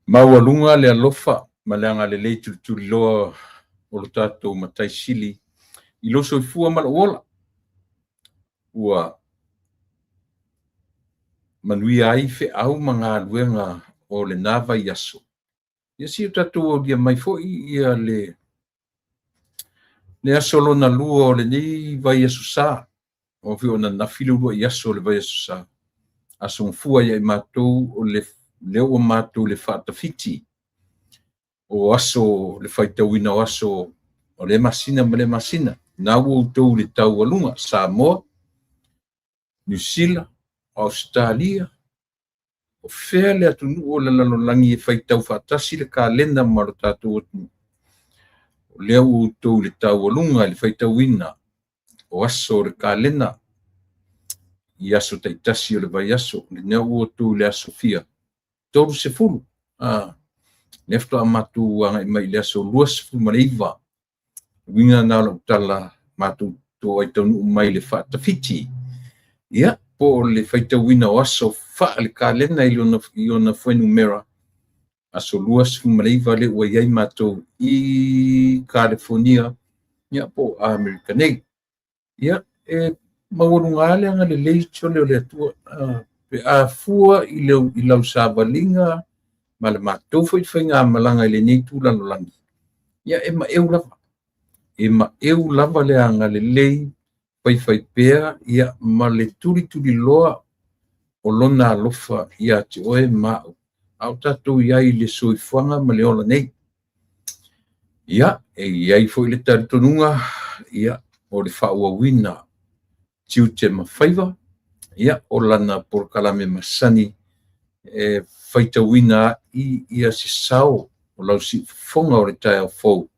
Maualuga le alofa ma le agalelei tulituliloa o lo tatou Matai Sili i lou soifua ma lou ola, ua manuia ai feau ma galuega o lena vaiaso. Ia se i o tatou aulia mai foi ia le aso lona lua o lenei vaiaso sa, aua foi o ananafi le uluai aso o le vaiaso sa, aso gafua ia i matou o lea ua matou i le faatafiti o aso, le faitauina o aso o lea masina ma lea masina. Na ua outou i le taualuga, Samoa, Niu Sila, Ausetalia, o fea le atunuu o le lalolagi e faitau faatasi le kalena ma lo tatou atunuu. O lea ua outou i le taualuga i le faitauina o aso o le kalena i aso taitasi o le vaiaso. O lea ua outou i le aso fia? 30. Lea faatoa matou agai mai i le aso 29. Uiga na o lau tala, matou toai taunuu mai i le faatafiti, ia, po o le faitauina o aso faale-kalena i ona fuainumera, aso 29 lea ua i ai matou i Kalifonia, ia, po o Amerika nei. Ia, e maualuga lava le agalelei sole o le Atua pe a fua i lau savaliga ma le matou foi faigamalaga i lenei itu lalolagi, ia e maeu lava. E maeu lava le agalelei faifaipea, ia, ma le tulituliloa o lona alofa ia te oe ma au, a o tatou i ai i le soifuaga ma le ola nei. Ia, e i ai foi le talitonuga, ia, o le faaauauina tiute ma faiva, ia, o lana polokalame masani e faitauina ai ia se sao o lau siufofoga o le taeao fou,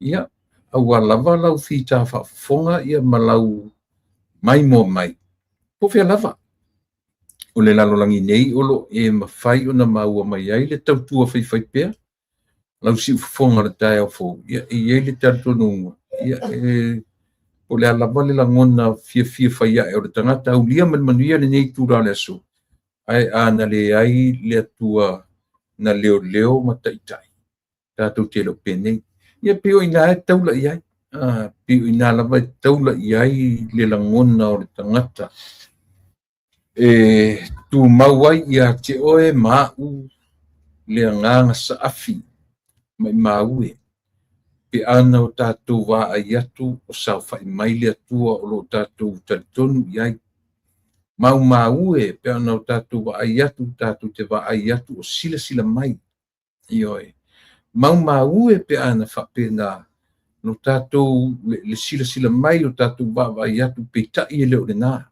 ia, aua lava lau fita faafofoga ia ma lau maimoa mai. Po o fea lava o le lalolagi nei o lo o e mafai ona maua mai ai le tautua faifaipea, lau siufofoga o le taeao fou, ia, e i ai le talitonuga, ia, e po o le a lava le lagona fiafia fai ae o le tagata, aulia ma le manuia lenei itula o le aso, ae a na leai le Atua na leoleo ma taitai, tatou te le o penei. Ia pei o i ina e taula i ai, pei o i ina lava e taula i ai le lagona o le tagata e tumau ai ia te oe ma au le agaga saafi maimau e, pe ana o tatou vaai atu o saofai mai le Atua o lo o tatou talitonu i ai. Maumau e pe ana o tatou vaai atu, tatou te vaai atu o silasila mai. Ioe. Maumau e pe ana faapena lo tatou le silasila mai o tatou vaavaai atu, peitai e le o lena.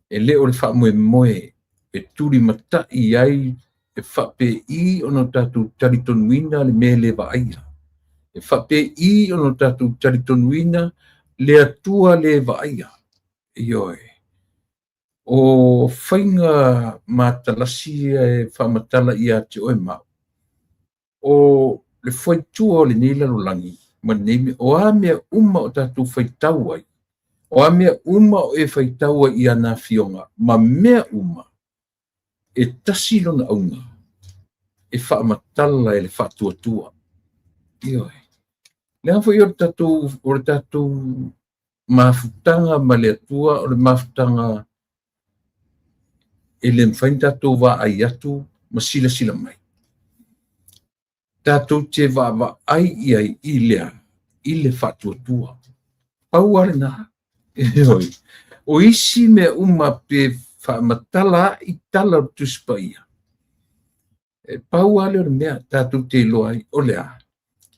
E le o le faamoemoe e tulimatai ai e faapei ona tatou talitonuina le mea le vaaia. E faapei ona tatou talitonuina le Atua le vaaia. Ioe. O faiga matalasi ia e faamatala ia te oe ma au, o le fuaitua o lenei lalolagi ma lenei mea, o a mea uma o tatou faitau ai, o a mea uma o e faitau ai i ana afioga ma mea uma, e tasi lona auga, e faamatala e le faatuatua. Ioe. Leaga foi o le tatou mafutaga ma le Atua, o le mafutaga e le mafai ona tatou vaai atu ma silasila mai. Tatou te vaavaai i ai i lea, i le faatuatua. Pau lava lena. O isi mea uma pe faamatala ai tala o le Tusi Paia, e pau lava lea o le mea tatou te iloa ai, o le a?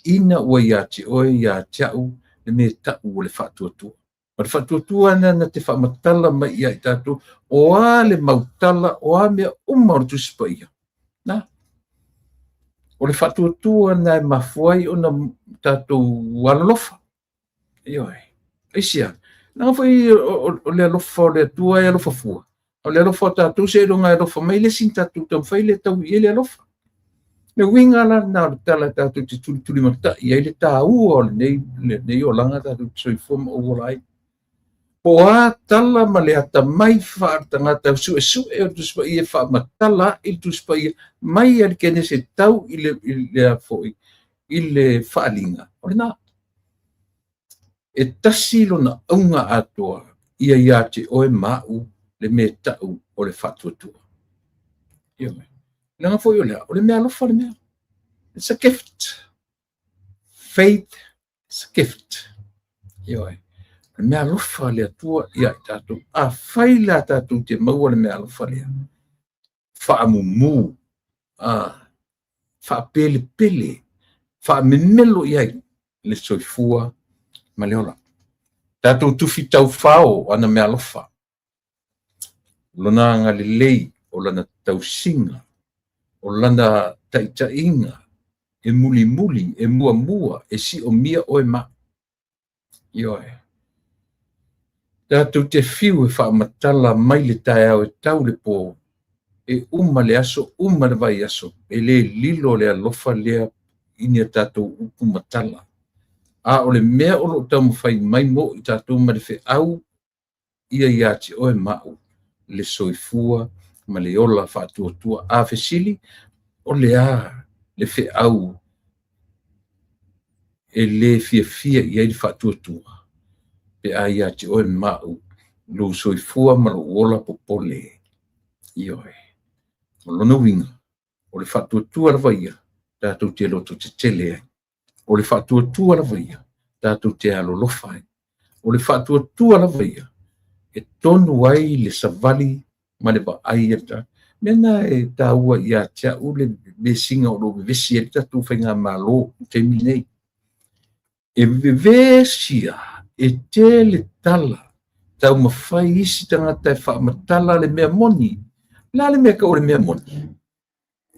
Ina ua ia te oe ia te au le mea tau o le faatuatua. O le faatuatua lena na te faamatala mai ia i tatou, o a le mautala, o a mea uma o le Tusi Paia. Na. O le faatuatua lena e mafua ai ona tatou alolofa. Ioe. Aisea? Leaga foi o le alofa o le Atua e alofa fua. O le alofa o tatou seiloga e alofa mai le isi na tatou taumafai lea e tau i ai le alofa. Le uiga la lena o le tala tatou te tulitulimatai ai le taua o lenei olaga tatou te soifua ma ou ola ai. Po o a tala ma le atamai faaletagata suesue o le Tusi Paia e faamatala a'i le Tusi Paia mai lava i le Kenese e tau i le, i le a foi, i le Faaaliga, o lena. E tasi lona auga atoa ia ia te oe ma a'u le mea ta'u o le faatuatua. Ioe. Leaga foi o le a? O le meaalofa le mea. It's a gift. Faith is a gift. Ioe. O le meaalofa a le Atua ia i tatou. Afai la tatou te maua le meaalofa lea, faamumu, faapelepele, faamemelo i ai le soifua ma le ola. Tatou tufi taufao ana meaalofa, lona agalelei, o lana tausiga, o lana taitaiga, e mulimuli, e muamua, e siomia oe ma. Ioe. Tatou te fiu e faamatala mai le taeao e tau le pō, e uma le aso, uma le vaiaso, e le lilo le alofa lea i ni a tatou upu ma tala. A o le mea o lo o taumafai mai mo i tatou ma le feau ia ia te oe ma a'u le soifua ma le ola faatuatua. A fesili, o le a le feau e le fiafia i ai le faatuatua? Pe a ia te oe ma a'u lou soifua ma lou ola popole. Ioe. O lona uiga, o le faatuatua lava ia tatou te lototetele ai. O le faatuatua lava ia tatou te alolofa ai. O le faatuatua lava ia e tonu ai le savali ma le vaai a le tagata. Mea na e taua ia te au le vesiga o lo o vevesi ai le tatou faigamalo i le taimi lenei. E vevesia e tele tala taumafai isi tagata e faamatala le mea moni. O le a le mea e tau o le mea moni?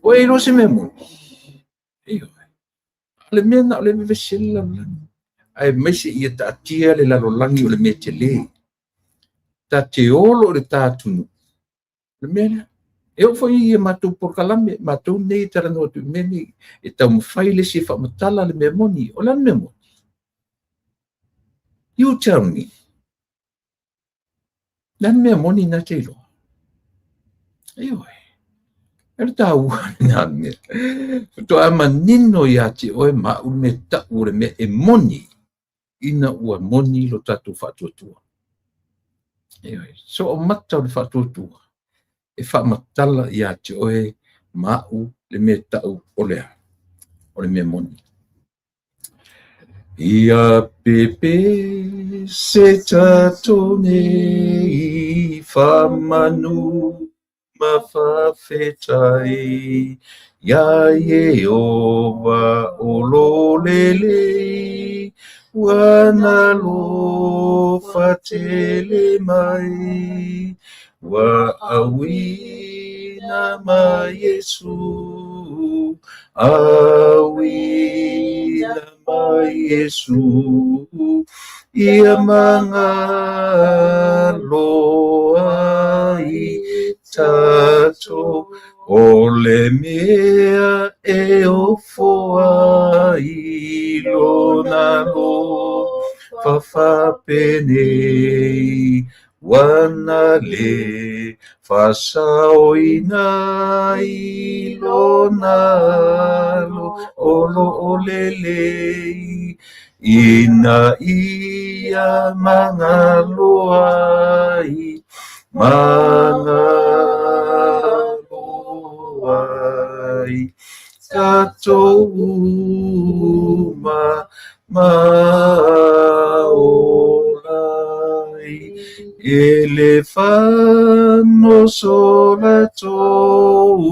Ua e iloa se mea moni? Ioe. O le mea na o le vevesi ai le lalolagi, aemaise ia taatia le lalolagi o le mea tele. Ta te olo i le ta atunuu, le mea lea. E oo foi i a matou polokalame, matou nei e talanoa atu i mea nei, e taumafai le isi e faamatala le mea moni. O le a le mea moni? You tell me. Le a le mea moni na te iloa? Ioe. E le taua lena mea. Faatoa manino ia te oe ma a'u le mea ta'u o le mea e moni ina ua moni lo tatou faatuatua. Ioe. So o mata o le faatuatua e faamatala ia te oe ma a'u le mea ta'u o le a? O le mea moni. Ia pepe se tatou nei faamanu ma faafetai iā Ieova o lo lelei ua alofa tele mai ua auina mai Iesu auina mai Iesu ia magalo ai tatou o le mea e ofo ai lona alofa faapenei ua na le faasaoina i lona alo o lo o lelei ina ia magalo ai magalo ai tatou uma ma ola ai e le fanoso latou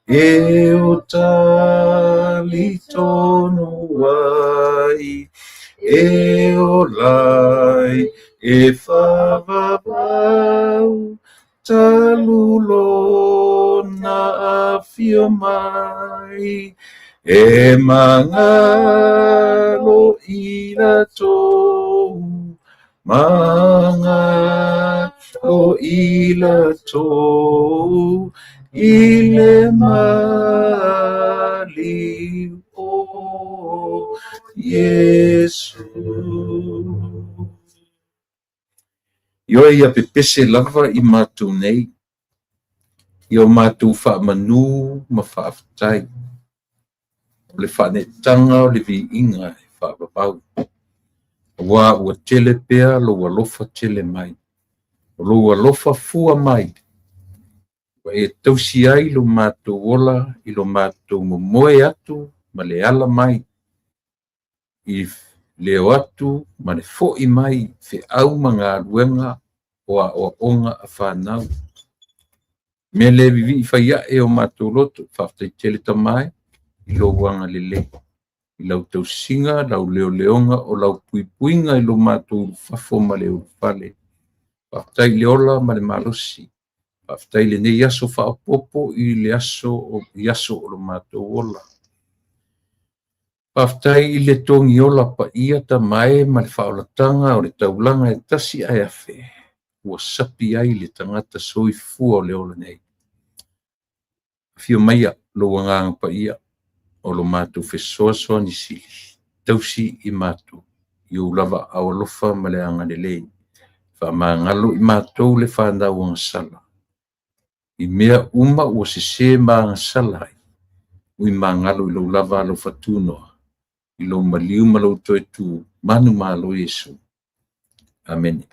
e o talitonu ai e ola ai e faavavau talu lona afio mai e magalo i latou magalo i latou i le maliu o Iesu. Ioe ia pepese lava i matou nei, i o matou faamanu ma faafetai, o le faaneetaga o le viiga e faavavau, auā ua tele pea lou alofa tele mai, o lou alofa fua mai, ua e tausi ai lo matou ola i lo matou momoe atu ma le ala mai, i le o atu ma le fo'i mai feau ma galuega o aoaoga a fanau. Mea le vivii fai ae o matou loto, faafetai tele Tama e i lou agalelei, i lau tausiga, lau leoleoga o lau puipuiga i lo matou ulufafo ma le ulufale. Faafetai i le ola ma le malosi. Faafetai i lenei aso faaopoopo i le aso o, i aso o lo matou ola. Faafetai i le togiola paia Tama e ma le faaolataga o le taulaga e tasi ae afe ua sapi ai le tagata soifua o le ola nei. Afio maia lou Agaga Paia o lo matou fesoasoani sili, tausi i matou i ou lava aao alofa ma le agalelei. Faamagalo i matou le fanau agasala i mea uma ua sese ma agasala ai, ui magalo i lou lava alofa tunoa, i lou maliu ma lou toe tu, manumalo Iesu. Amene.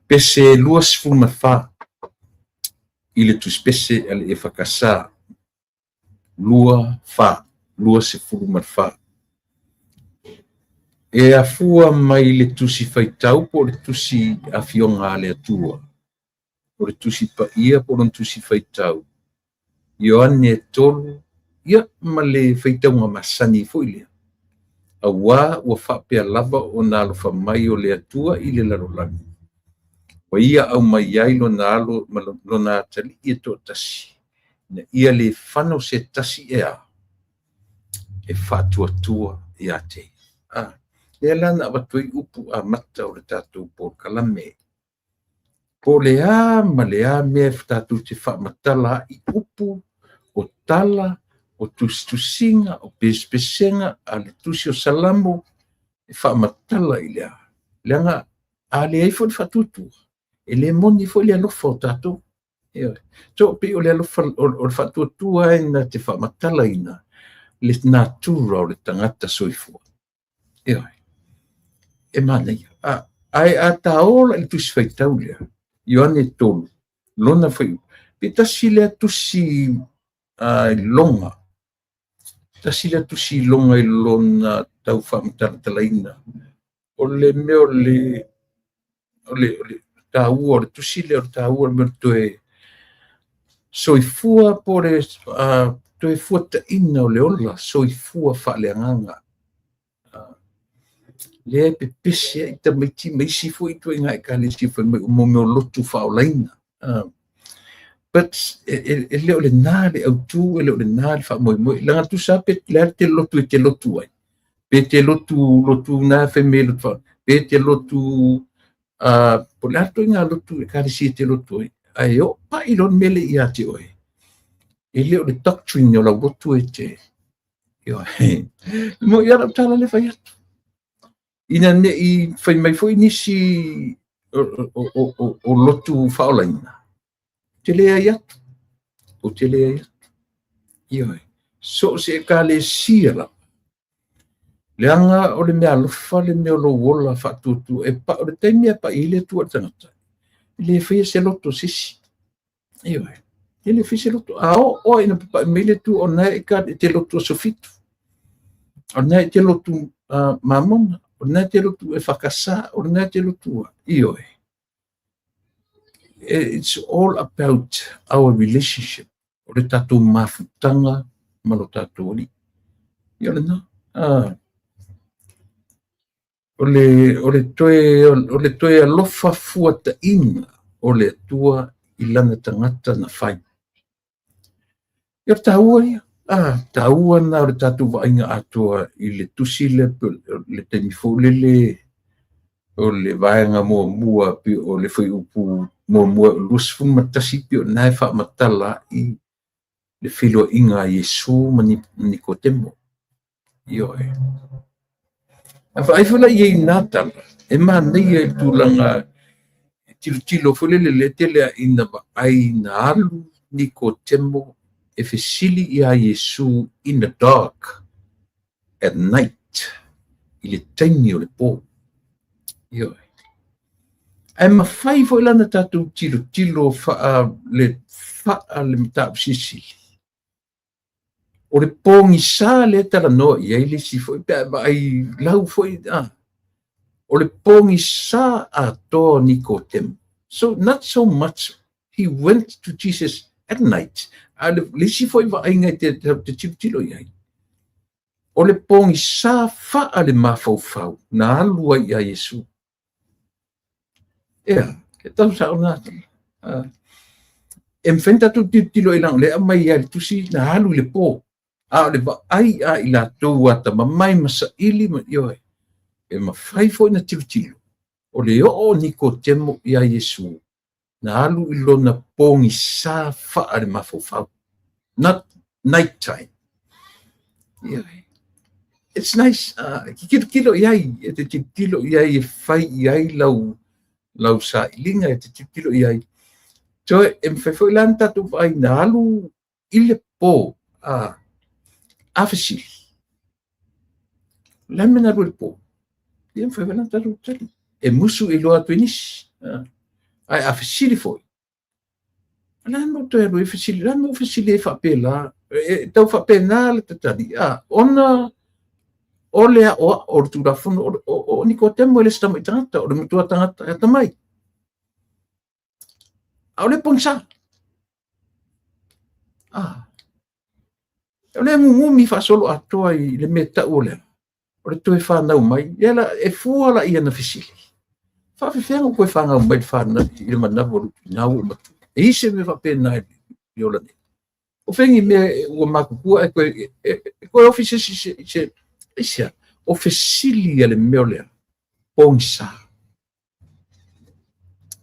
Pese 24 i le tusipese a le EFKS, 2 4, 24. E afua mai le tusi faitau po o le tusi afioga a le Atua, o le tusi paia po o lona tusi faitau, Ioane 3, ia ma le faitauga masani foi lea, auā ua faapea lava ona alofa mai o le Atua i le lalolagi, ua ia aumai ai lona alo ma lona atalii e toatasi, ina ia le fano se tasi e a, e faatuatua ia te ia. A, lea la na avatu ai upu amata o le tatou polokalame. Po o le a ma le a mea tatou te faamatala ai upu, o tala, o tusitusiga, o pesepesega a le tusi o Salamo, e faamatala i le a? Leaga a leai foi le faatuatua, e le moni foi le alofa o tatou. Ioe. So pei o le alofa, o le faatuatua e na te faamatalaina le natura o le tagata soifua. Ioe. E manaia. A, ae a ta ola i le tusi faitau lea, Ioane 3, lona fuaiupu, pe tasi lea tusi iloga, tasi lea tusi iloga i lona tau faamatalatalaina o le mea o le o le, o le taua o le tusi lea, o le taua o le mea o le toe soifua po o le toe fuataina o le ola soifua faaleagaga. Lea e pepese ai tamaiti ma isi foi ituaiga ekalesia fai mai o mea o lotu faaolaina. But e le o lena le autu, e le o lena le faamoemoe. Leaga tusa lava pe le a te lotu e te lotu ai, pe te lotu lotu na fai mai lotu faaola, pe te lotu po o le a le ituaiga lotu ekalesia e te lotu ai, ae oo pai loa le mea lea ia te oe, e le o le doctrine o lau lotu e te. Ioe. Mo ia lau tala le fai atu. Ina ne i fai mai foi nisi o lotu faaolaina, ou te leai atu, ou te leai atu. Ioe. So o se ekalesia lava, leaga o le mea alofa le mea o lou ola faatuatua, e pa, o le taimi e pai ai le Atua i le tagata, e le faia se loto o se isi. Ioe. E le faia se loto. A oo oe ina papai mai le Atua, o lena e te lotu aso fitu, o lena e te lotu mamona, o lena e te lotu EFKS, o lena e te lotu a. Ioe. It's all about our relationship. O le tatou mafutaga ma lo tatou Alii. Ia o lena. O le toe alofa fuataina o le Atua i lana tagata na fai. Ia o le taua ia. Taua na o le tatou vaaiga atoa i le tusi lea, le taimi foi lele o le vaega muamua, pei o le fuaiupu muamua 21, pei o lena e faamatala ai le feiloaiga a Iesu ma Nikotemo. Ioe. A vaai foi la i ai i na tala, e manaia i le tulaga tilotilo foi lele lea tele ina vaai na alu Nikotemo e fesili ia Iesu in the dark at night, i le taimi o le po. Ioe. Ae mafai foi la ona tatou tilotilo faa le mataupu silisili. O le pogisa lea e talanoa i ai le isi foi pe a vaai lau foi o le pogisa atoa Nikotemo. So not so much he went to Jesus at night. A le isi foi vaaiga e te tilotilo i ai, o le pogisa faa le mafaufau na alu ai ia Iesu. Ea, e tau sao na. E mafai ona tatou tilotilo i laga lea aumai ai le tusi na alu i le po. A o le vaai a i latou atamamai ma saili ma ioe. E mafai foi na tilotilo o le oo o Nikotemo ia Iesu na alu i lona pogisa faa le mafaufau. Not night time. Yeah. It's nice. Tilotilo i ai, e te tilotilo i ai e fai i ai lau sailiga, e te tilotilo i ai. So, e mafai foi la ona tatou vaai na alu i le po a fesili. Le mea na alu i le po. Ia mafai foi la ona tatou tali. E musu i loa atu i nisi. Ae a fesili foi, la mo toe alu e fesili, la mo fesili e faapela, e tau faapena le tatali. Ona o le aoao o le Tulafono o Nikotemo e le se tamai tagata, o le matua tagata e atamai. A o le pogisa. O le gugumi faasolo atoa i le mea tau o lea, o le toe whanau mai, ia la, e fua la ia na fesili. Faafefea ona toe whanau mai le whanau i le manawa o le nā ua matua. E ise me faapena i ola nei. O fengi mea ua matutua e koe, e koe ofi se se se isia, o fesili a le mea o lea, pogisa.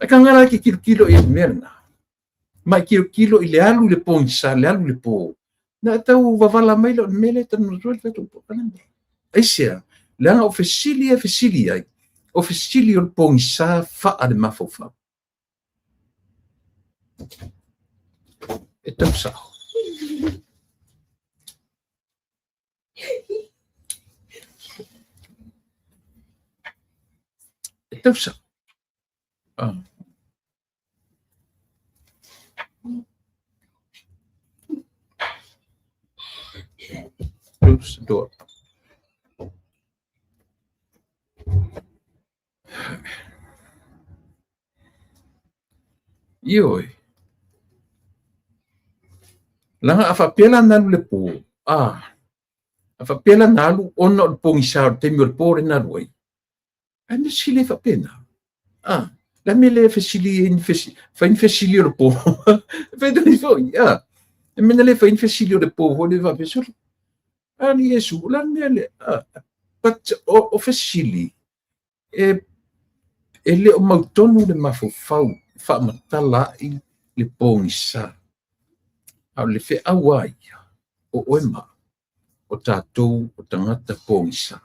E ka ngala ke kilokilo i le mea lena. Ma e kilokilo i le alu i le pogisa, le alu i le po. Na tau wavala mai le o le mea le tanu le tatou polokalame. Aisea, leaga o fesili e fesili ai, o fesili o le pogisa faa le mafaufau. E tau sao. E tau sao. Close the door. Ioe. Laga a faapea la na alu le po, a faapea la na alu ona o le pogisa o le taimi o le po le na alu ai. Ae me fesili ai faapena. La mea le fesili ai ni fesili, fai ni fesili o le po. Fai tani foi, E mea na le fai ni fesili o le po foi le faapea solo. A ni Iesu, la mea le, but o fesili, e le o mautonu le mafaufau faamatala ai le pogisa. A o le feau a ia, o oe ma, o tatou o tagata pogisa.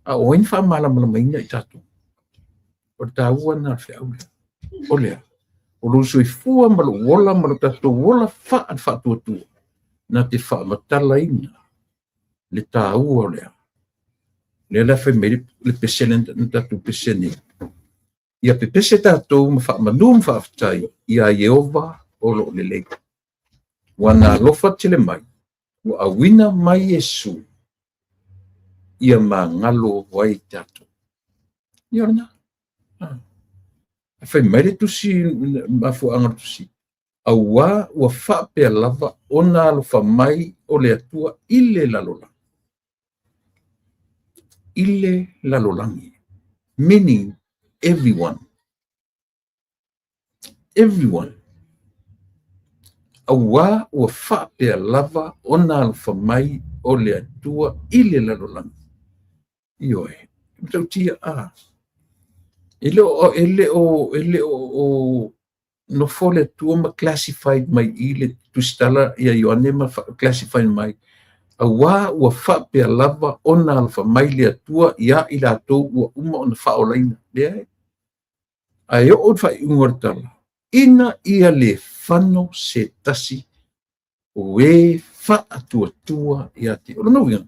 A o ai na faamalamalamaina i tatou. O le taua na o le feau lea. O lea, o lou soifua ma lou ola ma lo tatou ola faa le faatuatua, na te faamatalaina le taua o lea. Lea la fai mai le pese lea na tatou pese nei. Ia pepese tatou ma faamanu ma faafetai ia Ieova o loo lelei. Ua na alofa tele mai, ua auina mai Iesu, ia magalo ai tatou. Ia o lena. Fai mai le tusi mafuaaga o le tusi. Auā ua faapea lava ona alofa mai o le Atua i le lalolagi. I le lalolagi. Meaning everyone. Everyone. Auā ua faapea lava ona alofa mai o le Atua i le lalolagi. Ioe, e matautia a. E le o, e le o, e le o, nofo le Atua ma classified mai i le tusitala ia Ioane ma classify mai. Auā ua faapea lava ona alofa mai le Atua ia i latou ua uma ona faaolaina. Leai. Ae oo le faaiuga o le tala, ina ia le fano se tasi o e faatuatua ia te. O lona uiga,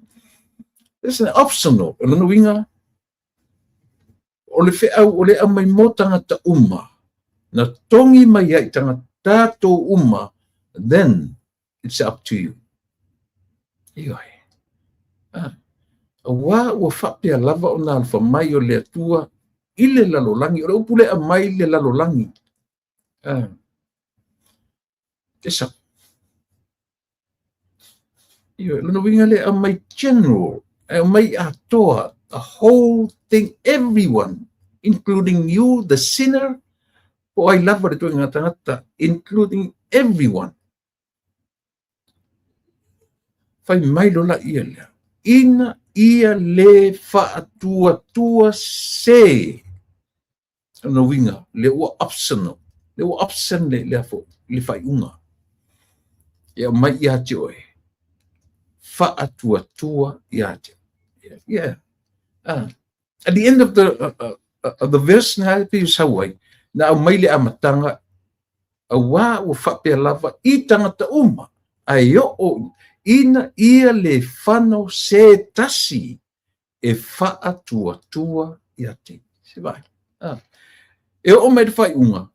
it's an optional. O lona uiga, o le feau o le aumai mo tagata uma, na togi mai ai tagata tatou uma, then it's up to you. Ioe. Ah. Auā ua faapea lava ona alofa mai o le Atua i le lalolagi. O le upu le aumai le lalolagi. Ah. E sao. Ioe, lona uiga le aumai general, e aumai atoa, the whole thing, everyone, including you, the sinner, po ai lava le ituaiga tagata, including everyone. Fai mai lola ia lea, ina ia le faatuatua se. Lona uiga, le ua optional, le ua option le, le, afo, le faaiuga. E aumai ia te oe, faatuatua ia te. Yeah. At the end of the verse na pe sau ai, na aumai le amataga, auā ua faapea lava i tagata uma, ae oo ina ia le fano se tasi e faatuatua ia te. Se vai. Ah. E oo mai le faaiuga,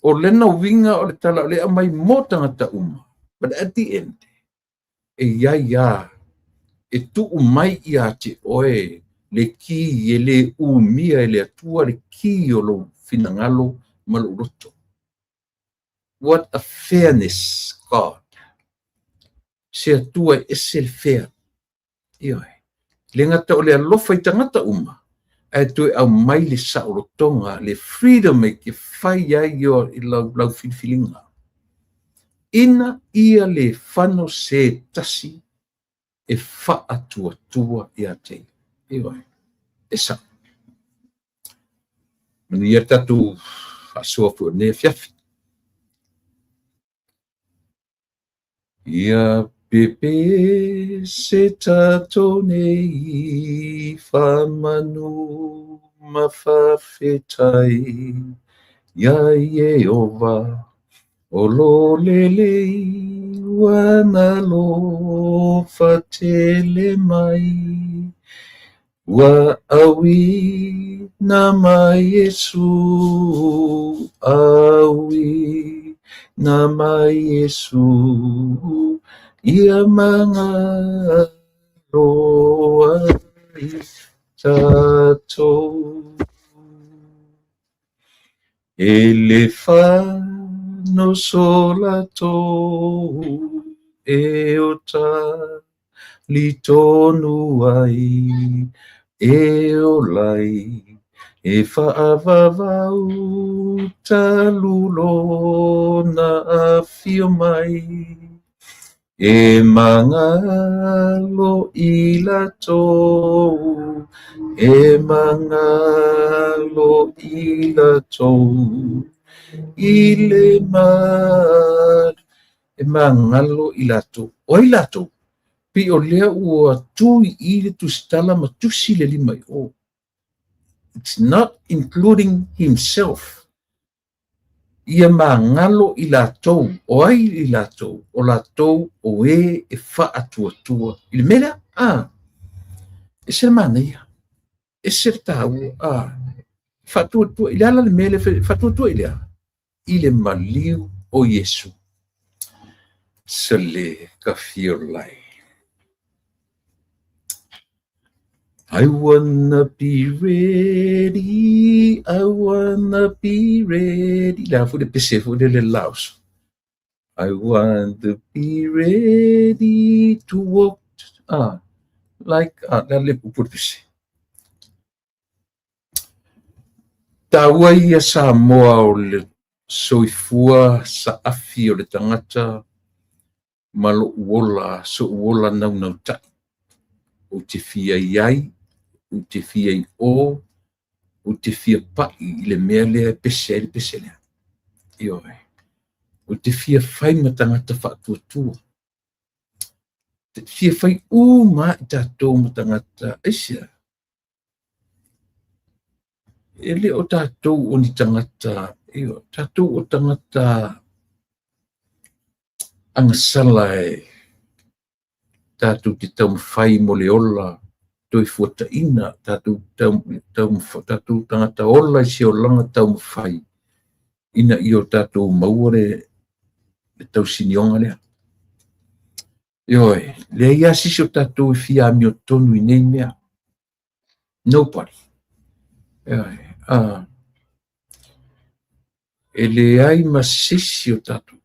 o lena uiga o le tala o le aumai mo tagata uma. But at the end, e iai a, e tuu mai ia te oe le ki e le umia e le Atua le ki o lou finagalo ma lou loto. What a fairness, God. Se Atua e ese le fair. Ioe. Le gata o le alofa i tagata uma, ae toe aumai le saolotoga, le freedom e ke fai ai i lau, lau filifiliga. Ina ia le fano se tasi e faatuatua ia te ia. Ioe. E sao. Manuia le tatou faasoa foi o lenei afiafi. Ia pepe se tatou nei faamanu ma faafetai iā Ieova o lo lelei ua na alofa tele mai ua auina mai Iesu auina mai Iesu ia magalo ai tatou. E le fano so latou e o talitonu ai e ola ai e faavavau talu lona afio mai e magalo i latou e magalo i latou i le ma e magalo i latou. O ai latou? Pei o lea ua tu i le tusitala ma tusi le lima i o. It's not including himself. Ia magalo i latou. O ai i latou? O latou o e e faatuatua. I le mea lea? Ah. E se le manaia. E se le taua. Ah. Faatuatua. I le ala le mea lea. Faatuatua i le a? I le maliu o Iesu. Se le kafiolai. I wanna be ready, I wanna be ready. Le a foi le pese foi le le lauso. I want to be ready to walk like le le upu le pese. Taua ia Samoa o le soifua saafi o le tagata ma lou ola, so'u ola naunautai. Ou te fia i ai, ou te fia i o, ou te fia pa'i i le mea lea e pese ai le pese lea. Ioe. Ou te fia fai ma tagata faatuatua. Te fia fai uma i tatou ma tagata. Aisea? E le o tatou o ni tagata, ioe, tatou o tagata agasala e tatou te taumafai mo le ola toefuataiga, tatou tatou tagata ola i se olaga taumafai ina ia o tatou maua le tausinioga lea. Ioe, leai lava se isi o tatou e fia amiotonu i nei mea. Nobody. Ioe, e leai ma se isi o tatou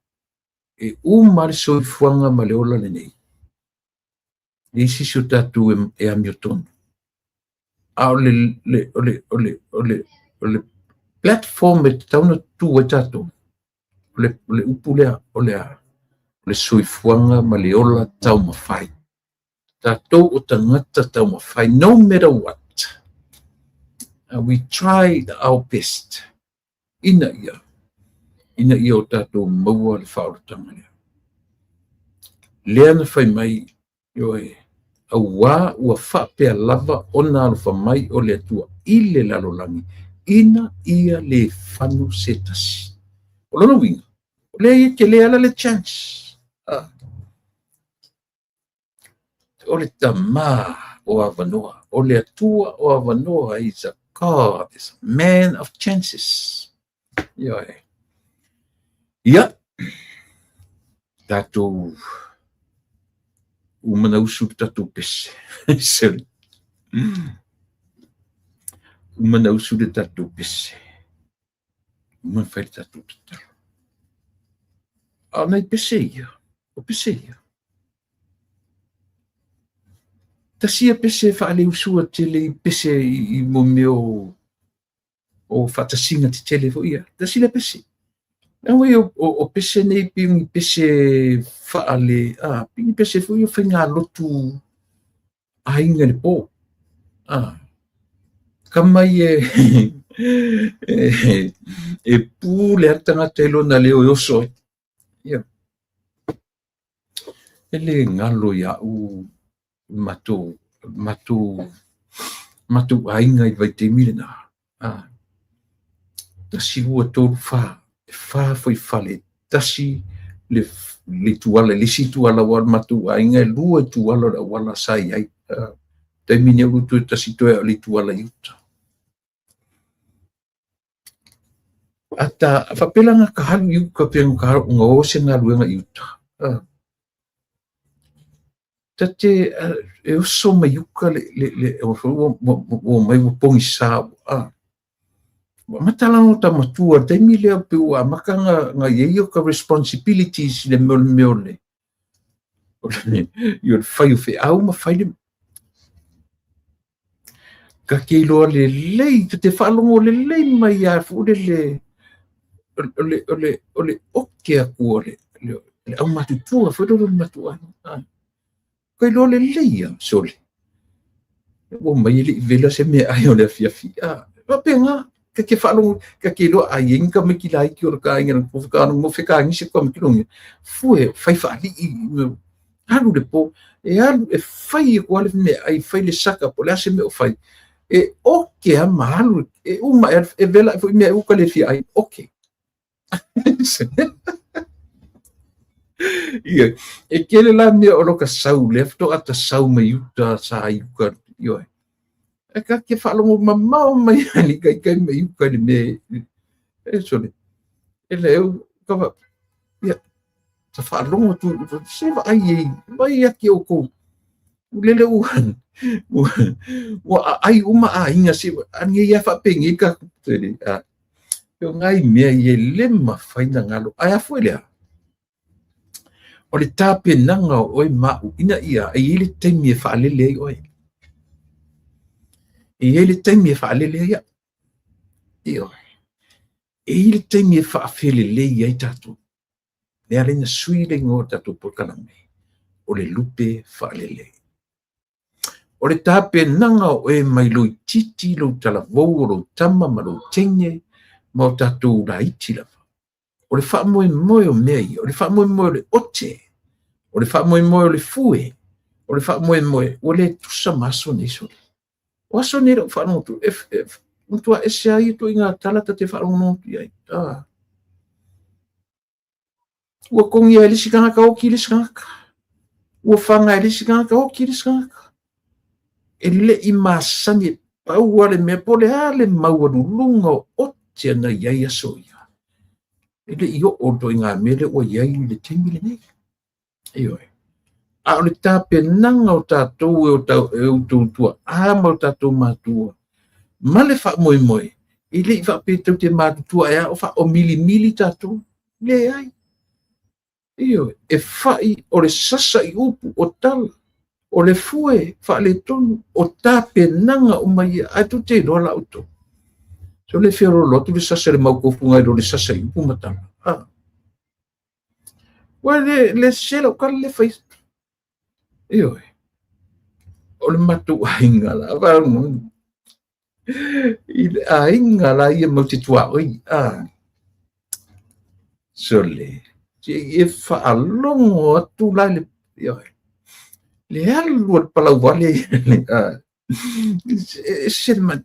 e uma le soifuaga ma le ola lenei. Leai se isi o tatou e amiotonu. A o le platform e tatau ona tu ai tatou, o le upu lea, o le a? O le soifuaga ma le ola taumafai. Tatou o tagata taumafai, no matter what. We try our best ina ia o tatou maua le faaolataga lea. Lea na fai mai, ioe, auā ua faapea lava ona alofa mai o le Atua i le lalolagi, ina ia le fano se tasi. O lona uiga, o lea ia tele ala le chance. O le tamā o avanoa, o le Atua o avanoa, is a God, is a man of chances. Ioe. Ia, tatou uma na usu le tatou pese. Sorry. Uma na usu le tatou pese. Uma na fai le tatou tatalo. A o nai pese ia, o pese ia. Tasi ia pese faaleusua tele i pese i mo mea o faatasiga tetele foi ia. Tasi le pese. Leaga o pese nei pei ni pese faale, pei ni pese foi o faigalotu aiga i le po. Ka mai e pu le ala tagata i lona leo e oso ai. Ia. E le galo ia'u matou aiga i le vaitaimi lena. 1, 2, 3, 4. E 4 fuaifale. Tasi le ituala, le isi ituala aua o le matou aiga e 2 ituala o le auala sa i ai. Taimi nei ua toe tasi toe o le ituala i uta. Ata faapea la ka alu i uka pe nga o se galuega i uta. Tate e oso mai uka le o mai ua pogisa. Ua amata la ona ta matua taimi lea pe ua amata nga iai o ka responsibilities le mea o le i o le fai o feau ma fai le ka te iloa lelei, ka te faalogo lelei mai a foi le o le oke atu o le aumatutua foi le matua. Ka iloa lelei ia, sole. Ua mai e le i vela se mea ai o le afiafi. Faapena, ka te faalogo, ka te iloa ai e ni ka maiki laiti o le ka aiga mo feka nisi ka maiki longi. Fue, fai faalii, alu le po, e alu, e fai e kua le mea ai, fai le saka, po le ase mea o fai. E oke a ma alu, e uma, e vela, e foi mea uka le fia ai, oke. Ia, e kele la mea o loka sau, le faatoa ta sau mai uta sa i uka, ioe. E ka ke faalogo mamao mai ali kai kai mai uka le mea, e sole. E le eu, ka ia, ta faalogo tu, se vaai ei, vai ake o kou. Lele ua ai uma aiga se, ange ia faapenge ka, tele, o ngai mea ia le mafai na galo. Ai a foi lea. O le tapenaga o oe ma au ina ia e i ai le taimi e faalele ai oe. E i ai le taimi e faalele ai au. Ioe. E i ai le taimi e faafelelei ai tatou. Lea ala ai ona sui le igoa o le tatou polokalame, o le lupe faalelei. O le tapenaga o oe mai lou itiiti, lou talavou o lou tama ma lou teine ma o tatou laiti lava. O le faamoemoe o mea ia, o le faamoemoe o le ote, o le faamoemoe o le fue, o le faamoemoe ua le tusa ma aso nei sole. O aso nei lau faalogo atu, e matua ese lava ia ituaiga tala ta te faalogologo atu i ai. Ah. Ua togia e le isi tagata oti le isi tagata. Ua faga e le isi tagata oti le isi tagata. E le i masani e pau lava le mea po o le a le maualuluga o ote na i ai aso ia. E le i oo le ituaiga mea lea ua i ai i le taimi lenei. Ioe. A o le tapenaga o tatou e o outou tuaa ma o tatou matua ma le faamoemoe, e le i faapea tou te matutua e a o faaomilimili tatou. Leai. Ioe, e fai o le sasa i upu, o tala, o le fue faaletonu, o tapenaga uma ia, ae tou te iloa la outou. So le feoloolo atu le sasa i le mautofuga i lo le sasa i upu ma tala. Ah. Ua le, le sese lau tala le fai. Ioe. O le matou aiga la, i le aiga la ia mau te tuaoi. Ah. Sole, se i e faalogo atu la le, ioe, le alu a le palauvale ah. E se le man,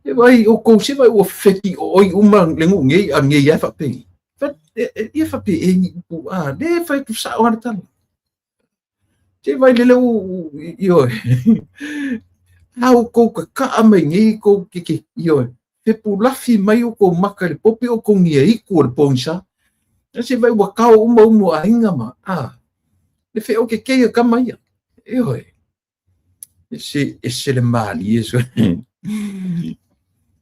e vai o kou se vai ua feki o oi uma le nuu nei a nei ai faapei. Ia faapei e ni upu a le fai atu sao a le tala. Se vai lele u ioe. A outou kakaa mai nei kou ke ke ioe. Fepulafi mai outou maka i le popi o kou nia iku o le pogisa. Se vai ua kao uma umu aiga ma a. Le feo ke keia kama ia. Ioe. Se ese le malie so.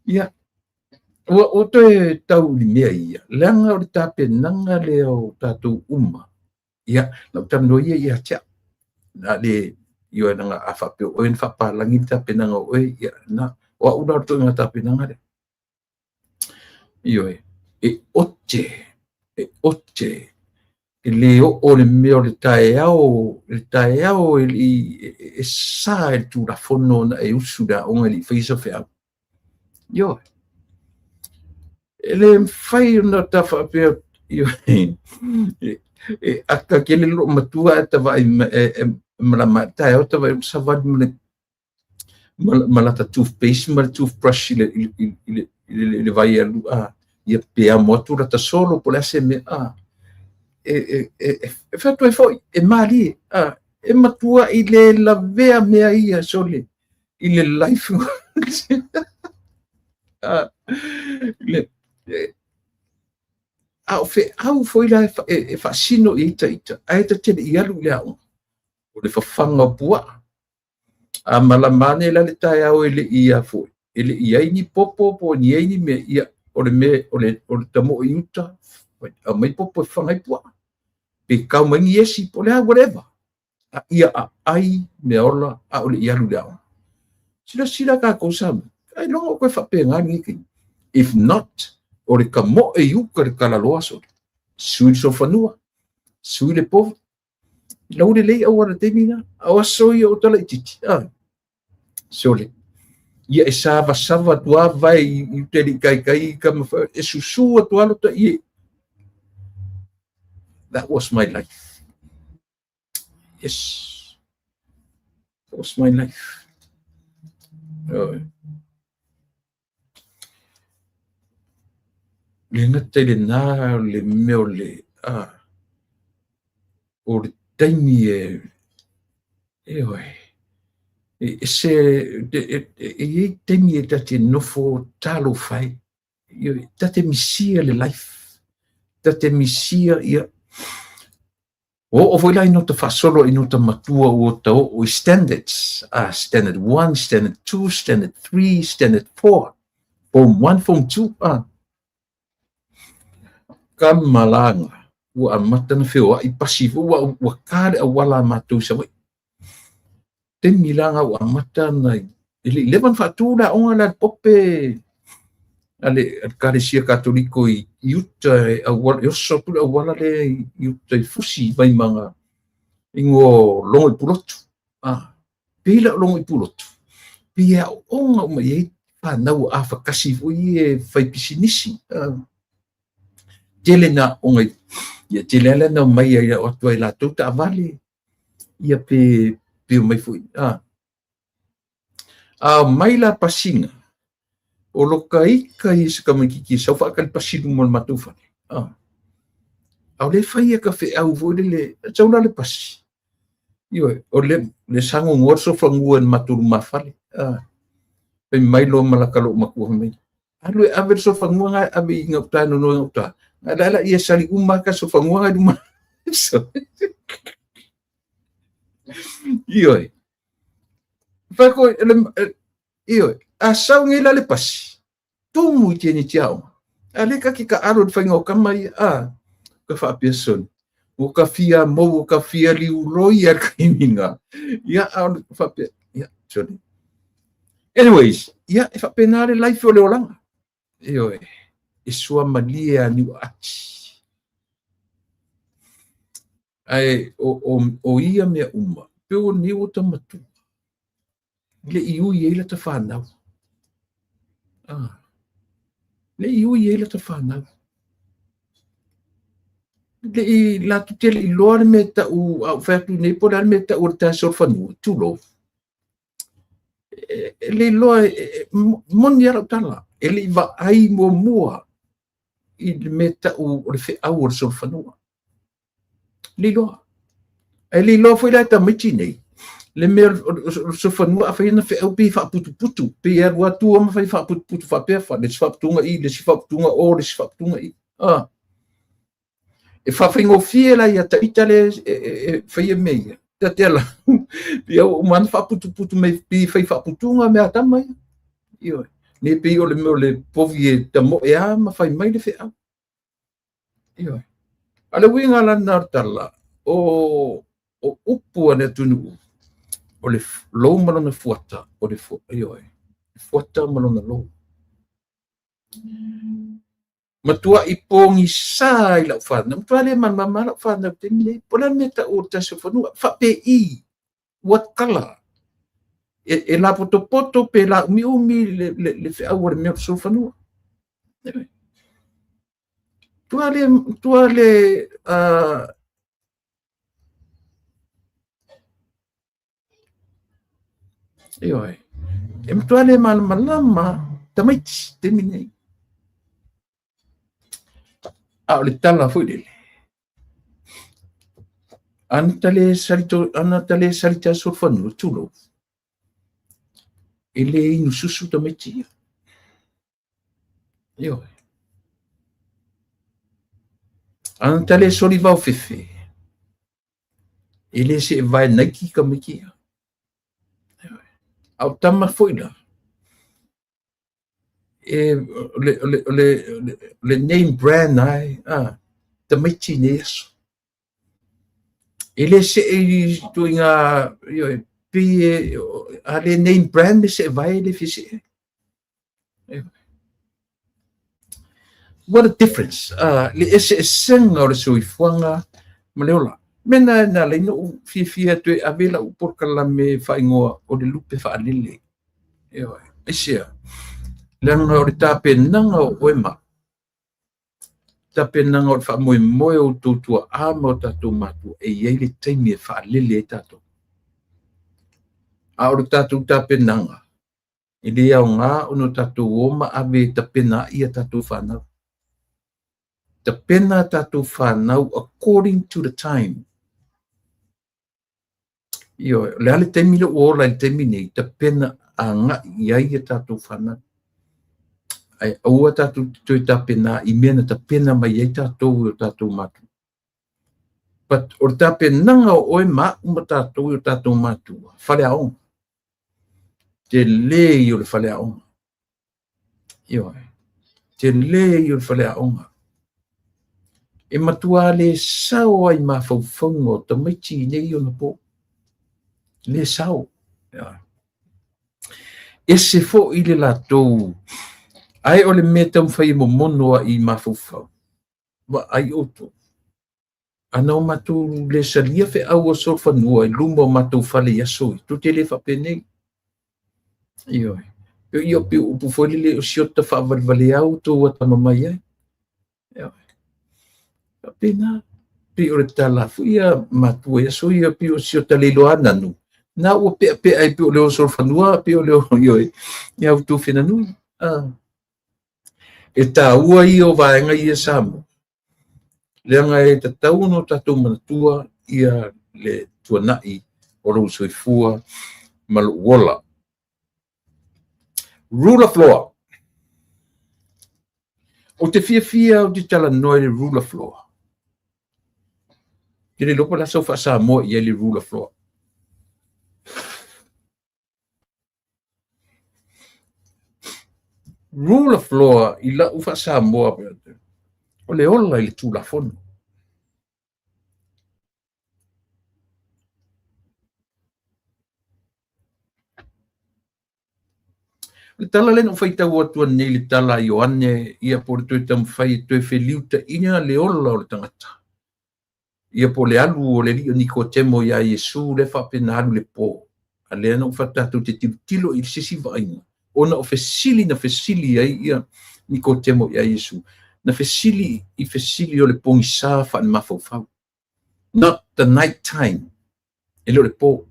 Ia. Ua ua toe tau i le mea ia. Leaga o le tapenaga lea o tatou uma. Ia, lau talanoa ia ia te au. Na le, ioe leaga a faapea o oe na faapalagi le tapenaga o oe, ia, na, o au la o le ituaiga tapenaga lea. Ioe, e ote, e ote, e le oo le mea o le taeao, le taeao e, e, e sa e le Tulafono ona e usu i le aoga e le i faia sau feau. Ioe. E le mafai ona ta faapea, ioe, e aka tele lou matua ae ta vaai e malama ai taeao ta vaai savali ma le ma lata toothpaste ma le toothbrush i le i le i le vai alu a ia pe amo atu lata solo po o le a se mea a e e e e fai atu ai foi e malie a e matua i le lavea mea ia sole i le life a le a o feau foi la e faasino i ai ita ae ta te le i alu i le aoga o le fafaga o puaa. A malama ane la le taeao e le i ia foi, e le i ai ni popo po o ni ai ni mea, ia, o le mea, o le, o le tamoe i uta, aumai popo e fafaga ai puaa. Pe kau mai ni esi, po o le a, whatever. A ia aai meaola a o le i alu i le aoga. Silasila tatou Samoa, ailoga o toe faapena lenei taimi. If not, o le tamoe i uta le talaloa sole. Sui le solofanua, sui le povi, Lau lelei auala i le taimi lena. A o aso ia o tala itiiti, a, sole, ia e savasava atu lava vae i uta e le i taitai i tama e susu atu lava lota ie. That was my life. Yes. That was my life. Oh. Le gata i lenā le mea o le, a, o le taimi e, ioe, e ese, e i ai taimi e ta te nofo talofa ai, ioe, ta te misia le life, ta te misia ia, Ua oo foi la ina ota faasolo ina ota matua ua ota oo i standards, ah, standard 1, standard 2, standard 3, standard 4, form 1, form 2, ah. Ka malaga. Ua amata ona feoai pasi foi, ua ta le auala a matou i Savaii. Taimi la lena ua amata ona, e le i leva ona faatu le aoga lea a le Pope a le Ekalesia Katoliko i uta e oso atu le auala lea i uta i Fusi i Vaimaga i Logo i Pulotu. Pei la o Logo i Pulotu, pei e aooga uma i ai fanau a afatasi foi ia e fai pisinisi. Tele na aooga ia tele lava na omai ai atu ai latou taavale, ia pe omai foi. A omai la pasiga, o lo ita ia o se tamaitiiti e sau faatali pasi i luma o le matou fale. A o lea e fai e ka feau foi lele, sau la le pasi. Ioe, o le sagogoa le solofanua i le matou lumafale. Fai mai loa ma lata lou matua fai mai, alu e ave le solofanua na e ave i gauta e nono i gauta. A la ia sali uma ka solofanua na i luma. Ioe. Fai ko ioe, a sau nei la le pasi, tumu i tēnei aoga. A le ka te taalo i le faiga o tama ia, ka faapea soni. Ua ka fia mou, ua ka fia liuloi a le taimi Ia, a o faapea, ia, sorry. Anyways, ia, e faapena le life o le olaga. Ioe, e suamalie a niu ati. Ae o ia mea uma, pe o nei ua ta matua, le i ui ai lata whanau. Le i ui ai lata whanau. Le i latu te le i loa le mea tau, au whai atu nei po le mea tau o le tae solofanua, tulou. E le iloa, moni a lau tala, e le i vaai muamua i le mea tau o le feau o le solofanua. Le iloa. Ae le iloa foi la e tamaiti nei, le mea o le solofanua a fai ana feau pei e faaputuputu, pei e alu atu ma fai faaputuputu faapea, le isi faaputuga i, le isi faaputuga o, le isi faaputuga i. E faafaigofie la ia taita le e faia mea ia. Tate la, pei ua uma ona faaputuputu mai, pei fai faaputuga mea a tama ia. Ioe. Ne pei o le mea o le povi e tamoe a ma fai mai le feau. Ioe. A le uiga la lena o le tala, o upu a le atunuu, o le lou ma lona fuata, o le ioe, fuata ma lona lou. Matua i pogisa i lau whanau, matua le malamalama lau whanau taimi nei, po o le a le mea tau o le tae solofanua, faapei, what color? E lapotopoto pe la umiumi le feau o le mea o le solofanua. Tua le, ioe, e matua le malamalama tamaiti taimi nei. A o le tala foi lele, ana ta le sali tae solofanua, tulou, e le inu susu tamaiti ia. Ioe. Ana ta le soli vaofefe, e le se vae Nike tamaiti ia. Ioe. A o tama foi la, e le name brand ai, tamaiti nei aso. E le se i tuinga, ioe, pei e, a le name brand le se vae le fia se. What a difference. Le ese esenga o le soifuaga ma le ola. Mea na ala ai ona ou fiafia atu e ave lau polokalame faaigoa o le lupe faalele. Ioe, aisea, leaga o le tapenaga o oe ma tapenaga o le faamoemoe o outou tuaa ma o tatou matua e i ai le taimi e faalele ai tatou. A o le tatou tapenaga, e le aoga ona o tatou o ma ave e tapena ai a tatou whanau. Tapena tatou whanau according to the time. Ioe, o le a le taimi le ua ola i le taimi nei, tapena agai i ai a tatou whanau. Ai aua tatou te toe tapena i mea na tapena mai ai tatou e o tatou matua. But o le tapenaga o oe ma au ma tatou e o tatou matua, faleaoga. Tele ia o le faleaoga. Ioe. Tele ia o le faleaoga. E matua le sao ai mafaufauga o tamaiti i nei ona po. Le sao. Ese foi le latou, ae o le mea taumafai e momono ai i mafaufau, vaai outou. Ana o matou le salia feau o solofanua i luma o matou fale i aso ia, tou te le faapenei. Ioe. Ia pei o upu foi lele o si ota faavalevaleau tou atamamai ai. Ioe. Faapena. Pei o le tala foi ia matua i aso ia, pei o si ota leiloa nanu, na ua peapea ai pei o le o solofanua, pei o le o, ioe, ia outou fenanui. E taua ia o vaega ia Samoa, leaga e tatau ona o tatou manatua ia le tuanai o lou soifua ma lou ola. Rule of law. Ou te fiafia ou te talanoa i le rule of law. Ke le iloa po o le a sau faa-Samoa i ai le rule of law. Rule of law i lau faa-Samoa, o le ola i le Tulafono. O le tala lea na ou faitau atu nei le tala a Ioane, ia po o le toe taumafai e toe feliutaina le ola o le tagata. Ia po o le alu o le alii o Nikotemo iā Iesu lea faapena alu i le po. A lea na ou fai atu tatou te tilotilo i se isi vaaiga, ona o fesili na fesili ai ia Nikotemo iā Iesu, na fesili i fesili o le pogisa faale-mafaufau. Not the night time, e le o le po,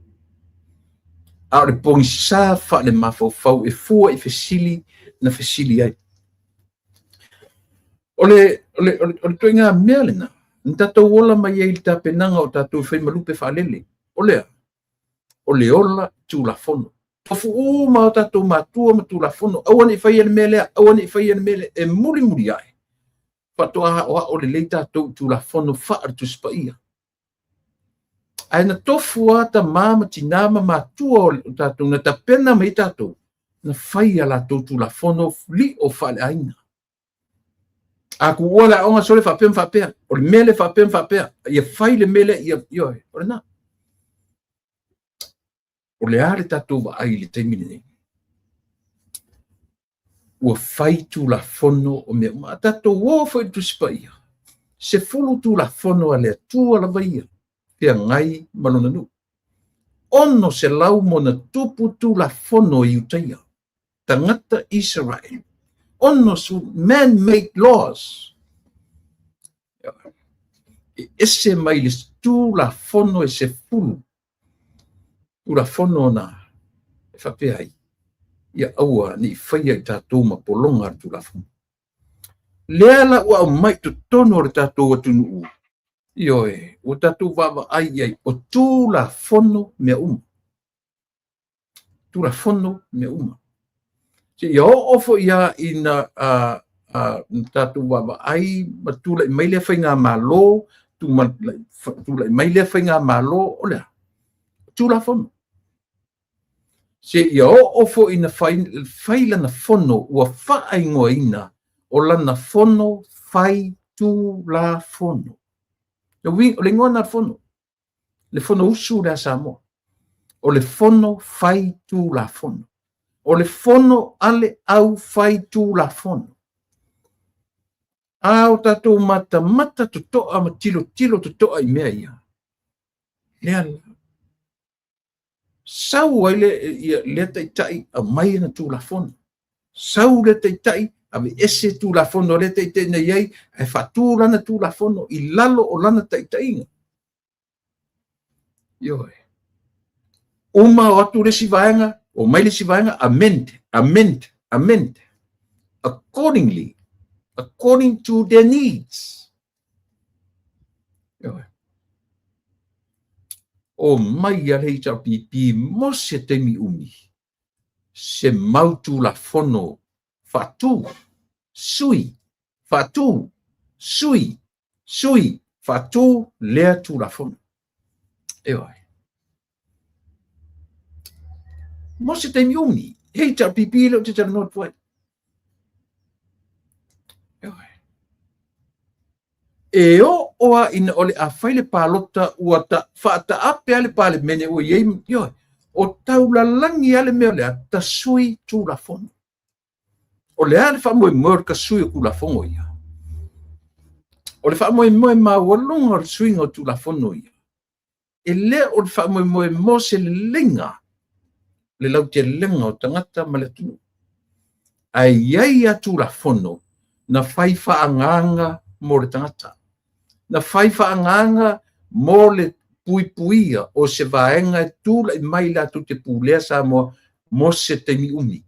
a o le pogisa faale-mafaufau e fua i fesili na fesili ai. O le, o le, o le, o le ituaiga mea lena, na tatou ola mai ai i le tapenaga o tatou e fai ma lupe faalele. O le a? O le ola Tulafono. Tofu uma o tatou matua ma Tulafono, aua ne i faia le mea lea, aua ne i faia le mea lea, e mulimuli ae, faatoa aoao lelei tatou i Tulafono faale Tusi Paia. Ae na tofu lava tama ma tina ma matua o tatou, na tapena mai ai tatou, na fai a latou Tulafono lio faaleaiga. A tuua le aoga sole faapea ma faapea, o le mea lea faapea ma faapea, ia fai le mea lea, ia, ioe, o lena. O le a le tatou vaai i le taimi lenei? Ua fai Tulafono o mea uma. A tatou o foi i le Tusi Paia, 10 Tulafono a le Atua lava ia, feagai ma lona nuu. 600 ma ona tupu Tulafono i Iutaia, tagata Isaraelu. 60 man-made laws. E ese mai le Tulafono e 10 Tulafono na e faapea ai, ia aua ne i faia i tatou ma pologa a le Tulafono. Lea la ua aumai i totonu o le tatou atunuu, ioe, ua tatou vaavaai i ai, o Tulafono mea uma. Tulafono mea uma. Seia oo foi lava ina tatou vaavaai ma tulai mai lea faigamalo, tulai mai lea faigamalo, o le a? Tulafono. Seia oo foi ina fai lana fono ua faaigoaina o lana fono fai Tulafono. O le igoa lena o le fono. Le Fonousu lea a Samoa. O le fono fai Tulafono. O le fono a le au fai Tulafono. A o tatou matamata totoa ma tilotilo totoa i mea ia, lea sau ai lea taitai aumai ana Tulafono. Sau lea taitai, aveese Tulafono a lea taitai na i ai, ae faatu lana Tulafono i lalo o lana taitaiga. Ioe. Uma o atu le isi vaega, o mai le isi vaega, amend, amend, amend. Accordingly, according to their needs. Ioe. O mai a le HRPP mo se taimi umi, se mau Tulafono faatu, sui, faatu, sui, sui, faatu lea Tulafono. Ioe. Mo se taimi umi, HRPP lea ou te talanoa atu ai. Ioe. E oo a ina o le a fai le palota ua ta, faataape a le Palemene ua i ai, ioe, o taulalagi a le mea o le a tasui Tulafono. O le a le faamoemoe o le tasui o Tulafono ia? O le faamoemoe maualuga o le suiga o Tulafono ia, e le o le faamoemoe mo se leleiga le lautelega o tagata ma le atunuu. Ae i ai a Tulafono na fai faaagaaga mo le tagata, na fai faaagaaga mo le puipuia o se vaega e tulai mai latou te pulea Samoa mo se taimi umi.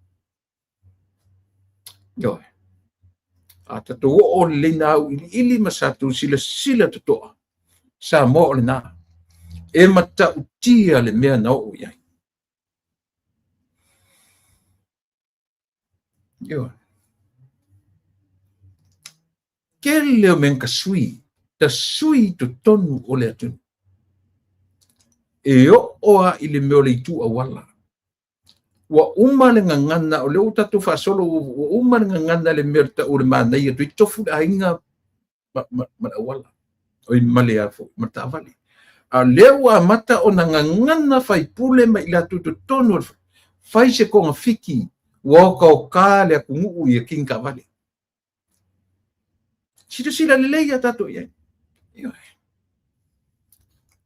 Ioe. A tatou oo lelei na auiliili ma sa tatou silasila totoa, Samoa o lena. E matautia le mea na oo i ai. Ioe. Tele o mea na tasui, tasui i totonu o le atunuu. E oo lava i le mea o le itu auala. Ua uma le gagana, o lea ua tatou faasolo, ua uma le gagana le mea o le tau o le manaia, toeitiiti tofu le aiga ma le auala, oi ma le ma le taavale. A o lea ua amata ona gagana faipule ma i latou totonu o le fai se togafiti ua otaota le atunuu i tini taavale. Silasila lelei ia tatou i ai. Ioe.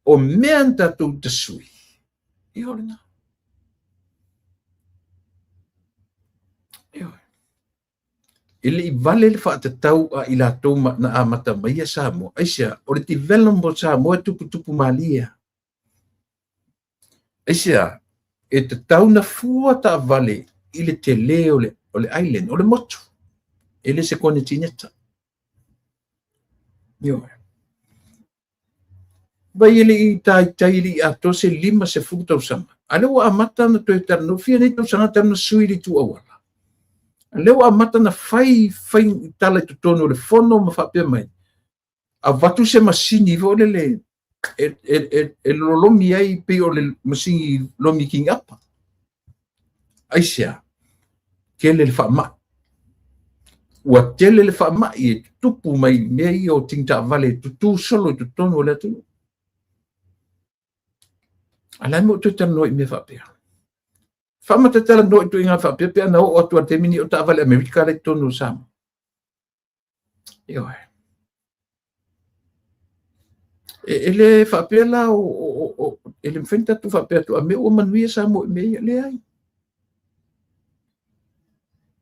O mea na tatou tasui, ia o lena. Ioe. E le i vale le faatatau a i latou na amata maia Samoa. Aisea? O le development o Samoa e tuputupu malie lava. Aisea? E tatau na fua taavale i le tele o le island, o le motu, e le se konetineta. Ioe. Vai e le i taitai e le i atoa se 50 tausaga. A lea ua amata ona toe talanoa, fia nei tausaga talu ona sui le itu auala. A lea ua amata ona fai fai tala i totonu o le fono ma faapea mai, avatu se masini foi lele e lolomi ai pei o le masini lomi tini apa. Aisea? Tele le faamai. Ua tele le faamai e tutupu mai mea ia o tini taavale e tutu solo i totonu o le atunuu. A la e mo toe talanoa i mea faapea. Faamatatala noa i tuiga faapea pe ana oo atu a le taimi ni o taavale Amerika la i totonu o Samoa. Ioe. E le faapea la e le mafai ona tatou faapea atu a mea ua manuia Samoa i mea ia. Leai.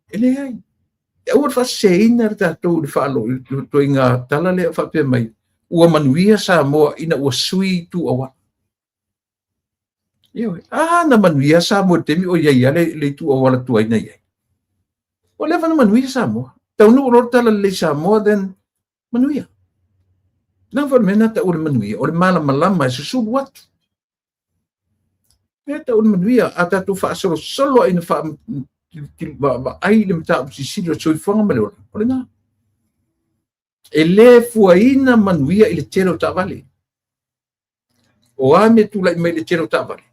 E leai. E aua le faaseseina le tatou i le faalo i le ituaiga tala lea faapea mai ua manuia Samoa ina ua sui itu auala. Ioe. A na manuia Samoa i le taimi o i ai lava le itu auala tuai na i ai. Ua leva ona manuia Samoa. Taunuu loa le tala lelei Samoa, then manuia. Na foi le mea na tau o le manuia, o le malamalama e susulu atu. Mea tau o le manuia, a tatou faasolosolo ai na vaai le mataupu silisili o le soifuaga ma le ola, o lena. E le fuaina manuia i le tele o taavale. O a mea tulai mai i le tele o taavale,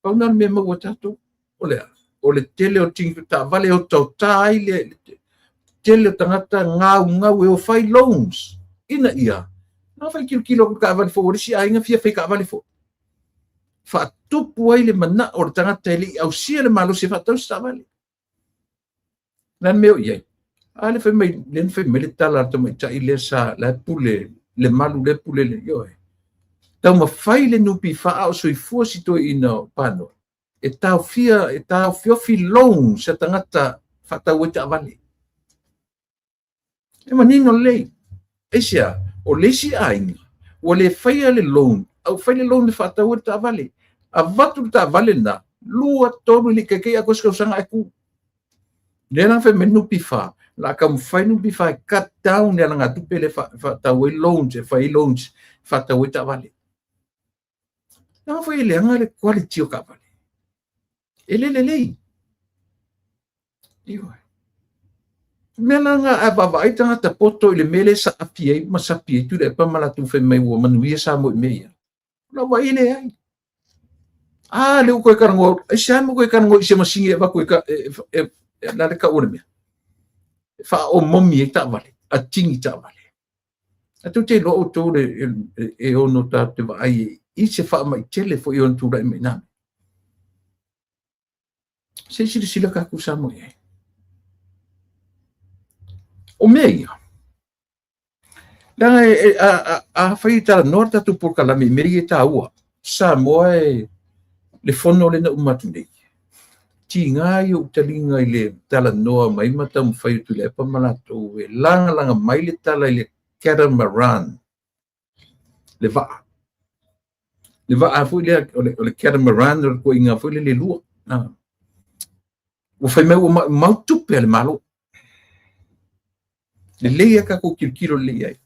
pau na o le mea maua tatou, o le a? O le tele o tini taavale e otaota ai le tele o tagata gaugau e o fai loans ina ia na fai tilotilo atu taavale fou a le isi aiga fia fai taavale fou. Faatupu ai le manao o le tagata e le i ausia le malosi e faatau se taavale. Le a le mea o i ai? A le fai mai, le na fai mai le tala a le tamaitai lea sa la e pule le malu lea pule le ioe. Taumafai le NPF a o soifua si toeaina o Pano e taofia e taofiofi loans a tagata faatau ai taavale. E manino lelei. Aisea? O le isi aiga ua le faia le loan, a ua fai le loan e faatau ai le taavale. Avatu le taavale lena, 2, 3, e le i taitai atoa se tausaga ae tu. Lea la na fai mai le NPF, o le a taumafai le NPF e cut down le alagatupe lea e faatau ai loans, e fai ai loans, e faatau ai taavale. Leaga foi e leaga le quality o taavale. E le lelei. Ioe. Mea la na a vaavaai tagata poto i le mea lea saapi ai ma sapi ai Tuilaepa ma latou fai mai ua manuia Samoa i mea ia. O lau vaai e leai. A lea ua toe talanoa, aisea mea ua toe talanoa i se masini e avatu e la le tau o le mea. E faaomomi ai taavale, a tini taavale. A tou te iloa outou le, e ono tatou te vaai i se faamai tele foi e ono tulai mai i na. Se i silasila tatou Samoa i ai. O mea ia, leaga afai e talanoa le tatou polokalame i mea ia e taua, Samoa e le fono lea na uma atu nei, tiga ia ou taliga i le talanoa mai ma taumafai o Tuilaepa ma latou e lagalaga mai le tala i le catamaran, le vaa. Le vaa foi lea, o le catamaran o le ituaiga foi lele e lua. Ua fai mai ua maumau tupe a le Malo. Lelei lava tatou tilotilo lelei i ai.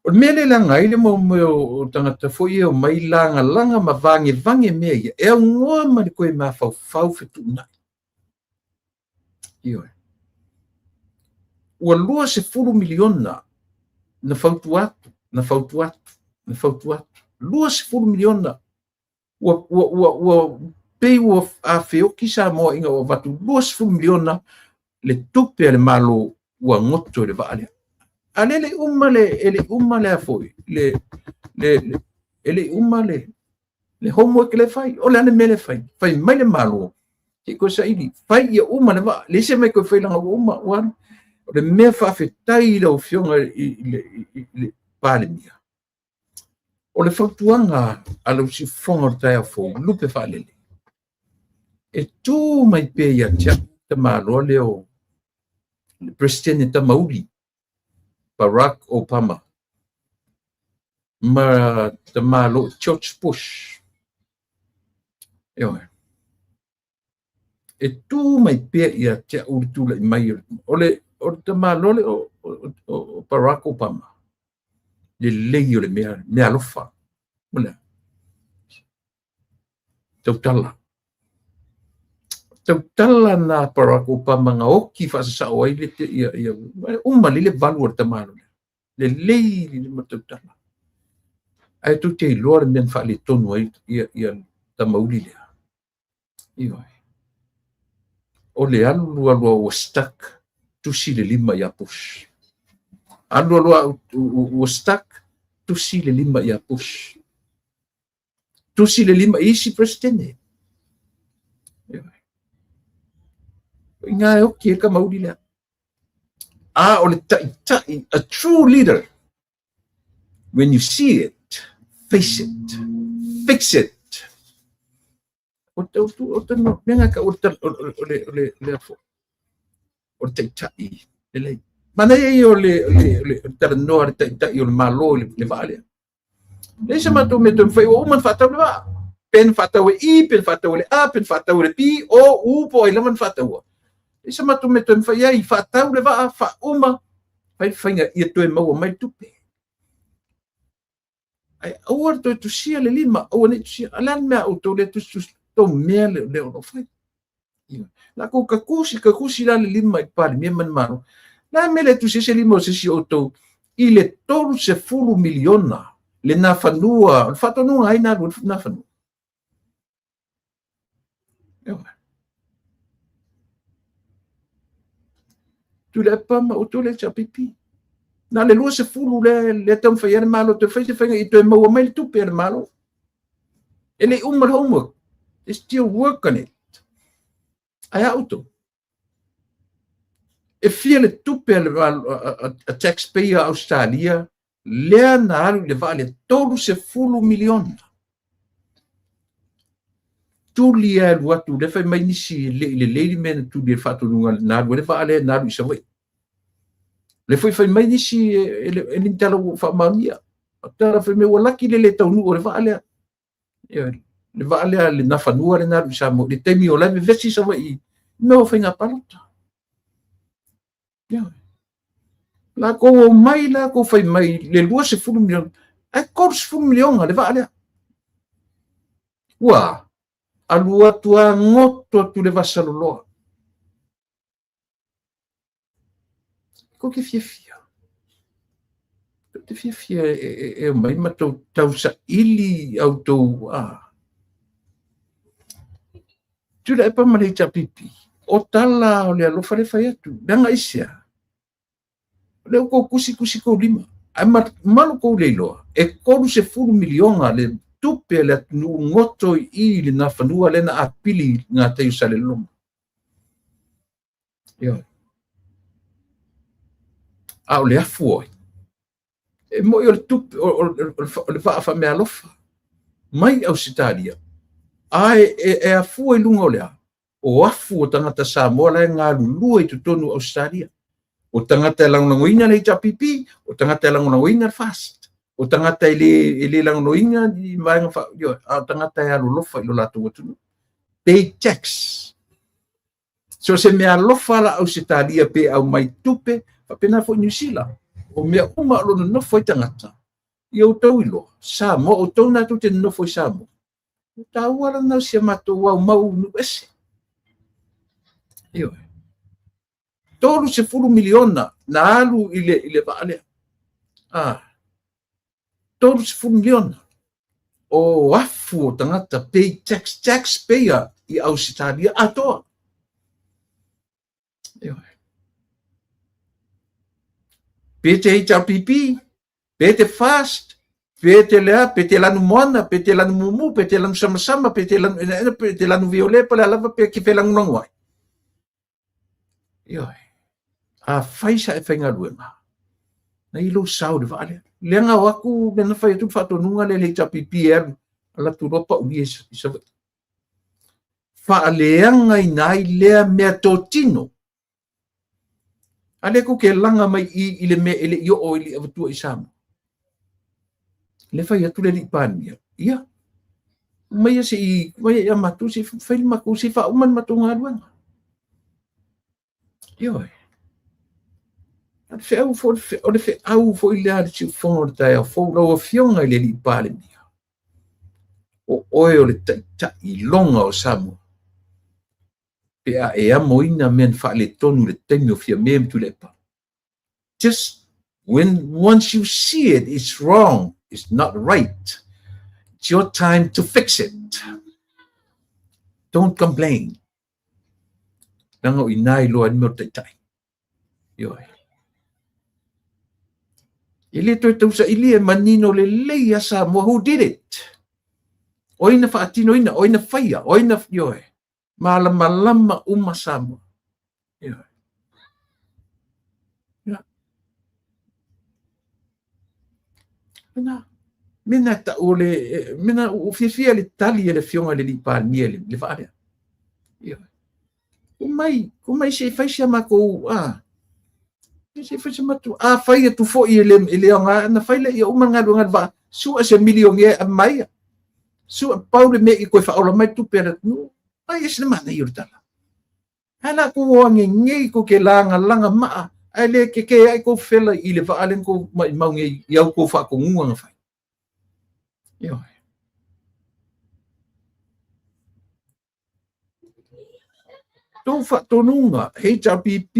O le mea lea e leaga ai le mea o tagata foi ia e omai lagalaga ma vagevage mea ia, e aunoa ma le toe mafaufau fetuunai. Ioe. Ua $20 miliona na fautua atu, na fautua atu, na fautua atu. $20 miliona. Ua pei ua afeoki Samoa ina ua avatu $20 miliona le tupe a le Malo ua goto i le vaa lea. A lea e le i uma le, e le i uma le a foi, le, le, e le i uma le, le homework lea e fai. O le a le mea lea e fai? Fai mai le Malo, se i toe saili, fai ia uma le vaa, leai se mea e toe fai leaga ua uma, ua alu. O le mea faafetai i lau Afioga i le Palemia, o le fautuaga a lau siufofoga o le taeao fou, lupe faalele, e tu mai pea ia te au le tamaloa lea o le Peresetene Tamauli, Barack Obama, ma tamaloa George Bush. Ioe. E tu mai pea ia te au le tulai mai o le tamaloa lea o Barack Obama, lelei o le mea, mea alofa. O le tautala. Tautala na Barack Obama na oti faasasao ai le ia, ia, uma lelei le valu o le tamaloa lea. Lelei le ma tautala. Ae tou te iloa le mea na faaletonu ai ia tamauli lea. Ioe. O le alu alu ua stuck, tusi le lima ia Bush. Alu alu ua stuck, tusi le lima ia Bush. Tusi le lima i isi presidente. Ioe. Inga e oki e ka mauli lea. A o le taitai, a true leader, when you see it, face it, fix it. O te o te mea ngā ka o le o le o le le afo. O le taitai lelei. Manaia ia o le o le o le talanoa le taitai o le Malo i le vaa lea. Leai se matou mea toe mafai, ua uma ona faatau le vaa. Pe na faatau e I, pe na faatau e le A, pe na faatau e le B, O, U, po o ai lava na faataua. Leai se matou mea toe mafai ai, faatau le vaa, faauma, fai le faiga ia toe maua mai le tupe. Ae aua le toe tusia le lima, aua ne i tusia. A o le a le mea a outou lea tusitusi, tou mea lea o lo o fai. Latou tatusi, tatusi la le lima i le Palemia ma le Malo. Le a le mea le tusi ai se lima o se isi o outou i le 30 miliona le nafanua, o le faatonuga ai na alu ai le nafanua. Tuilaepa ma outou le HRPP. Na o le 20 lea, lea taumafai ai le Malo toe fai se faiga i toe maua mai le tupe a le Malo. E le i uma le homework. They still work on it. Ae a outou? E fia le tupe a le a taxpayer a Australia lea na alu i le vaa lea 30 miliona. Tuli e alu atu, lea fai mai nisi e le i lelei le mea na tuli e le faatonuga na alu ai le vaa lea na alu i Savaii. Lea foi fai mai nisi e le ni tala ua faamaonia. O tala fai mai ua laki le le taunuu o le vaa lea. Le vaa lea le nafanua lea na alu i Samoa i le taimi o la e vevesi Savaii i mea o faiga palota. Ioe. Latou omai latou fai mai le 20 miliona, ae 30 miliona le vaa lea. Ua alu atu a goto atu le vasaloloa. Tou te fiafia. Tou te fiafia e omai ma tou tausaili au tou a. Tuilaepa ma le HRPP, o tala o le alofa le fai atu. Leaga aisea? lea ua tou tusi tusi tou lima, ae malu tou le iloa, e 30 miliona le tupe a le atunuu goto i i i le Nafanua lea na apili i gatai o Salelologa. Ioe. A o le afu o ai? E moi o le tupe, o le vaa faameaalofa mai Ausetalia, a e afua i luga o le a? O afu o tagata Samoa la e galulue i totonu o Ausetalia. O tagata e lagolagoina le HRPP, o tagata e lagolagoina le FAST, o tagata e le lagolagoina ni vaega fa, ioe, a o tagata e alolofa i lo latou atunuu. Pay tax. So se mea alofa la Ausetalia pe aumai tupe, faapena foi Niu Sila. O mea uma o lo o nonofo ai tagata, ia outou iloa, Samoa, o outou na tou te nonofo i Samoa. O taua la na o si a matou au mau nuu ese. Ioe. 30 miliona na alu i le vaa lea. Ah, 30 miliona o afu o tagata pay tax, tax payer i Ausetalia atoa. Ioe. Pe te HRPP, pe te FAST, pe te lea, pe te lanu moana, pe te lanu mumu, pe te lanu samasama, pe te lanu enaena, pe te lanu viole, po o le a lava pe ke felagolago ai. Ioe. Afai sa e faigaluega, na i lou sao i le vaa lea. Leaga o aku mea na fai atu le faatonuga lea i le HRPP e alu, alu atu loa paulia i Savaii. Faaleagaina ai lea meatotino. A lea tou te laga mai i i le mea e le i oo i le avatua i Samoa. Le fai atu le alii Palemia, ia, maia se i, maia ia matou se i fai le matou, se i faauma le matou galuega. Ioe. O le feau foi, o le feau foi lea a le siufofoga o le taeao fou, lau Afioga i le alii Palemia, o oe o le taitai loga o Samoa. Pe a e amoina mea na faaletonu i le taimi o Fiame ma Tuilaepa. Just when once you see it, it's wrong, it's not right. It's your time to fix it. Don't complain. Leaga o i ina iloa ai le mea o le taitai. Ioe. E le toe tausaili e manino lelei a Samoa who did it. O ai na faatinoina, o ai na faia, o ai na, ioe. Malamalama uma Samoa. Ioe. Ia. Mena, mena tau o le, mena ua fiafia le tali a le Afioga i le Alii Palemia i le vaa lea. Ioe. Tuu mai, tuu mai se i fai si a matou, a, se i fai si a matou, a fai atu foi e le, e le aoga, ona fai lea ia uma le galuega a le vaa, sua se milioni e aumai, sua, pau le mea i toe faaola mai le tupe a le atunuu, ai e ese le manaia o le tala. Ae la kou o agegei kou te lagalaga maa, ae le kekē ai kou fela i le vaa lea na kou maimau nei i au kou faatonuga na fai. Ioe. Tou faatonuga, HRPP,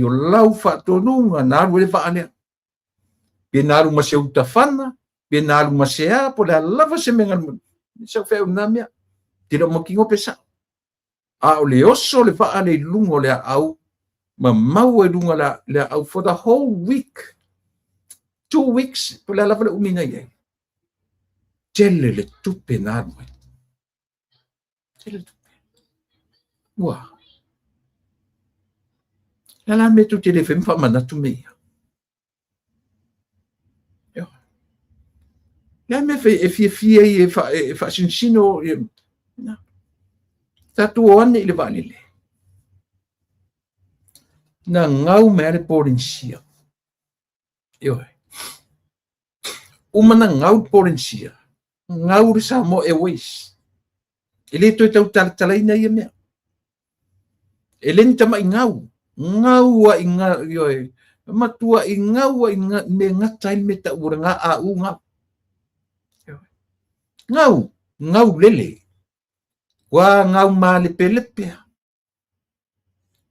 o lau faatonuga na alu ai le vaa lea. Pe na alu ma se utafana, pe na alu ma se a, po o le a lava se mea na alu ma, sau feau i lena mea. Te le o mautinoa pe sao. A o le oso o le vaa lea i luga o le aau, ma mau ai luga o le aau for the whole week. 2 weeks, po o le a lava le umi na i ai. Tele le tupe na alu ai. Tele le tupe. Ua. Le a la mea tou te le fai ma faamanatu mea ia? Le a mea e fiafia ai e faasinosino tatou o ane i le vaalele. Na gau mai lava le Polenisia. Ioe. Uma na gau le Polenisia, gau le Samoa Airways. E le toe tau talatalaina ia mea. E le ni tama'i gau, gau a i ga, ioe, matua'i gau a i ga, mea gata ai le mea ta'u o le ga a u gau. Ioe. Gau, gau lele. Ua gau malepelepe a.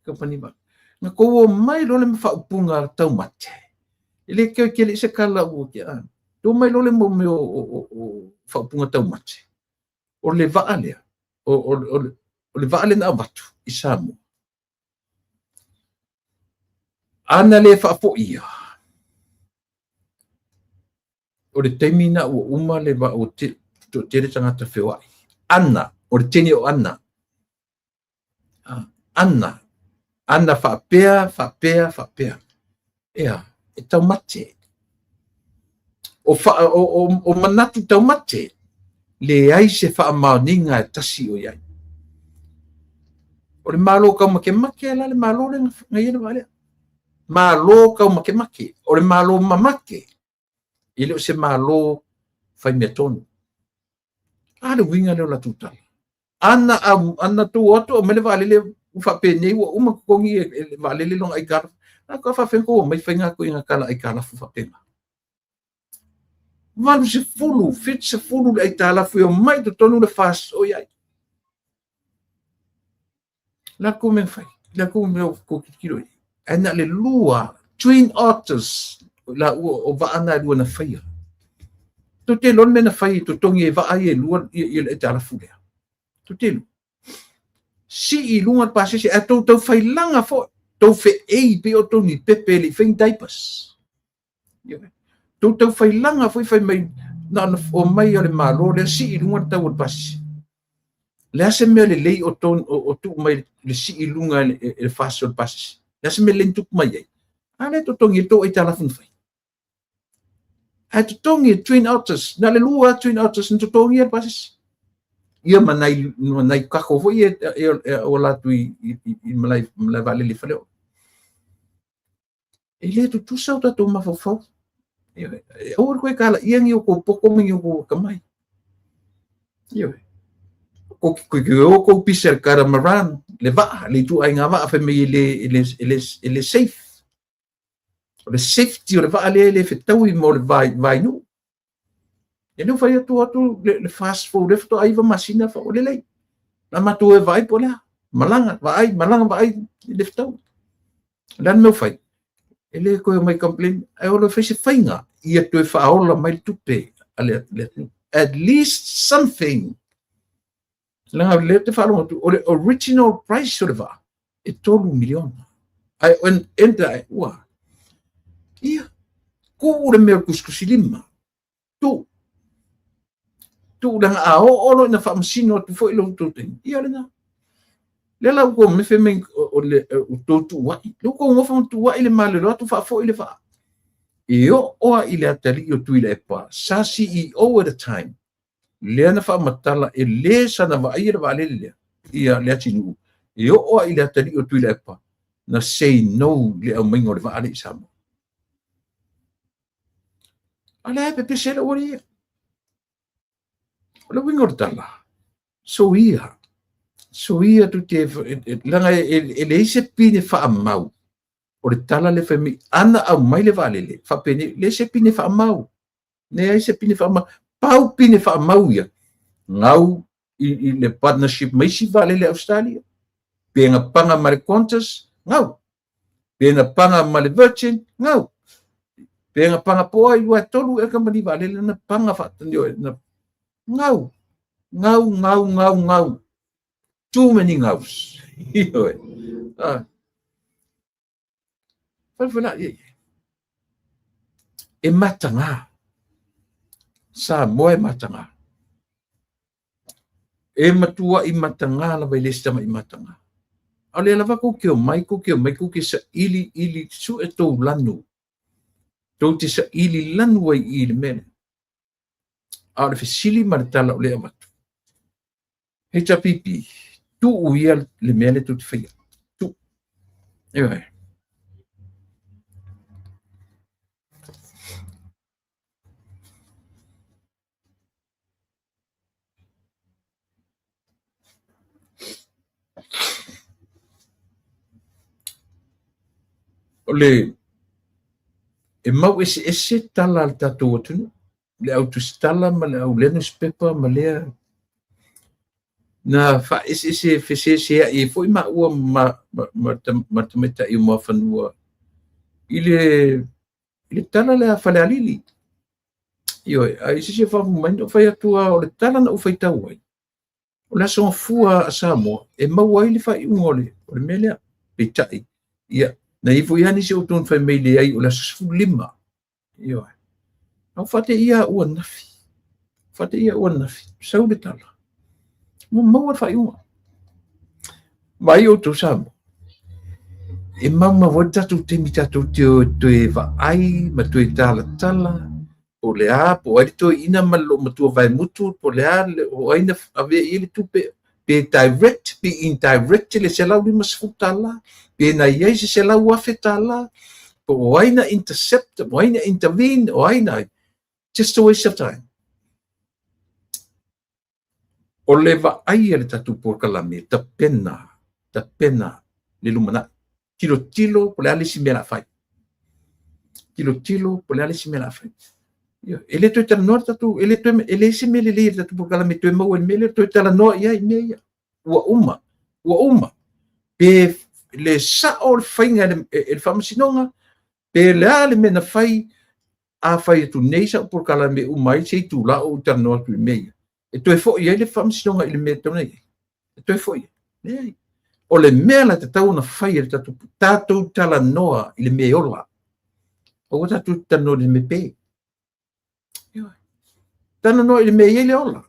Kamupani vaa. Na kou o mai loa le faaupuga taumate. E le toe tele i se tala ua ke a. Tou mai loa le mo mea o faaupuga taumate. O le vaa lea, o le vaa lea na avatu i Samoa. Ana le faafoia, O le taimi na ua uma le va o te toatele tagata feoai. Ana, o le teine o Ana. Ana, ana faapea, faapea, faapea. Ea, e taumate. O, fa, o, o, o manatu taumate, leai se faamaoniga e tasi o i ai. O le Malo taumakemake la le Malo lea na i ai le vaa lea. Malo taumakemake. O le Malo mamake, e le o se Malo faimea tonu. A le uiga lea o latou tala. Ana, ana tou o atu aumai le vaalele ua faapenei ua uma totogi e le vaalele lona aitalafu. A ka faafefea ona tou omai fai na ituaiga tala aitalafu faapena. 80, 70 le aitalafu e omai i totonu le FAST o i ai. Le a tou mea na fai? Le a tou mea o tou tilotilo i ai? Ae na o le lua, Twin Otters, la ua o vaa na e lua na faia. Tou te iloa le mea na fai e totogi e vaa ia e lua ia le aitalafu lea. Tou te iloa. Sii i luga le pasese, ae tou taufailaga foi, tou feei pei o tou ni pepe e le i fai ni diapers. Tou taufailaga foi fai mai na ona omai o le Malo lea sii i luga le tau o le pasese. Le a se mea lelei o, ton, o, o tuu mai le sii i luga e le fasi o le pasese? Le a se mea lelei na tupu mai ai? A lea totogi e tou aitalafu na fai. Ae totogi e Twin Otters, na le lua Twin Otters na totogia le pasese. Ia ma nai, ma nai kako foi e, e, e, o latou i, i, i, i malae, malae vaalele i Faleolo. E le tutusa o tatou mafaufau. Ioe. Aua le toe talaia ni o tou poto ma ni o tou atamai. Ioe. Ko ke o kou pisa le catamaran, le vaa, le ituaiga vaa fai mai e le, e le, e le, e le safe. O le safety o le vaa lea e le fetaui mo le vai, vai nuu. E le fai atu atu le, le fast forward le faatoa 9 masina fa o lelei. Na matou e vaai po o le a. Malaga, vaai, malaga, vaai, e le fetaui. O le a le mea o fai? E le toe omai complain, ae o le fai se faiga ia toe faaola mai le tupe a le atunuu. At least something. Leaga lea ou te faalogo atu, o le original price o le vaa, e $3 miliona. Ae enda ae ua. Ia, tuu le mea o le tusitusilima. Tuu. Tuu leaga a oo loa ina faamasino atu foi lo outou taimi, ia lena. Lea la ua tou mefe mai o le tou tuuai. Lea ua tou nofo ma tuuai le malolo atu faafoi le vaa. E oo lava i le atalii o Tuilaepa, sa CEO at the time, lea na faamatala e le sana vaaia le vaalele lea ia Leatinuu, e oo lava i le atalii o Tuilaepa na say no i le aumaiga o le vaa lea i Samoa. A lea e pepese ai le auala ia. O le uiga o le tala, soia, soia tu te, leaga e leai se pine faamau o le tala lea fai mai, ana aumai le vaalele, faapenei, leai se pine faamau. Leai se pine faamau. Pau pine faamau ia, gau i, i le partnership ma isi vaalele Australia. Pe na paga ma le Qantas, gau. Pe na paga ma le Virgin, gau. Pe na paga po ai lua e tolu ea kamupani vaalele na paga faatani o na gau. Gau, gau, gau, gau. Too many gaus. Ioe. Ah. Falefalai e. E matagā. Samoa e matagā. E matuaʻi matagā lava e le se tamaʻi matagā. A o lea lava tou te omai, tou te omai, tou te saili ili sue tou lanu. Tou te saili lanu ai i i le mea lea. A o le fesili ma le tala o lea e avatu. HRPP, tuu ia le mea lea tou te faia. Tuu. Ioe. O le e mau eseese tala a le tatou atunuu, le au tusitala ma le au lea nusipepa ma lea na faaeseese feseseai ai foi maua ma, ma, ma, ma le tamaitai o Muafanua i le i le tala lea a Falealili. Ioe, ae se isi e faafofoga mai, na ou fai atu lava o le tala na ou faitau ai, o le Aso Gafua a Samoa e maua ai le faaiuga o le, o le mea lea. Peitai, ia, na i ai foi lava nisi o outou na fai mai leai o le aso 15. Ioe. A ua faateia au ananafi. Faateia au ananafi. Sau le tala. Ua maua le faaiuga. Vaai outou Samoa. E maumau ai le tatou taimi tatou te o e toe vaai ma toe talatala po o le a, po o ai le toeaina ma le loomatua Vaemutu, po o le a, o ai na avea i ai le tupe, pe direct pe indirect le $150, pe na i ai se $100,000, po o ai na intercept, o ai na intervene, o ai na ai. Just a waste of time. O le vaai a le tatou polokalame, tapena, tapena le lumanai. Tilotilo po o le a le isi mea o le a fai. Tilotilo po o le a le isi mea o le a fai. E le toe talanoa le tatou, e le toe, e leai se mea lelei a le tatou polokalame e toe maua i le mea lea, toe talanoa i ai i mea ia. Ua uma, ua uma. Pe le sao le faiga e le Faamasinoga, pe le a le mea na fai, a fai atu nei sau polokalame e uma ai se itula o ou talanoa atu i mea ia, e toe foi ai le Faamasinoga i le mea e tatau ona i ai. E toe foi ai. Leai. O le mea la e tatau ona fai e le tatou, tatou talanoa i le mea e ola. Aua tatou te talanoa i le mea pe. Ioe. Talanoa i le mea e i ai le ola.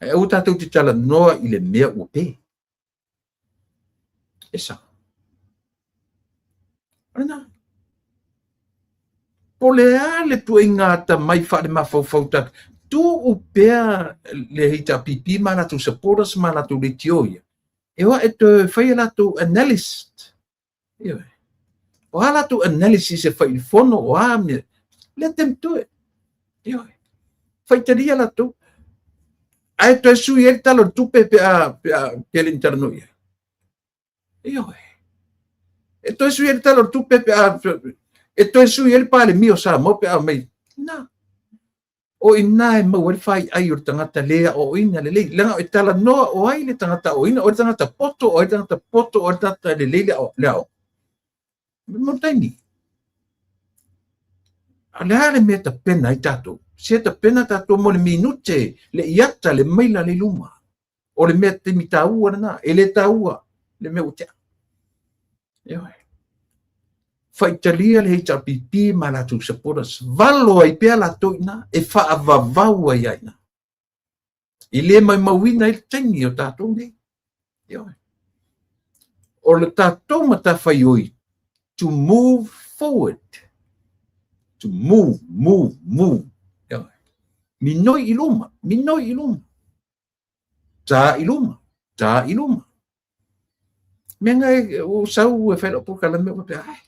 Ae aua tatou te talanoa i le mea ua pe. E sao. O lena. Po o le a le tuaiga atamai faalemafaufau ta tuu pea le HRPP ma latou supporters ma latou leitio ia, e o ae toe fai a latou analyst. Ioe. O a latou analysis e fai i le fono, o a mea. Let them do it. Ioe. Faitalia latou. Ae toe sui ai le Tala o le Tupe pe a, pe a, pe le i talanoa i ai. Ioe. E toe sui ai le Tala o le Tupe pe a, e toe sui ai le Palemia o Samoa pe a mai. Na. O i ina e maua ai le faiai o le tagata le aoaoina lelei. Leaga e talanoa o ai le tagata aoaoina, o ai le tagata poto, o ai le tagata poto, o ai le tagata lelei le aoga. Mo le taimi. A o le a le mea e tapena ai tatou? Se tapena tatou mo le minute, le iata, le maila le i luma. O le mea taimi taua lena, e le taua le mea ua tea. Ioe. Faitalia le HRPP ma latou supporters, valo ai pea latou i ina, e faavavau ai ai ina. E le maumauina ai le taimi o tatou nei. Ioe. O le tatou matafaioi, to move forward. To move, move, move. Ioe. Minoi i luma, minoi i luma. Tā i luma, tā i luma. Mea nga e o sau e whai lau polokalame o faapea, ai,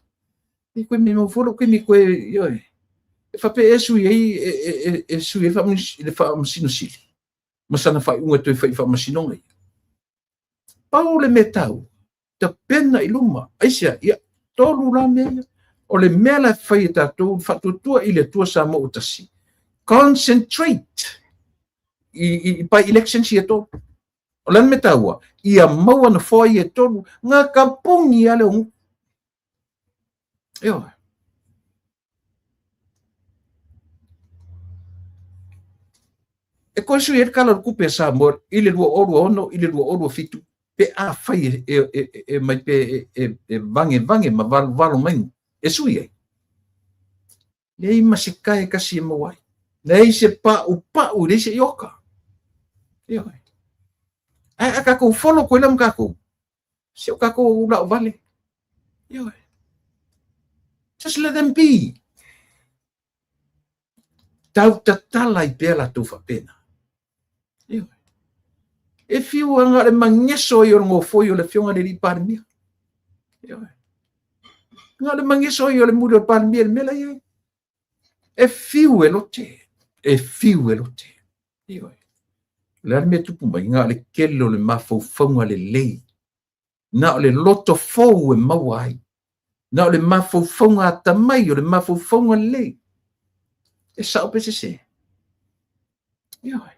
e koe me mau fua lou taimi koe, ioe. E faapea e sui ai, e, e, e, e sui ai le Faamasino Sili ma sana faaiuga e toe fai i Faamasinoga ia. Pau le mea taua, tapena i luma. Aisea? Ia, tolu la mea ia. O le mea la e fai e tatou, faatuatua i le Atua Samoa ua tasi, concentrate i, i, i by elections ia tolu. O le a le mea taua? Ia maua nofoa ia e tolu, ngā kapungi a le o ngutu. Ioe. E koe sui ai le Tala o le Tupe a Samoa i le 2026 i le 2027 pe afai e, e, e, e mai pe e, e, e vangevange ma valuvalo mai e sui ai. Leai ma se kae e kasi e maua ai. Leai se paʻupaʻu, leai se ioka. Ioe. Ae a kākou folo koe la ma kākou, se o kākou ula o vale. Ioe. Just let them be. Tau tatala i pea latou faapena. Ioe. E fiu anga le mageso ai o le gofoi o le Afioga i le Alii Palemia. Ioe. Na o le mageso ai o le muli o le Palemia i le mea la e i ai. E fiu e lote, e fiu e lote. Ioe. O le a le mea e tupu mai, na o le tele o le mafaufauga lelei, na o le loto fou e maua ai, na o le mafaufauga atamai, o le mafaufauga lelei. E sao pe sese? Ioe.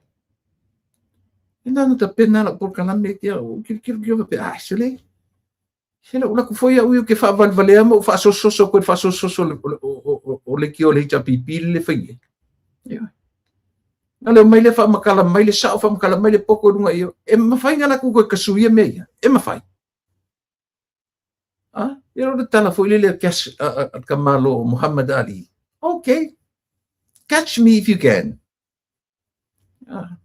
E na ona tapena lau polokalame, ia, ou tilotilo ki faapea, ah, se le, Se le ulaku foi au ia ke faavalevalea ma ou faasososo koe le faasososo o leitio o le HRPP le le fai nei. Ioe. Na leo mai le faamatala mai le sao faamatala mai le poto i luga i o. E mafai na latou toe kasuia mea ia. E mafai. A? Ia o le tala foi lele a Cash, a, a, a le tamālō o Muhammad Ali. Okay. Catch me if you can. Ah.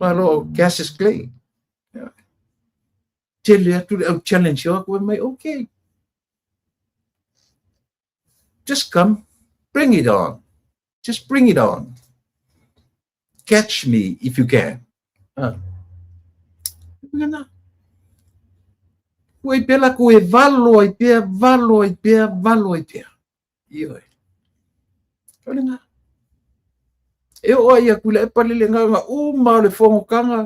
Malo Cassius Clay. Tele atu le au challenge o aku e mai, okay. Just come, bring it on. Just bring it on. Catch me if you can. Ah. Ngana. Ua i pea la ko e valo ai pea, valo ai pea, valo ai pea. Ioe. O le ngā. E o ai aku le e palele ngā ngā uma o le whongokanga.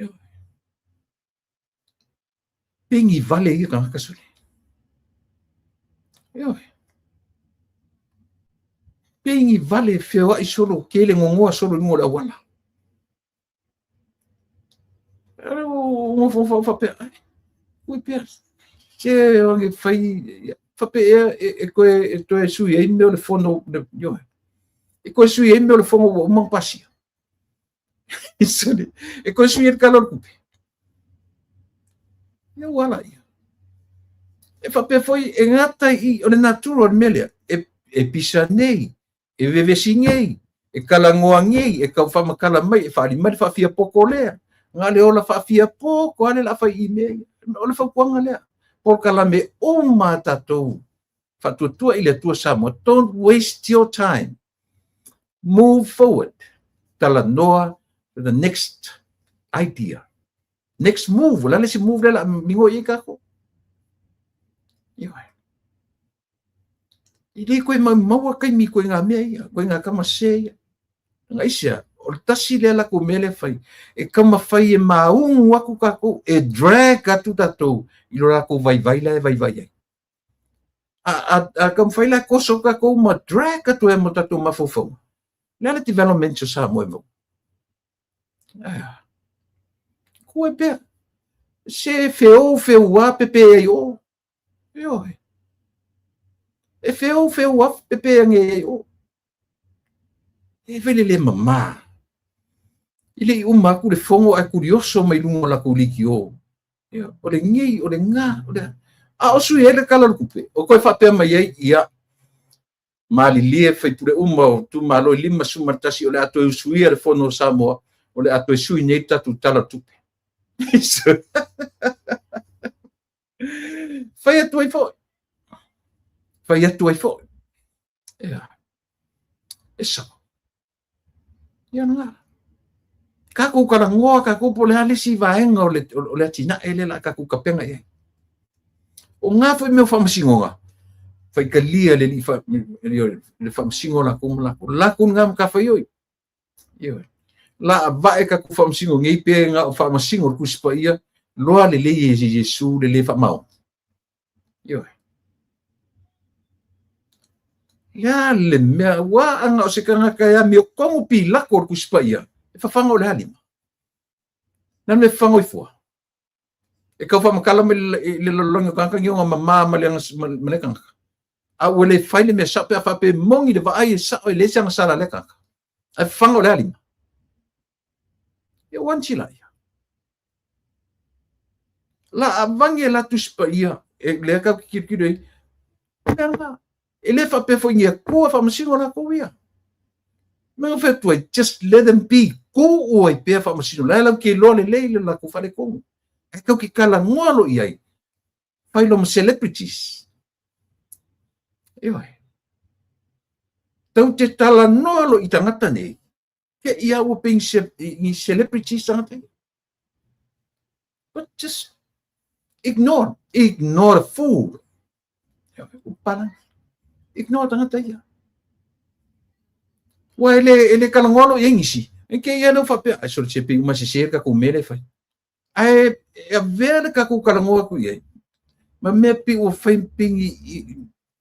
Ioe. Pengi vale ia ka kasule. Ioe. Pengi vale feoai solo ke le ngongoa solo i le awala. Se o fai fape ea e koe e toe sui ai mea o le fono ioe. E koe sui ai mea o le fono ua uma pasia. E koe sui ai le kala o le kupe. Ia ua ala ia. E faapea foi e gata i o le natura o le mea lea. E pisa nei, e vevesi nei, e kalagoa nei, e kau whaamakala mai, e whaali mai le whaafia poko lea. Ngā le ola whaafia poko, ale la whai i mea ia. O le whaukuanga lea. Polokalame uma tātou. Whaatuatua i le Atua Samoa. Don't waste your time. Move forward. Talanoa to the next idea. Next move. La le si move le la mingo i kako. Ioe. I le koe mau maua kaimi koe ngā mea ia, koe ngā kama se ia. Nga isia, o le tasi lea la ko mea lea fai, e kama fai e māungu aku kākou, e drag atu tātou i lo lākou vaivai la e vaivai ai. A kama fai la koso kākou ma drag atu e mo tātou mafaufauga. Le a le development o Samoa e mau. Koe pea, se wheou wheua pepe ai o. Ioe. E wheou wheou a pepe ange ai o. E whele le mamā. I le i uma aku le fongo ai kurioso mai lunga o la kuliki o. Ia, o le ngei, o le ngā, o le... A o sui hele kala le kupe. O koe whapea mai ai, ia, malilie faipule uma o itumalo e 51 o le a toe usuia le Fono o Samoa, o le a toe sui nei le tatou Tala o le Tupe. Fai atu ai foi. Fai atu ai foi. Ia. E sao. Ia na. Kākou kalagoa, kākou po le a le isi vaega o le, o le atinae le la kākou kapenga i ai. O ngā foi mea o faamasinoga, faitalia le alii fa, le faamasino lakou ma lakou. Lakou ngā matafaioi. Ioe. La vae kākou faamasino nei pe ngā o faamasino le Tusi Paia, loa lelei e Iesu le le faamaoni. Ioe. Le a le mea, ua anga o se tagata e amiotonu Pilato o le Tusi Paia, e fafaga o le a lima. Na le mea fafaga o ifua. E kau faamatala mai le lalolagi o tagata ni ona mamā ma le ma le tagata. A ua le fai le mea sao pe a faapea e moni le vaai e sao e leai se agasala a lea tagata. Ae fafaga o le a lima. Ia ua anisi la ia. La avangi e la Tusi Paia e lea kau ki kirikiri ai. Leaga, e le faapea foi ni Atua faamasino lakou ia. Mea fai atu ai, just let them be. Tuu ai pea faamasino. La e lau ke iloa lelei le lakou faaletonu. Ae kau ki talanoa loa i ai. Fai loa ma celebrities. Ioe. Tau te talanoa loa i tagata nei, Ke ia ua pe ni celebrities tagata ia. But just ignore, ignore the fool. Upala. Ignore tagata ia. Ua e le, e le kalagoa loa i ai nisi. E ke ia leo faapea, ai sole se pe uma se se ka ku mele fai. Ae e avea le tatou talanoa atu i ai, ma mea pei ua fai pei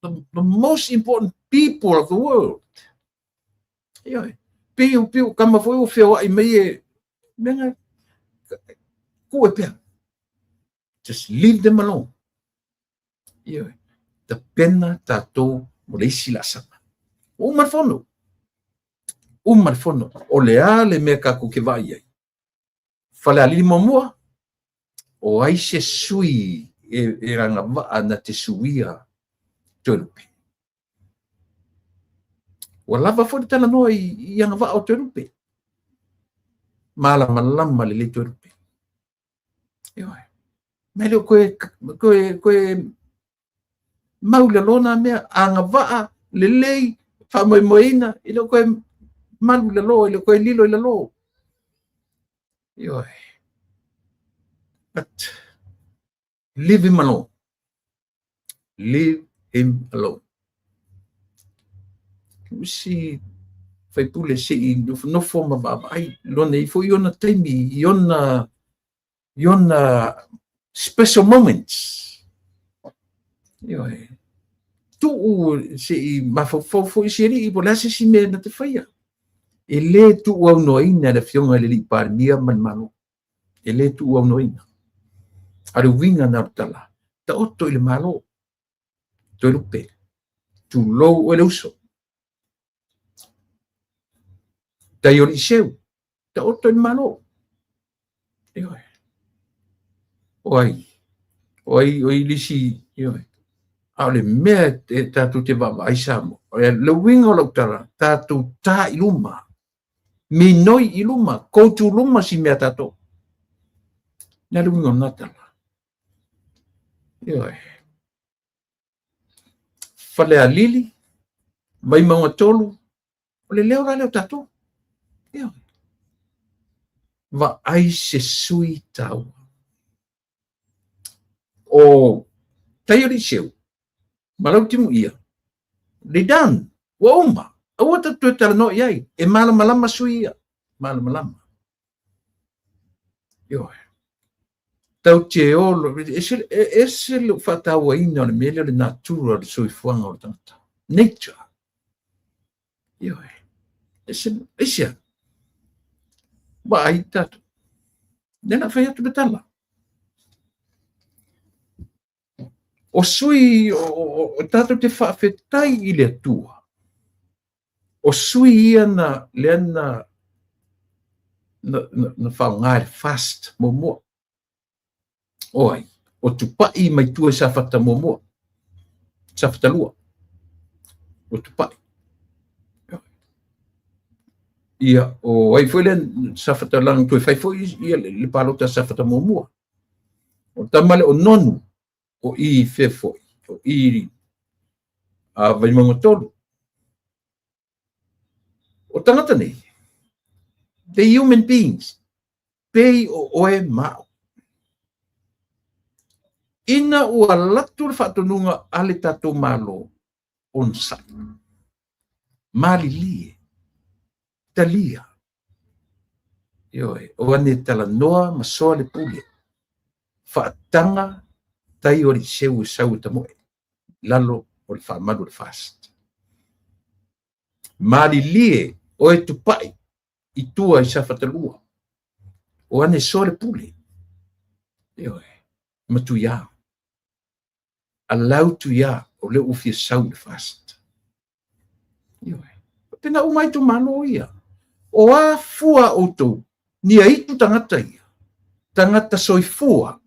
the most important people of the world. Ioe, pei o pei o kama foi ua feoai mai e mea nga tuu e pea. Just leave them alone. Ioe, tapena tatou mo le isi laasaga. Ua uma le fono. Uma le fono. O le a le mea tatou ke vaai ai? Falealili muamua, o ai se sui e agavaa na te suia Toelupe. Ua lava foi le talanoa i agavaa o Toelupe. Malamalama lelei Toelupe. Ioe. Ma e le o toe mau i lalo na mea, agavaa lelei, faamoemoeina, e le o toe malu i lalo, e le o toe lilo i lalo. Ioe. But leave him alone. Leave him alone. Isi faipule se i nofonofo ma vaavaai lona i foi ona taimi i ona special moments. Ioe. Tuu se i mafaufau foi si alii po o le a se isi mea na te faia. E le tuuaunoaina le Afioga i le Alii Palemia ma le Malo. E le tuuaunoaina. A o le uiga na o le tala, taoto i le Malo, Toelupe, tulou oe le uso. Tai o Liseu, taoto i le Malo. Ioe. O ai, o ai, o ai le isi, ioe. A o le mea e tatou te vaavaai Samoa, o le uiga o lau tala, tatou ta i luma, minoi i luma, koutu luma si mea tatou. Le a le uiga o lena tala? Ioe. Falealili, Vaimauga 3, o le leo la lea o tatou. Ioe. Vaai se sui taua. O Taialii ma Lautimuia, they done. Ua uma. Aua tatou toe talanoa i ai. E malamalama sui ia. Malamalama. Ioe. Tau te olo, ese, ese le faatauaina o le mea lea o le natura o le soifuaga o le tagata. Nature. Ioe. Ese, ese. Vaai tatou. Lea na fai atu le tala. O sui o tatou te faafetai i le Atua. O sui ia na lea na faaaoga i le FAST muamua. O ai? O Tupai mai tua i Safata muamua. Safata 2. O Tupai. Ia, o ai foi lea Safata lana toe fai foi ia le palota Safata muamua. O tama le o Nonu, o i fea foi, o i a Vaimauga 3. O tagata nei, the human beings, pei o oe ma au. Ina ua latu le faatonuga a le tatou Malo, onosai, malilie, talia. Ioe, o ane talanoa ma soa le pule, faataga tai o Aliseu e sau e tamoe, lalo o le faamalu o le FAST. Malilie oe Tupai i tua i Safata 2, o ane soa le pule. Ioe, matuia. Alau tuia o lea ua fia sau le FAST. Ioe. Pena uma ai itumalo ia. O a fua outou, nia itu tagata ia, tagata soifua.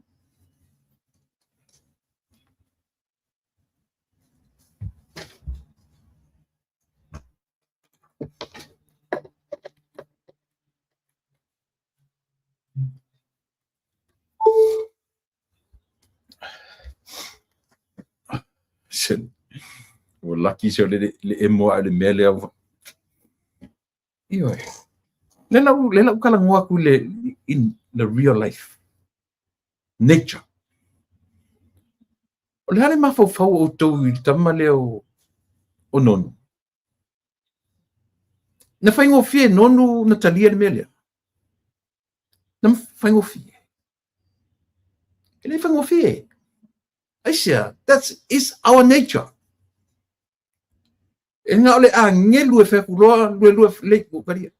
Ua laki se o le emo a le mea lea. Ioe. Le lau talanoa atu le in the real life. Nature. O le a le mafaufau o outou i le tama lea o Nonu? Na faigofie Nonu na talia le mea lea. Na faigofie. E le faigofie. Aisea, that is our nature. E na o le agelu e fai atu loa lue lue lei ua talia.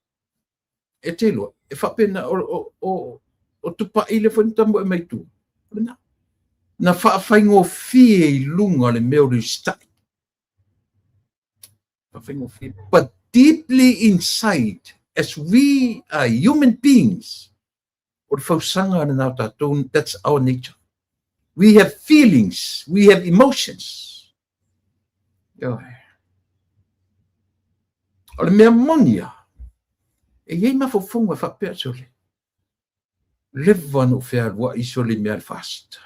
E te iloa, e faapena o Tupai le foi na tamoe mai tua. O lena. Na faafaigofie i luga o le mea o le usitai. Faafaigofie. But deeply inside, as we are human beings, o le fausaga lena o tatou, that's our nature. We have feelings, we have emotions. Ioe. O le mea moni lava, e i ai mafaufauga e faapea, sole, leva ona ou fealuai sole i mea a le FAST.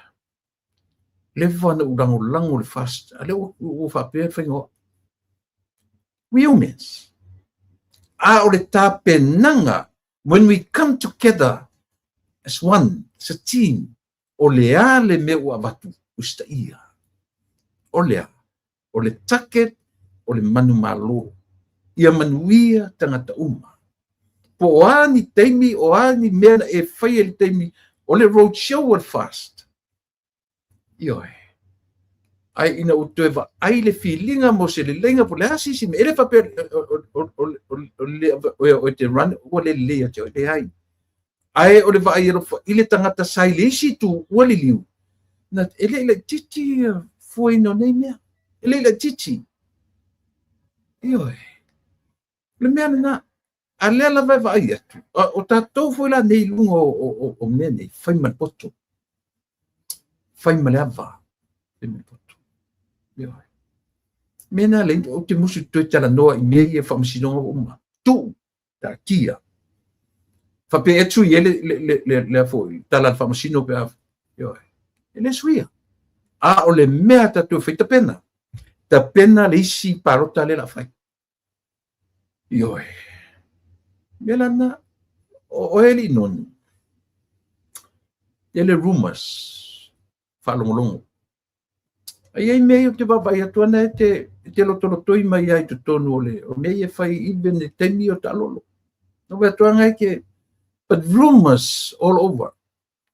Leva ona ou lagolago i le FAST, a lea ua faapea le faiga o au. We humans. A o le tapenaga, when we come together as one, as a team, o le a le mea ua avatu, usitaia. O le a? O le target, o le manumalo. Ia manuia tagata uma. Po o a ni taimi, o a ni mea na e faia i le taimi o le road show a le FAST. Ioe. Ae ina ua toe vaai le filiga mo se leleiga po o le a se isi mea, e le faapea o te run ua le lelei ia te oe, leai. Ae o le vaai alofa i le tagata sa i le isi itu ua liliu, na, e le i laitiiti ia fuaina o nei mea. E le i laitiiti. Ioe. O le mea lena. A lea lava e vaai atu, o tatou foi la nei i luga o mea nei, fai ma le poto, fai ma le ava, fai ma le poto. Ioe. Mea na le, ou te musu toe talanoa i mea ia faamasinoga ua uma. Tuu, taatia. Faapea e tui ai le foi, tala a le faamasino pe a, ioe. E le suia. A o le mea tatou fai tapena. Tapena le isi palota lea la fai. Ioe. Mea la lena, o e alii nonu, tele rumors, faalogologo. A i ai mea ia ou te vaavaai atu ana e te, e te lotolotoi mai ai i totonu o le, o mea ia e fai even i taimi o taalolo. Na vaai atu ana e te, but rumors all over.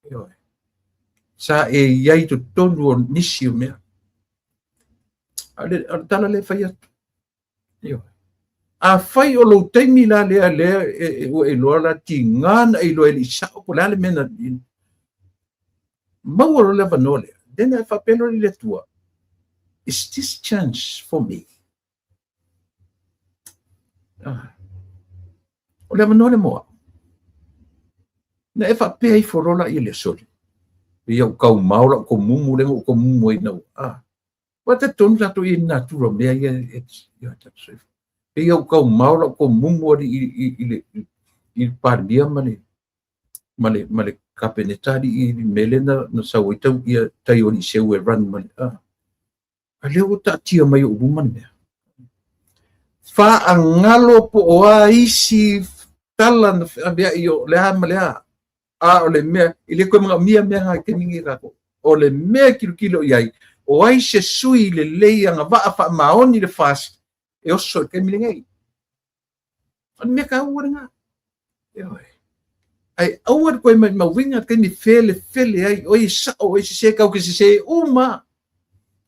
Ioe. Sa e i ai i totonu o nisi o mea. A o le, o le tala lea e fai atu. Ioe. Afai o lou taimi la lea lea e, e, ua e iloa la tiga na e iloa e le i sao po o le a le mea na maua loa le avanoa lea, then e faapea loa i le Atua, is this chance for me? Ah. O le avanoa lea mo au. Na e faapea ifo loa la i le soli. Ia u kau mao la u komumu le u komumu ai na. Ah. Ua talitonu tatou i natura mea ia e pei ia ua taumao lau tomumu alii i le i le Palemia ma le ma le ma le Kapeneta alii i le mea lea na, na sau ai tau ia tai o alii seu e run ma le a. A lea ua taatia mai ou luma le mea. Faagalo po o a isi tala na feaveai o le a ma le a. A o le mea, e le toe manaomia mea na i taimi nei tatou. O le mea e tilotilo i ai, o ai se sui lelei agavaa faamaoni le FAST e oso i le taimi lenei. O le mea taua lena. Ioe. Ae aua le toe maumauina le taimi felefele ai, oi e sao, oi e sese, tau te sese uma.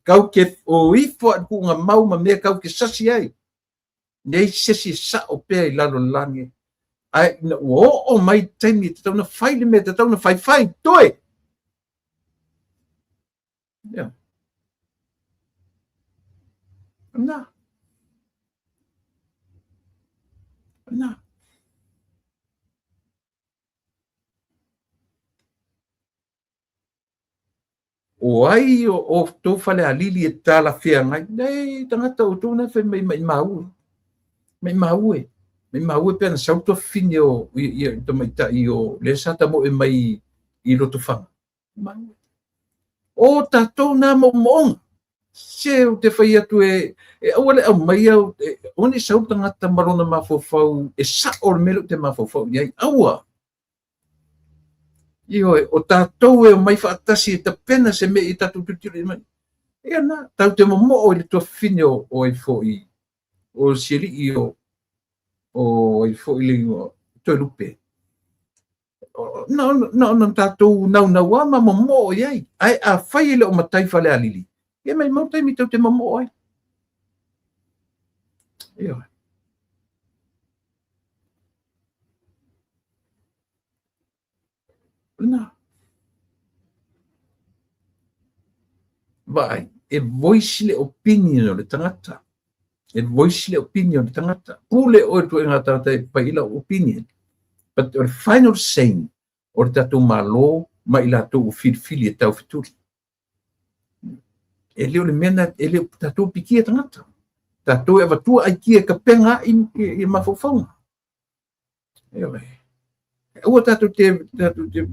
Tau te o ifo a i le tuugamau ma mea tau te sasi ai. Leai se isi e sao pea i lalo o le lagi, ae ina ua oo mai le taimi e tatau ona fai le mea e tatau ona fai, fai, toe! Yeah. Na. Na. O ai o outou falealili e talafeagai? Nei, tagata outou na fai mai maimau e. Maimau e. Maimau e pe ana sau tuafafine o ia tamaitai o lea sa tamoe mai i Lotofaga. Maimau e. O tatou na moomooga. Se ou te fai atu e, e aua le aumaia, e, aua ne i sau le tagata ma lona mafaufau e sao le mea lea ou te mafaufau i ai. Aua! Ioe, o tatou e omai faatasi e tapena se mea i tatou tilotilo i mai. Ia na, tau te momoo i le tuafafine o, o ai foi, o si alii o, o ai foi le igoa, Toelupe. Na ona, na ona tatou naunauā ma momoo i ai. Ae afai e le o matai Falealili, ia maimau taimi tau te momoo ai. Ioe. Na. Vaai, e voice le opinion o le tagata. E voice le opinion o le tagata. Pule oe le ituaiga tagata e fai i lau opinion. But o le final saying o le tatou Malo ma i latou ua filifili e taufetuli. E le o le mea na, e le o tatou pikia tagata. Tatou e avatua aikia e tapena ai i mafaufauga. Ioe. Aua tatou te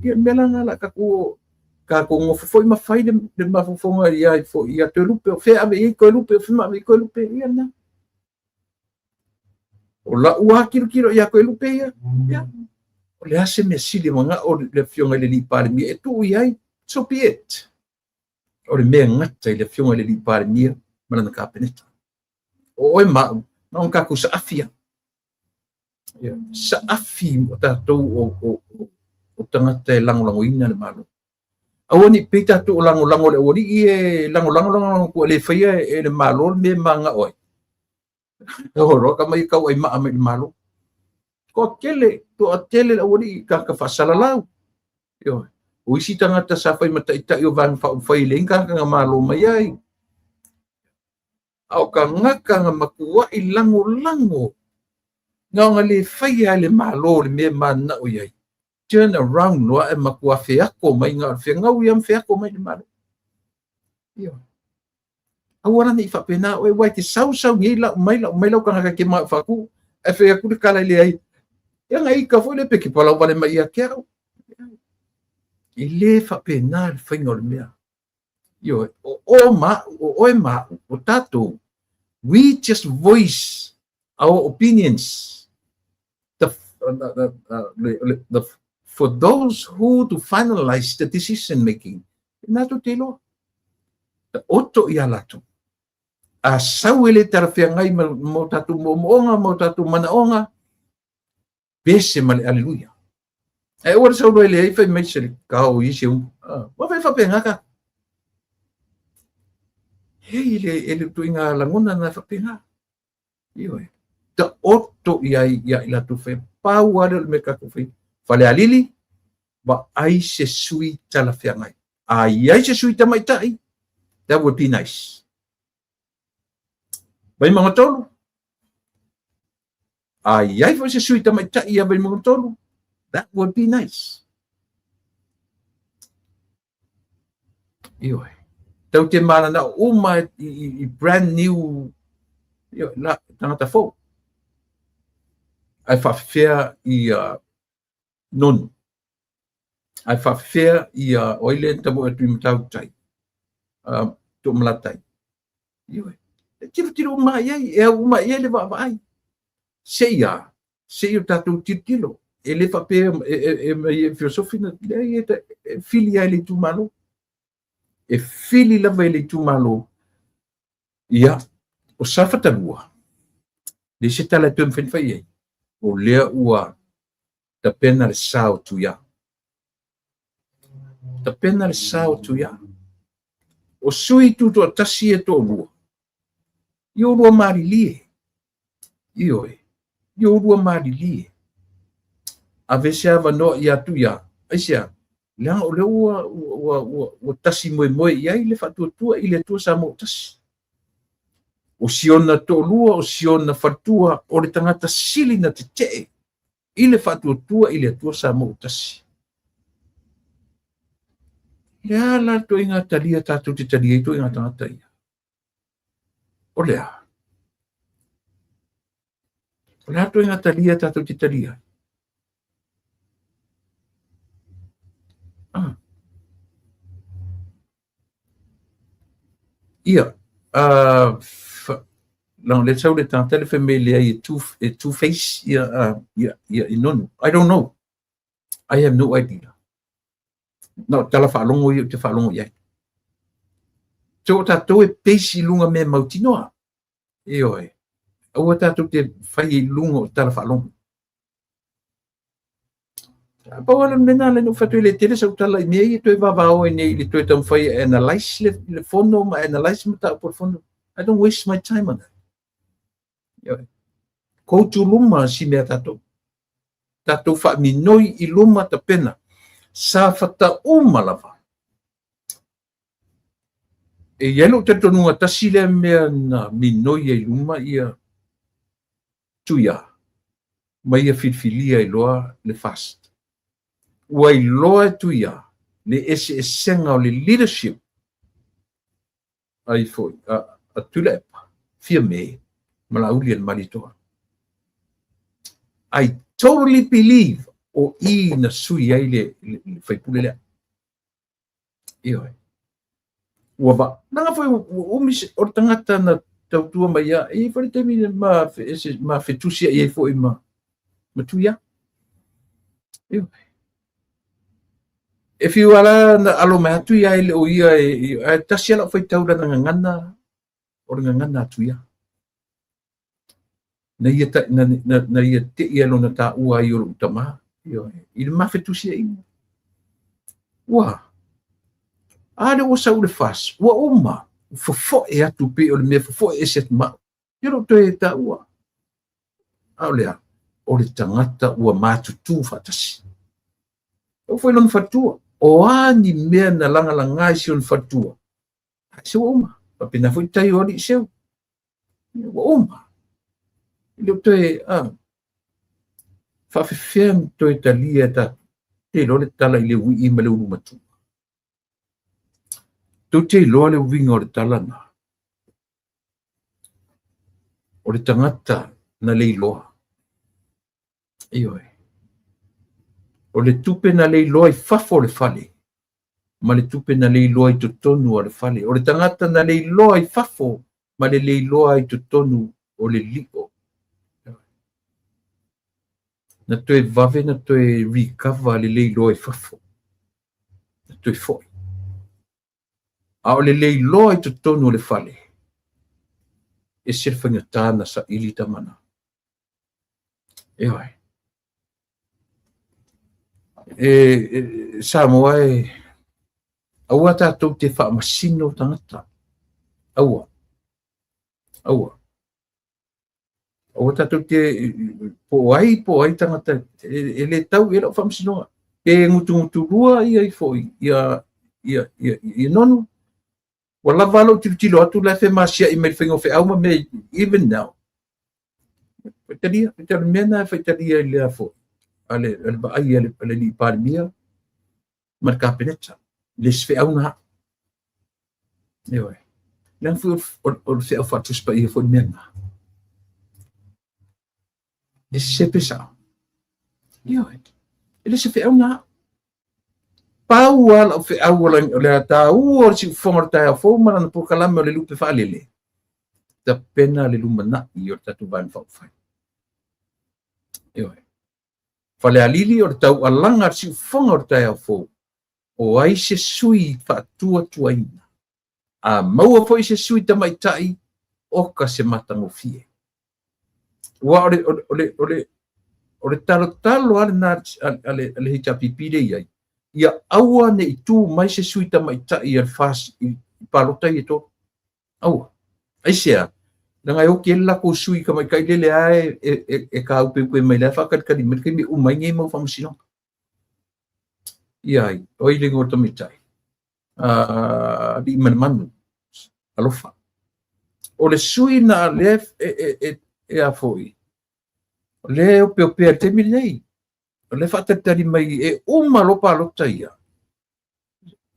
ia mea la na la tatou tatou nofo foi ma fai le mafaufauga ia ai foi ia Toelupe, o fea ave i ai Toelupe, o fea ma ave i Toelupe, ia na. O lau lava tilotilo ia Toelupe ia, ia. O le a se mea sili e manao le Afioga i le alii Palemia e tuu i ai, so be it. O le mea e gata i le Afioga i le alii Palemia ma lana Kapeneta. O oe ma au, na ona tatou saafi lava. Ia, saafi mo tatou o tagata e lagolagoina le Malo. Aua ne i pei tatou o lagolago le aualii e lagolago lagolago atu e le faia e le Malo le mea e manao ai. O ka mai tau ai maa mai le Malo. Toatele le aualii tagata faasalalau. Ioe. O isi tagata sa fai ma taitai o Vaega Faaupufai e leai ni tagata na malo mai ai. A o tagata na matuai lagolago na ona le faia e le Malo le mea e mananao i ai. Turn around loa e matua feako mai na o le fegau ia ma feako mai le Malo. Ioe. Aua la ne i faapena oe, aua e te sau sau nei lau mai lau mai lau tagata e te manao e faatu, ae fai atu le tala e leai. Ia na ita foi le pe te palau vale mai ia te au. E le faapena le faiga o le mea. Ioe, o o ma au, o oe ma au, o tatou, we just voice our opinions. For those who to finalize the decision making, na tou te iloa. Taoto ia latou. A sau e le talafeagai ma o tatou moomooga, ma o tatou manaoga, pese ma le aleluia. Ae aua le sau loa e leai fai mai se le kao i se umu. Ua fai faapena tatou. Hei, e le tuiga lagona na faapena. Ioe. Taoto ia i latou fai. Pau lava lea o le mea tatou fai. Falealili, vaai se sui talafeagai. A i ai se sui tamaitai, that would be nice. Vaimauga 3, a i ai foi se sui tamaitai ia Vaimauga 3, that would be nice. Ioe. Tau te mananao uma i brand new, ioe, la, tagata fou. Ae faafefea ia Nonu. Ae faafefea ia, o ai lea na tamoe atu i Matautai, Toomalatai. Ioe. E tilotilo uma i ai, e au uma i ai le vaavaai. Sei a, sei o tatou tilotilo. E le faapea e mai e filosofi na, leai, e fili lava i le itumalo. E fili lava i le itumalo. Ia, o Safata 2, leai se tala e toe mafai ona fai i ai. O lea ua tapena le sa o Tuia. Tapena le sa o Tuia. O sui tutoatasi e toalua, ia oulua malilie. Ioe, ia oulua malilie. Ave se avanoa ia Tuia. Aisea? Leaga o lea ua tasi moemoe i ai le faatuatua i le Atua Samoa tasi. O siona toalua, o siona faletua, o le tagata sili na tetee i le faatuatua i le Atua Samoa tasi. Le a la le toiga talia tatou te talia ai toiga tagata ia? O le a? O le a toiga talia tatou te talia ai? Ah. Ia, leaga o lea sau le tagata le fai mai leai e two face ia i Nonu. I don't know. I have no idea. Na o tala faalogo ia ou te faalogo i ai. So o tatou e base i luga mea mautinoa. Ioe. Aua tatou te fai i luga o tala faalogo. Pau lava le mea lena na ou fai atu ai, e le tele sau tala i mea ia toe vavao ai nei i le toe taumafai e analyse le fono ma analyse mataupu o le fono. I don't waste my time on that. Ioe. Koutu luma si mea tatou. Tatou faaminoi i luma tapena. Safata uma lava. E i ai lou talitonuga tasi lea mea na minoi ai luma ia Tuia ma ia filifilia ai loa le FAST. Ua iloa e Tuia le eseesega o le leadership ai foi a Tuilaepa, Fiame Ma Laauli a le Malietoa. I totally believe o i na sui ai le faipule lea. Ioe. Ua va, leaga foi ua umi se, o le tagata na tautua mai ia, e i ai foi le taimi na ma, ese, ma fetusiai ai foi ma, ma Tuia. Ioe. E fiu lava la na alo mai atu ia e le o ia e, ae tasi lava lau faitau lana gagana, o le gagana a Tuia. Na ia, ta, na, na, na ia te'i ai lona taua ai o lou tamā, ioe, i le mafetusiaiga. Ua, a lea ua sau le FAST, ua uma, fofoe atu pei o le mea fofoe ese atu ma au. Ia lou toe taua. A o le a? O le tagata ua matutu faatasi. E oo foi lona faletua. O a ni mea na lagalaga i si ona faletua, ai se ua uma. Faapena foi tai o alii seu. Ua uma. E le o toe, a, faafefea na toe talia e tatou. Te iloa le tala i le uii ma le ulu matua. Tou te iloa le uiga o le tala na. O le tagata na le iloa. Ioe. O le tupe na leiloa i fafo o le fale, ma le tupe na leiloa i totonu o le fale. O le tagata na leiloa i fafo ma le leiloa i totonu o le lio. Na toe vave na toe recover le leiloa i fafo. Na toe foi. A o le leiloa i totonu o le fale, ese le faigata na saili tama na. Ioe. E, e, Samoa e, aua tatou te faamasino tagata. Aua. Aua. Aua tatou te, po o ai, po o ai tagata, e, e le tau i ai lau faamasinoga. Pe gutugutulua ia ifo ia, ia, ia, ia nonu. Ua lava lou tilotilo atu la e femasia'i mai le faiga o feau ma mea even now. Faitalia, faitalia, le mea lena e faitalia i le afo a le, a le vaai a le, a le alii Palemia ma le Kapeneta. Le se feau na. Ioe. Leaga foi o le feau faatusi paia foi le mea lena. E sese pe sao. Ioe. E le se feau na. Pau lava lau feau o le taua o le siufofoga o le taeao fou ma lana polokalame o le lupe faalele, tapena le lumanai o le tatou Vaega Faaupufai. Ioe. Falealili o le taualaga a le siufofoga o le taeao fou, o ai se sui faatuatuaina. A maua foi se sui tamaitai, oka se matagofie. Aua o le, o le, o le, o le, o le talotalo lava lena a le, a le HRPP lea i ai, ia aua ne i tu mai se sui tamaitai a le FAST i palota ia e tolu. Aua. Aisea? Leaga e oki ai le latou sui tamaitai lele lava e, e, e, e kāupeupe mai la e faatalitali mai le taimi e uma ai nei mau faamasinoga. Ia ai, o ai le igoa o le tamaitai? Aliimalemanu, alofa. O le sui na lea e, e, e, e a foi, o lea e opeopea i le taimi lenei. O lea e faatalitali mai e uma loa palota ia.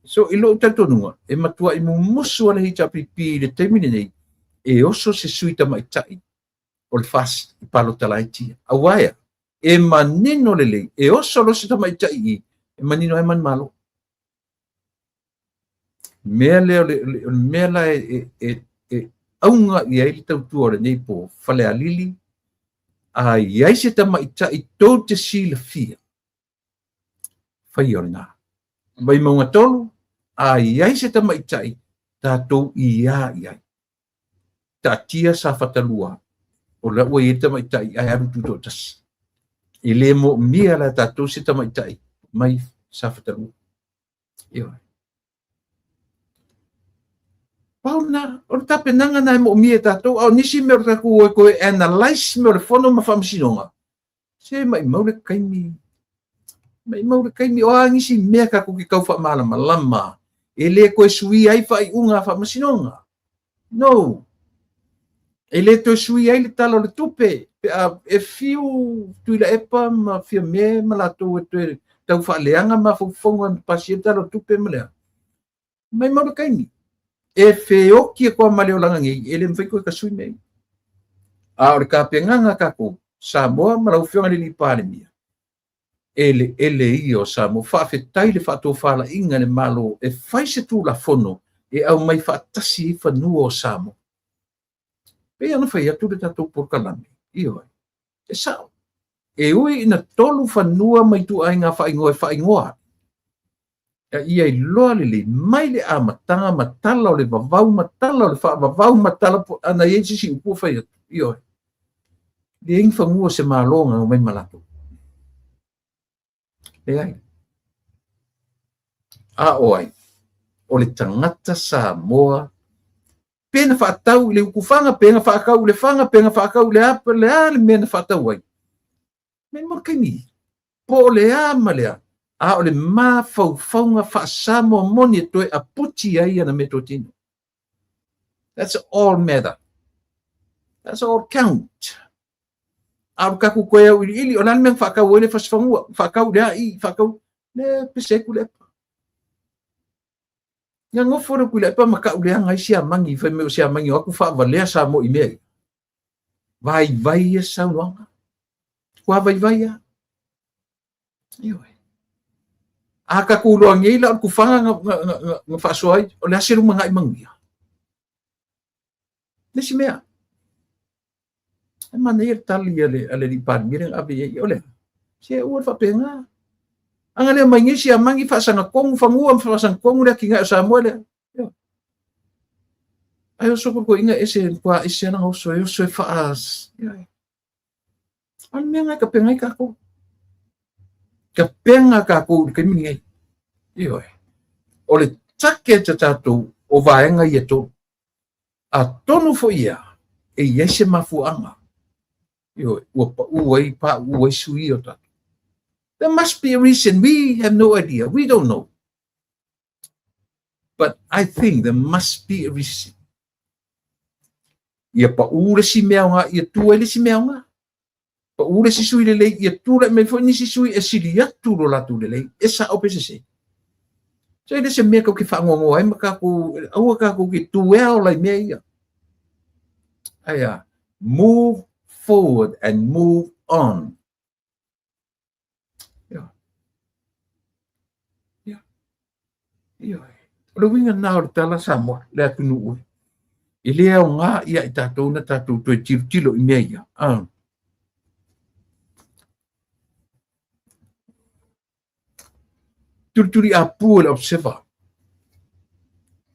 So, i lou talitonuga, e matuai mumusu a le HRPP i le taimi lenei, e oso se sui tamaitai o le FAST i palota laiti ia. Aua e a? E manino lelei, e oso loa se tamaitai i i, e manino ai manumalo. Mea lea o le, o le mea la e, e, e auga i ai le tautua o lenei po Falealili, a i ai se tamaitai tou te silafia, faia o lena. Vaimauga 3, a i ai se tamaitai, tatou iā i ai. Taatia Safata 2, o la ua i ai le tamaitai ae alu tutoatasi. E le moomia la tatou se tamaitai mai Safata 2. Ioe. Pau lena, o le tapenaga na e moomia e tatou, a o nisi mea o le tatou o e toe analyse mea o le fono ma faamasinoga, se maimau le taimi, maimau le taimi, o a nisi mea tatou te tau faamalamalama, e le toe suia ai faaiuga a faamasinoga. No. E le toe suia ai le Tala o le Tupe, pe a e fiu Tuilaepa ma Fiame ma latou e toe tau faaleaga mafaufauga na pasia le Tala o le Tupe ma le a. Maimau le taimi. E feoki atu lava ma le olaga nei, e le mafai toe tasui mea ia. A o le tapenaga a tatou Samoa ma lau Afioga i le Palemia, eleele ia o Samoa. Faafetai le faatofalaiga a le Malo e fai se Tulafono e aumai faatasi ai fanua o Samoa. Pei ona fai atu le tatou polokalame, ioe, e sao. E ui ina 3 fanua ma ituaiga faaigoa e faaigoa, a ia iloa lelei mai le amataga ma tala o le vavau ma tala o le faavavau ma tala ana i ai se isi upu ua fai atu, ioe, leai ni fanua o se Malo na omai ma latou. Leai. A o ai? O le tagata Samoa pe na faatau i le utufaga, pe na faatau i le faga, pe na faatau i le a, le a le mea na faatau ai. Mai mo le taimi, po o le a ma le a, a o le mafaufauga faa-Samoa moni e toe aputi ai ana meatotino. That's all matter. That's all count. A o le tatou toe auiliili, o le a le mea na faatau ai le fasifanua, faatau i le a i, faatau, le pese atu le epa. Na nofo le Tuilaepa ma tauleaga ai Siamani, fai mai o Siamani o atu faavalea Samoa i mea ia. Vaivai ia saunoaga. Ua vaivai lava. Ioe. A tatou iloa nei la o le tufaga na faasoa ai, o le a se lumanai manuia? Le isi mea, e manaia le tali a le alii Palemia lea na ave i ai, o le a? Se aua le faapena. A na le omai nei Siamani faasagatonu fanua ma faasagatonu le atinae o Samoa lea. Ai oso ko toeaina ese, matua ese lana oso, e oso e faa... A o le mea lena e tapena ai tatou. Tapena tatou i le taimi lenei. Ioe. O le target a tatou o vaega ia e 3. Atonu foi ia, e i ai se mafuaaga. Ioe, ua pau ai, pauu ai sui o tatou. There must be a reason. We have no idea. We don't know. But I think there must be a reason. Ia pau le isi mea aoga, ia tu ai le isi mea aoga. Pau le isi sui lelei, ia tulai mai foi nisi sui e sili atu lo latou lelei, e sao pe sese. So e le se mea tatou te faanoanoa ai ma tatou, aua tatou te dwell ai i mea ia. Ae a, move forward and move on. Ia. Ia. Ia. O le uiga lena o le tala Samoa, le atunuu e. E le aoga ia i tatou na tatou toe tilotilo i mea ia. Ah. Tulituli apu e le Observer.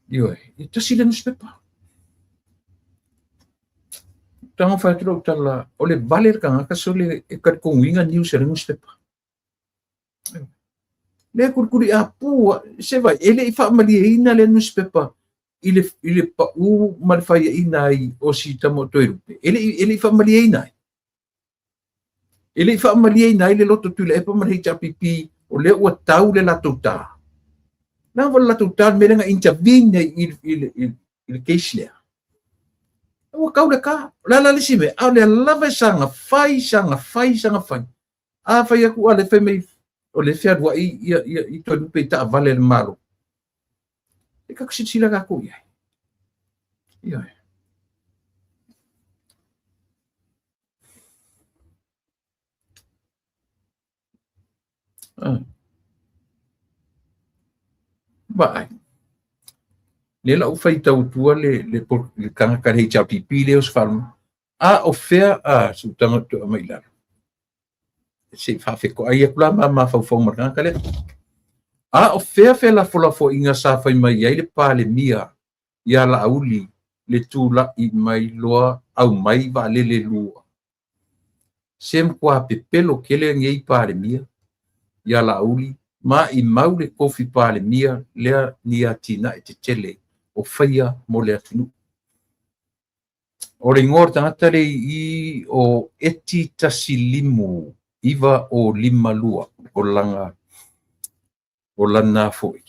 Ioe, e tasi le newspaper. Tago fai atu lau tala, o le vale le tagata sole e talitonuina news a le newspaper. Lea tulituli apu, se vai, e le i faamalieina le newspaper i le pau ma le faiaina ai o si tama o Toelupe. E le i faamalieina ai. E le i faamalieina ai le loto Tuilaepa ma le HRPP, o lea ua tau le latou tā. Leaga foi le latou tā le mea lea na intervene ai i le case lea. Ua tau le tā. O le a la le isi mea? A o lea lava e saga fai, saga fai, saga fai. A fai atu a le fai mai o le fealuai i Toelupe i taavale a le Malo. E tatou silasila tatou i ai. Ioe. Vaai. Lea la ua faitau atua le tagata le HRPP lea o se faalogo. A o fea a se utaga toe aumai i lalo. Se i faafetoai atu la ma mafaufau ma le tagata lea. A o fea felafolafoaiga sa fai mai ai le Palemia ia Laauli le tulai mai loa aumai vaalele lua. Se matua pepelo tele nei Palemia ia Laauli ma i mau le tofi Palemia lea ni atinae tetele o faia mo le atunuu. O le igoa o le tagata le i o Eti Tasilimu 952 o lana o lana foi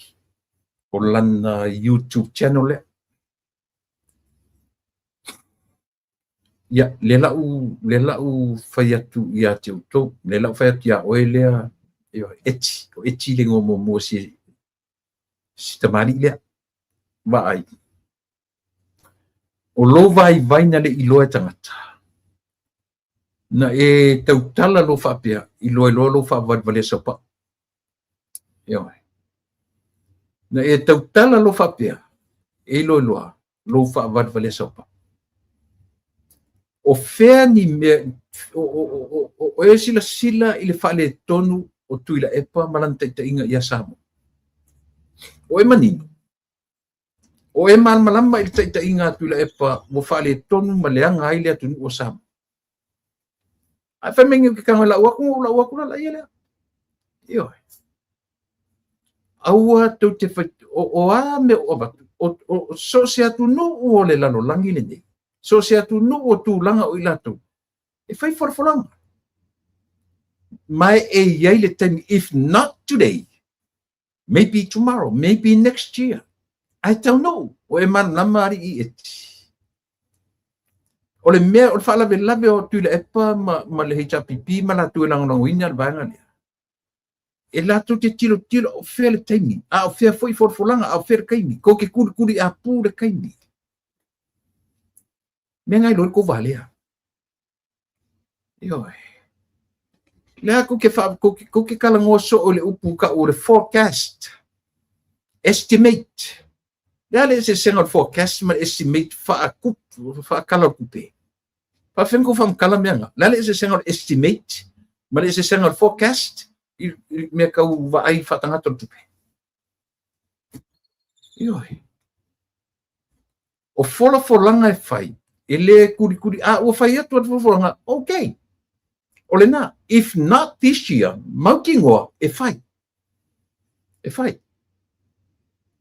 o lana YouTube channel lea. Ia, le lau fai atu ia te outou, le lau fai atu ia oe lea, Eti, o Eti le igoa muamua si tamalii lea. Vaai. O lou vaivai na le iloa e tagata. Na e tautala loa faapea, iloa ai loa lou faavalevalea saupau. Ioe. Na e tautala loa faapea, e iloa loa lou faavalevalea saupau. O fea ni mea, o e silasila i le faaletonu o Tuilaepa ma lana taitaiga ia Samoa. O e manino, o e malamalama i le taitaiga a Tuilaepa ua faaletonu ma leaga ai le atunuu o Samoa. Ae fai mai nei ou te tago e lau atu, ou lau atu la laia lea. Ioe. Aua tou te fai, o a mea o avatu, o so o se atunuu o le lalolagi lenei, so o se atunuu o tulaga o i latou, e fai folafolaga. Ma e i ai le taimi, if not today, maybe tomorrow, maybe next year. Ae taunuu, o e malamalama alii eti. O le mea, o le faalavelave o Tuilaepa ma le HRPP ma latou e lagolagoina le vaega lea, e latou te tilotilo o fea le taimi, a o fea foi folafolaga, a o fea le taimi, kou te kulikuli apu le taimi. Mea ngai loa le kou valea. Ioe. Lea kou te fa kou te talanoa soo i le upu ta'u o le forecast, estimate. Le a le eseesega o le forecast ma le estimate faakupu faatala o le tupe? Faafefea ona tou faamatala mea na? Le a le eseesega o le estimate ma le eseesega o le forecast i mea tau vaai faatagata o le tupe? Ioe. O folafolaga e fai, e le kulikuli, a ua fai atu le folafolaga, okay. O lena, if not this year, mautinoa e fai. E fai.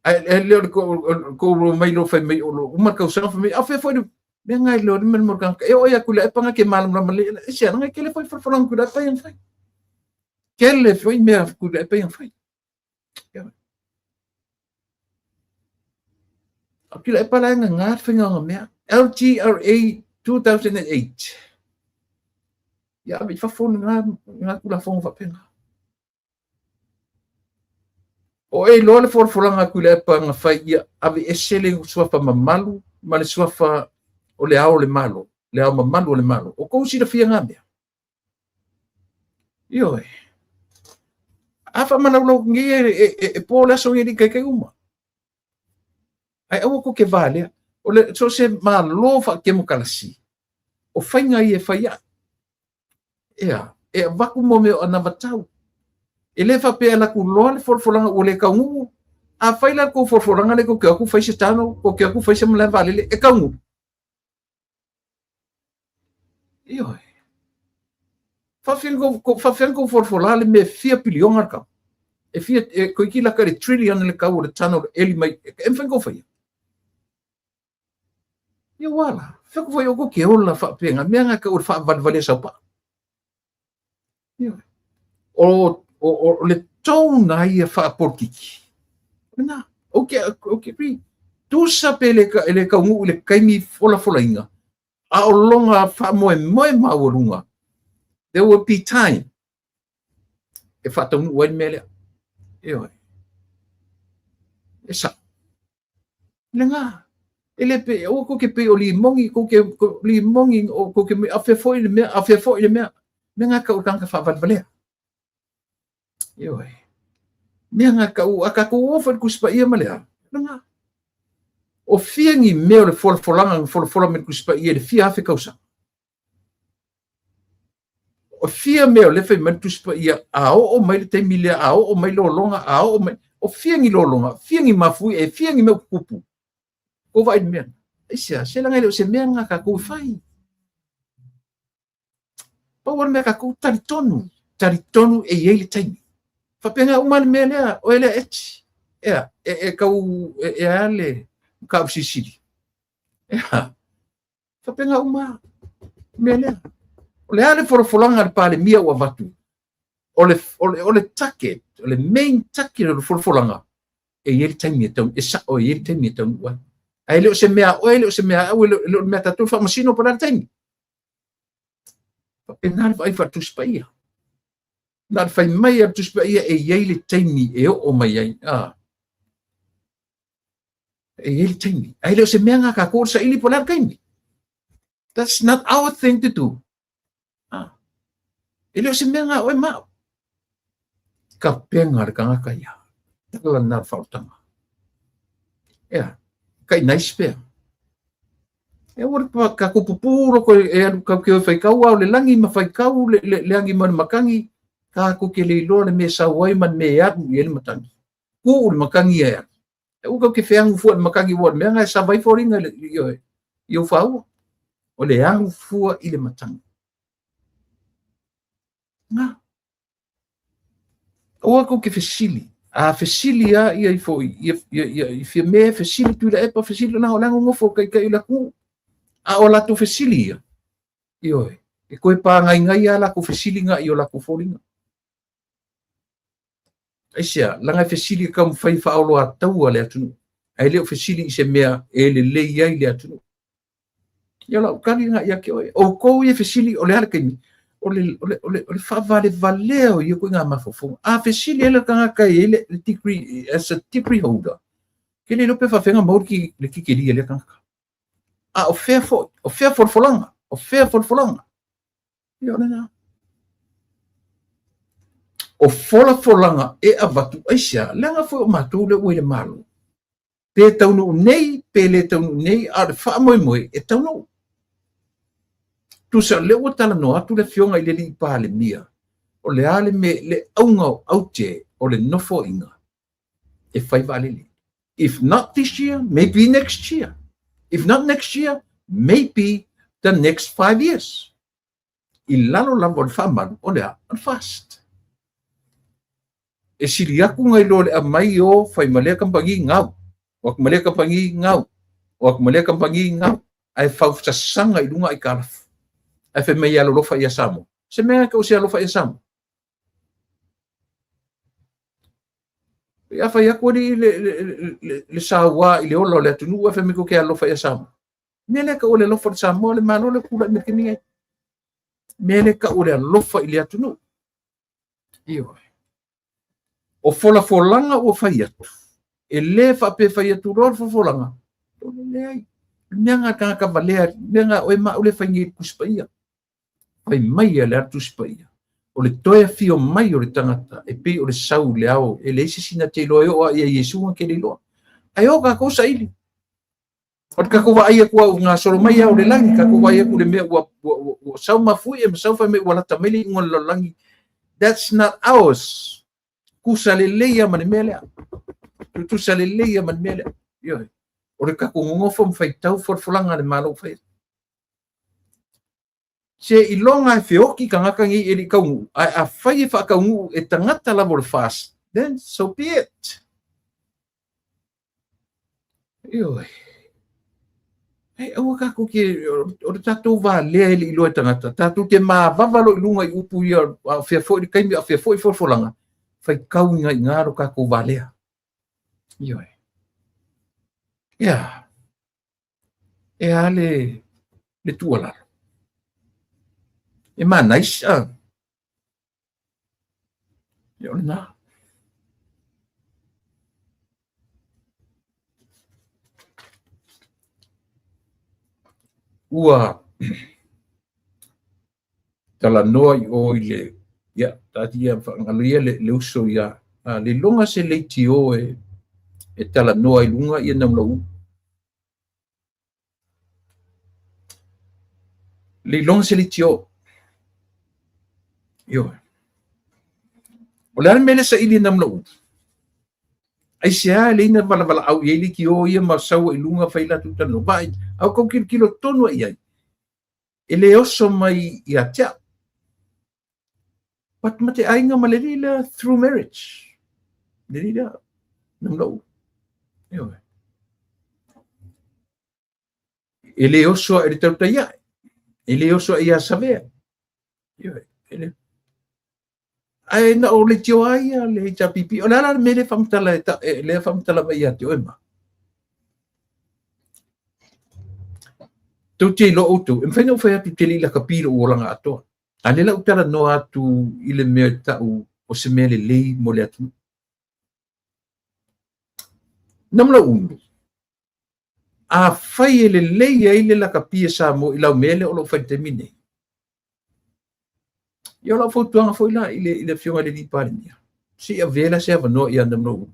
Ae e le o le kou mai lo fai mai o lo uma le tausaga fai mai, a fea foi le mea ngai lo le mea mo le e o ia kula e panga ke malamalama le e se ana kele foi folafolaga kula e pai fai. Kele foi mea kula e pai fai. A pila e pala nga nga faiga o mea. LGRA 2008. Ia ave i fafo nga nga tulafono faapena. O e iloa le folafolaga a Tuilaepa na fai ia ave ese le suafa mamalu ma le suafa o le Ao o le Malo, le Ao mamalu o le Malo. O kou silafia nga mea. Ioe. A faamalaulau nei e po le aso nei i kaikai uma. Ae aua tou te valea. O le so o se Malo faatemokarasi, o faiga ia e fai ai. Ea, e avatu mo mea o anavatau. E le faapea e alu atu loa le folafolaga ua le taunuu. A fai la le tou folafolaga lea tou te o atu fai se tano, tou te o atu fai se malae vaalele, e taunuu. Ioe. Faafefea ona tou folafola le mea e fia piliona le tau? E fia, e toeitiiti lata i le trillion le tau o le tano o le eli mai. E mafai ona tou faia? Ia ua la. Fea kou fai o kou te ola faapena. Mea na tau o le faavalevalea saupaa. Ioe. O le tone a ia faapolitiki. Lena, ou te agree. Tusa pe le, e le taunuu i le taimi folafolaina, a o lona faamoemoe maualuga, there will be time e faataunuu ai le mea lea. Ioe. E sao. Lena. E le pe, aua kou te pei o limogi, kou te limogi, o kou te a fea foi le mea, a fea foi le mea. Mea ngā kau tangata whaavalvalea. Ioe. Mea ngā kau, a kākou o foi le Tusi Paia ma le a. Lena. O fia ni mea o le folafolanga na folafola mai le Tusi Paia i le fia afe tausaga. O fia mea o lea fai mai le Tusi Paia, a oo mai le taimi lea, a oo mai lologa, a oo mai, o fia ni lologa, fia ni mafuie, e fia ni mea ua tutupu. Kou vaai i le mea. Aisea, se leaga e le o se mea lena a tatou e fai. Pau lava le mea a tatou, talitonu, talitonu e i ai le taimi. Faapena uma le mea lea, oe lea eti. Ea, e tau, e a le mataupu silisili. Ea, faapena uma mea lea. O le a le folafolaga a le Palemia ua avatu? O le, o le, o le target, o le main target o le folafolaga, e i ai le taimi e tau, e sao e i ai le taimi e taunuu ai. Ae le o se mea a oe, e le o se mea a au, e le o le mea a tatou, faamasino po o le a le taimi. Faapena le vaai faale-Tusi Paia. Na o le fai mai a le Tusi Paia e i ai le taimi e oo mai ai. Ah. E i ai le taimi. Ae le o se mea na tatou o le saili po o le a le taimi. That's not our thing to do. Ah. E le o se mea na oe ma au. Kapega le tagata ia. Tala na le faaolataga. Ea, kai nice pea. E ua le tatou pupū loko e alu kau ke o faikau a o le lagi ma faikau le, le, le agi ma le matagi, tatou te le iloa le mea e sau ai ma le mea e alu i ai le matagi. Tuu le matagi e alu. E aua kau te feagu fua i le matagi ua o le mea na e sava ai foliga i, le, i, i ou fāua. O le alu fua i le matagi. Na. Aua kou te fesili. A fesili a ia ifo ia ia ia i fia me fesili Tuilaepa fesili na o le nofo kai kai le ku. A o latou fesili ia. Ioe. E koe pāgaigai a latou fesili nga i o latou foliga. Aisea, laga e fesili e taumafai e faaoloataua le atunuu, ae le o fesili i se mea e lelei ai le atunuu. Ia o lau tali lena ia te oe. Outou ia e fesili o le a le taimi, o le, o le, o le, o le faavalevalea o ia ituaiga mafaufauga. A fesili ai le tagata e i ai le, le degree, as a degree holder, ke le iloa pe faafefea ona maua le, le tikeri a lea tagata. A o fea foi, o fea folafolaga, o fea folafolaga. Ia o lena. O folafolaga e avatu aisea, leaga foi o matou lea ua i le Malo. Pe taunuu nei, pe le taunuu nei, a o le faamoemoe e taunuu. Tusa, lea ua talanoa atu le afioga i le alii Palemia, o le a le mea, le auga o aute o le nofoaiga e fai vaalele. If not this year, maybe next year. If not next year, maybe the next 5 years. I lalo lava o le faamalu o le a? O le FAST. E sili atu nai lo le aumai o fai ma lea kamupani gau. O atu ma lea kamupani gau. O atu ma lea kamupani gau. Ae fausasaga i luga aitalafu. Ae fai mai e alolofa ia Samoa. Se mea e tau se alofa ia Samoa. Ia fai atu alii le, le, le, le sauā i le ola o le atunuu ae fai mai tou te alofa ia Samoa. Mea lea tau o le alofa i le Samoa le Malo lea tulai mai le taimi nei. Mea lea tau o le alofa i le atunuu. Ioe. O folafolaga ua fai atu, e le faapea fai atu loa le folafolaga, o le leai. Le mea na tagata valea, le mea na oe ma au le fai nei i le Tusi Paia. Fai mai a le Ala Tusi Paia, o le toe afio mai o le tagata e pei o le sau i le ao, e leai se isi na te iloa e oo lava ia Iesu na te le iloa. Ae o tatou saili. O le tatou vaai atu au gasolo mai ao le lagi, tatou vaai atu le mea ua, ua, ua, ua sau mafuie ma sau fai mai ua lata mai le iuga o le lalolagi. That's not ours. Tusa lelei lava ma le mea lea. Tutusa lelei lava ma le mea lea. Ioe. O le tatou nonofo ma faitau folafolaga a le Malo ua fai atu. Seiloga e feoki tagata nei e le i taunuu, ae afai e faataunuu e tagata lava o le FAST, then so be it. Ioe. Ai, aua tatou te, o le tatou valea e le i iloa e tagata, tatou te mavava loa i luga i upu ia, a o fea foi le taimi, a o fea foi folafolaga, faitau i ina lo tatou valea. Ioe. Ia. E a le, le tuualalo? E manaisa. A. Ia o lena. Ua talanoa i o i le, ia, taatia faagalo ia le, le uso ia, a, le iloga se leitio e, e talanoa i luga ia Namulau'u. Le iloga se leitio. Ioe. O le a le mea lea saili e Namulau'u? Aisea e leai na valavala'au i ai leitio ia ma sau ai i luga fai latou talanoa. Vaai, a ua tau tilotilo tonu lava i ai. E le oso mai ia te au. But ma te aiga ma le alii lea through marriage. Le alii lea, Namulau'u. Ioe. E le oso ae i le tautai ae. E le oso ae ia Savea. Ioe. E le... Ae na o leitio lava ia le HRPP. O le a la le mea lea faamatala e ta, e, lea faamatala mai ia te oe ma? Tou te iloa outou, e mafai ona ou fai atu ou te le i lakapi i lou olaga atoa. A lea la ou talanoa atu i le mea e tau o se mea lelei mo le atunuu. Namulau'u, afai e lelei ai le lakapi a Samoa i lau mea lea o lo o fai i le taimi nei, Ia o lau fautuaga foi la i le Afioga i le alii Palemia, se i avea la se avanoa ia Namulauulu.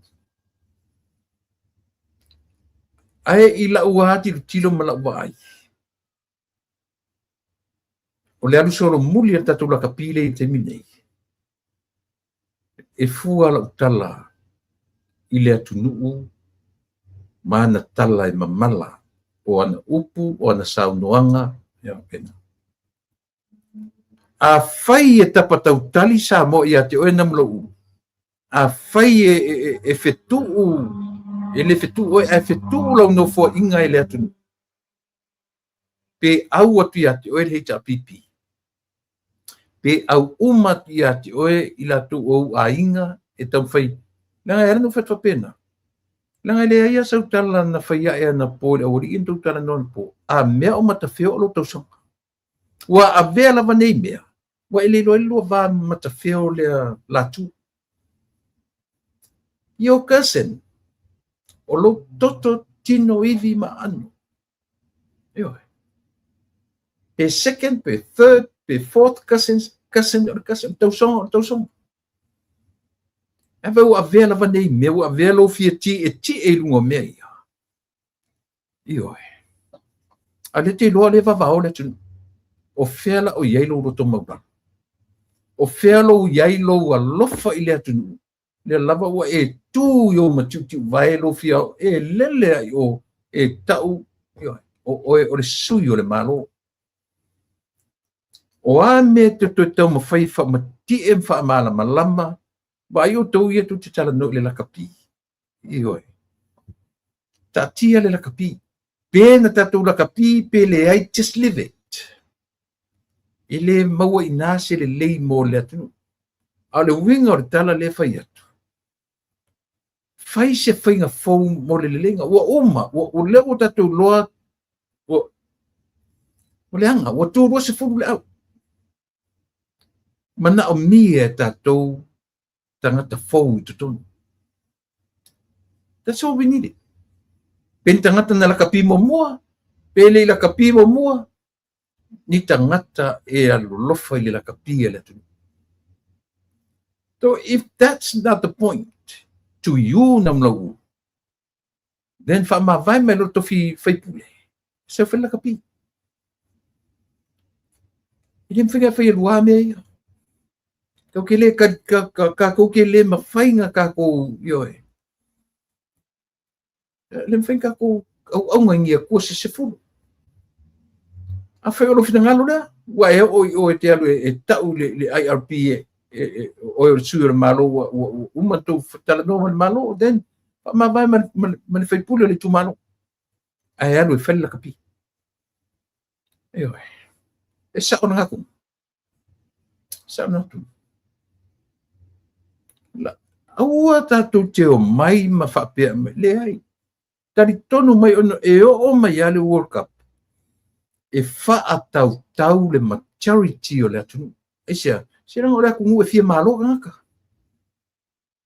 Ae i lau lava tilotilo ma lau vaai, o le alu solomuli a le tatou lakapi lea i le taimi nei, e fua lau tala i le atunuu ma ana tala e mamala, o ana upu, o ana saunoaga, ia faapena. Afai e tapa tautali Samoa ia te oe Namulauulu, afai e fetuu, e le fetuu oe ae fetuu lau nofoaiga e le atunuu, pe au atu ia te oe le HRPP, pe au uma atu ia te oe i latou o ou aiga e taumafai, leaga e ala ona ou fai atu faapena, leaga e leai lava sau tala na fai ae anapo i le aualii na tou talanoa anapo, a mea o matafea o lou tausaga. Ua avea lava nei mea, ua e le iloa ai le lua va matafea o lea latu. Your cousin, o lou toto tino ivi ma aano. Ioe. Pe second, pe third, pe fourth cousins, cousin o le cousin, tausoga o le tausoga. Ae ua avea lava nei mea, ua avea lou fia tietie i luga o mea ia. Ioe. A le te iloa le vavao le atunuu. O fea la o i ai lou loto maualalo? O fea lou i ai lou alofa i le atunuu? Lea lava ua e tu i ou matiutiu vae lou fia e lele ai o e tau, ioe, o oe o le sui o le Malo. O a mea te toe taumafai faamatie ma faamalamalama, vaai outou ia tou te talanoa i le lakapi. Ioe. Taatia le lakapi. Pe na tatou lakapi, pe leai, just leave it. E le maua i nā se lelei mo le atunuu. A o le uiga o le tala lea fai atu, fai se faiga fou mo le leleiga. Ua uma, ua lea ua tatou iloa, ua leaga, ua tu 20 le au. Manaomia e tatou tagata fou i totonu. That's all we needed. Pe ni tagata na lakapi muamua, pe le i lakapi muamua, ni tagata e alolofa i le lakapi a le atunuu. So if that's not the point to you Namulauulu, then faamavae mai lo tofi faipule. Sau fai lakapi. E le mafai ona fai e lua mea ia. Kau ke le ka ke le mafai na kākou, ioe. Le mafai na kākou auauna i ni Atua se 10. Afai o lou finagalo lea, ua e oo i oe te alu e tau le IRP e oe o le sui o le Malo, ua uma tou talanoa ma le Malo, then faamavae ma le faipule o le itumalo. Ae alu e fai le lakapi. Ioe. E sao na atu. Sao na atu. Aua tatou te o mai ma faapea mai. Leai. Talitonu mai ona e oo mai a le World Cup, e faatautau le majority o le atunuu. Aisea, se leaga o le atunuu e fia malo tagata.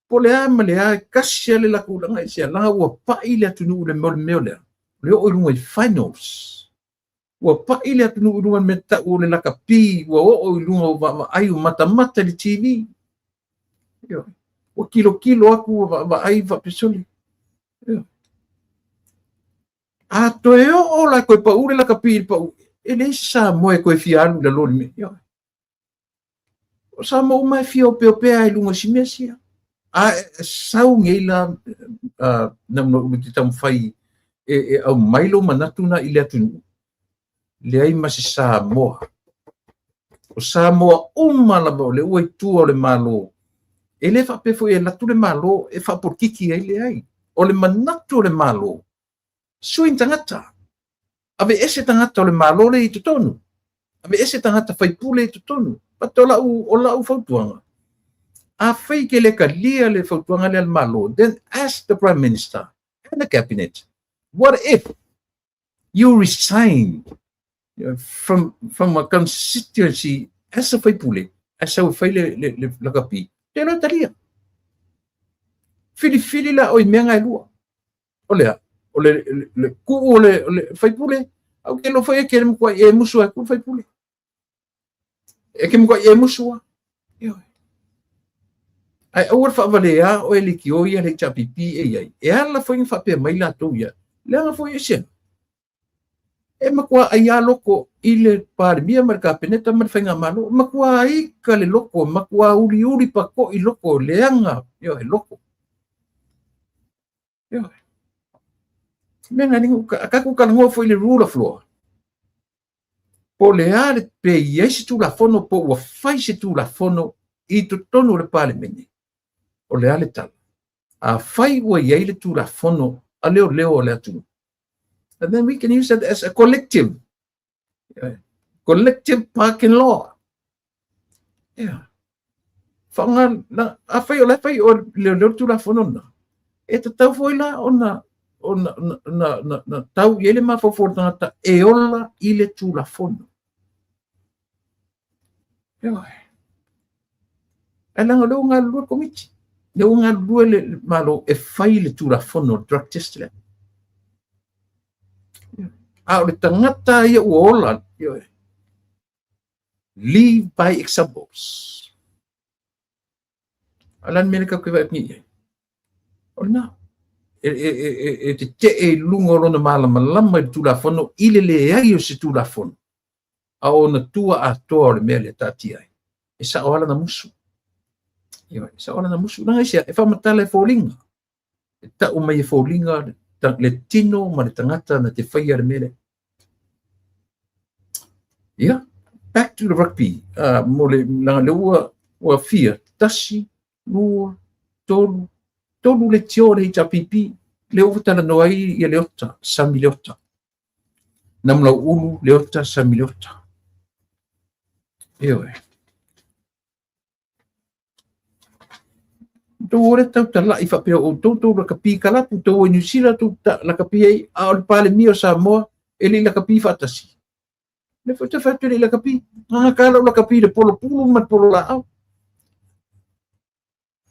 Po le a ma le a, e kasi a le latou laga aisea, laga ua pai le atunuu le mea o le mea lea. O le oo i luga i finals. Ua pai le atunuu i luga i le mea tau o le lakapi, ua oo i luga o vaavaai o matamata i le TV. Ioe. Ua kilokilo atu ua vaavaai faapesoli. Ioe. A toe oo la toe pau le lakapi i le pau, e leai se Samoa e toe fia alu i lalo i le mea. Ioe. O Samoa uma e fia opeopea i luga o si mea sia. A sau nei la Namulauulu te taumafai e aumai lou manatu na i le atunuu, leai ma se Samoa. O Samoa uma lava o le ua i tua o le Malo. E le faapea foi e alu atu le Malo e faapolokiki ai, leai. O le manatu o le Malo, sui ni tagata. Ave ese tagata o le Malo le i totonu. Ave ese tagata faipule i totonu. But o lau fautuaga, afai ke le talia le fautuaga lea a le Malo, then ask the Prime Minister and the Cabinet, what if you resign from a constituency as a faipule, ae sau e fai le lakapi, te loa talia. Filifili la o i mea ngai lua. O lea, o le kuu o le faipule, au ke lo fai e ke mkwa e musu ai ku faipule. E ke mkwa e musu. Ioe. Ae aua le faavalea oe e leitio ia le HRPP e i ai. E ala foi ona faapea mai latou ia, leaga foi e se e matua ai lava loko i le Palemia ma le Kapeneta ma le Faigamalo, e matua ika le loko, e matua uliuli patoi loko, leaga, ioe, loko. Ioe. Mea na ni a tatou talanoa foi i le rule of law. Po o le a le pe i ai se Tulafono po ua fai se Tulafono i totonu o le Palemene, o le a le tala? Afai ua i ai le Tulafono a leoleo o le atunuu, and then we can use that as a collective parking law. Yeah. Faaaoga, na, afai o la e fai o leoleo le Tulafono lena, e tatau foi la ona ona na, na, na tau i ai le mafaufau o le tagata e ola i le Tulafono. Ioe. Ae leaga o lea ua galulue le Komiti, lea ua galulue le Malo e fai le Tulafono o le drug test lea. A o le tagata ia ua ola, ioe, live by examples. A o le a le mea lea tatou te vaai atu nei i ai? O lena. E tetee i luga o lona malamalama i le Tulafono i le leai o se Tulafono, a o ona tua atoa o le mea lea taatia ai. E sao lava lana musu. Ioe, e sao lava lana musu. Leaga aisea? E faamatala e foliga. E tau mai e foliga le tino ma le tagata na te faia le mea lea. Ia, back to the rugby. Mo le, leaga lea ua fia, 1, 2, 3, 3 leitio o le HRPP, lea ua talanoa ai ia Leota, Sami Leota. Namulauulu Leota, Sami Leota. Ioe. Outou o le tau talai faapea o outou tou lakapi kalapu, tou o i Niu Sila tou lakapi ai, a o le Palemia o Samoa e le i lakapi faatasi. Le foi te fai atu e le i lakapi. Gagata lau lakapi i le polo pulu ma le polo laau.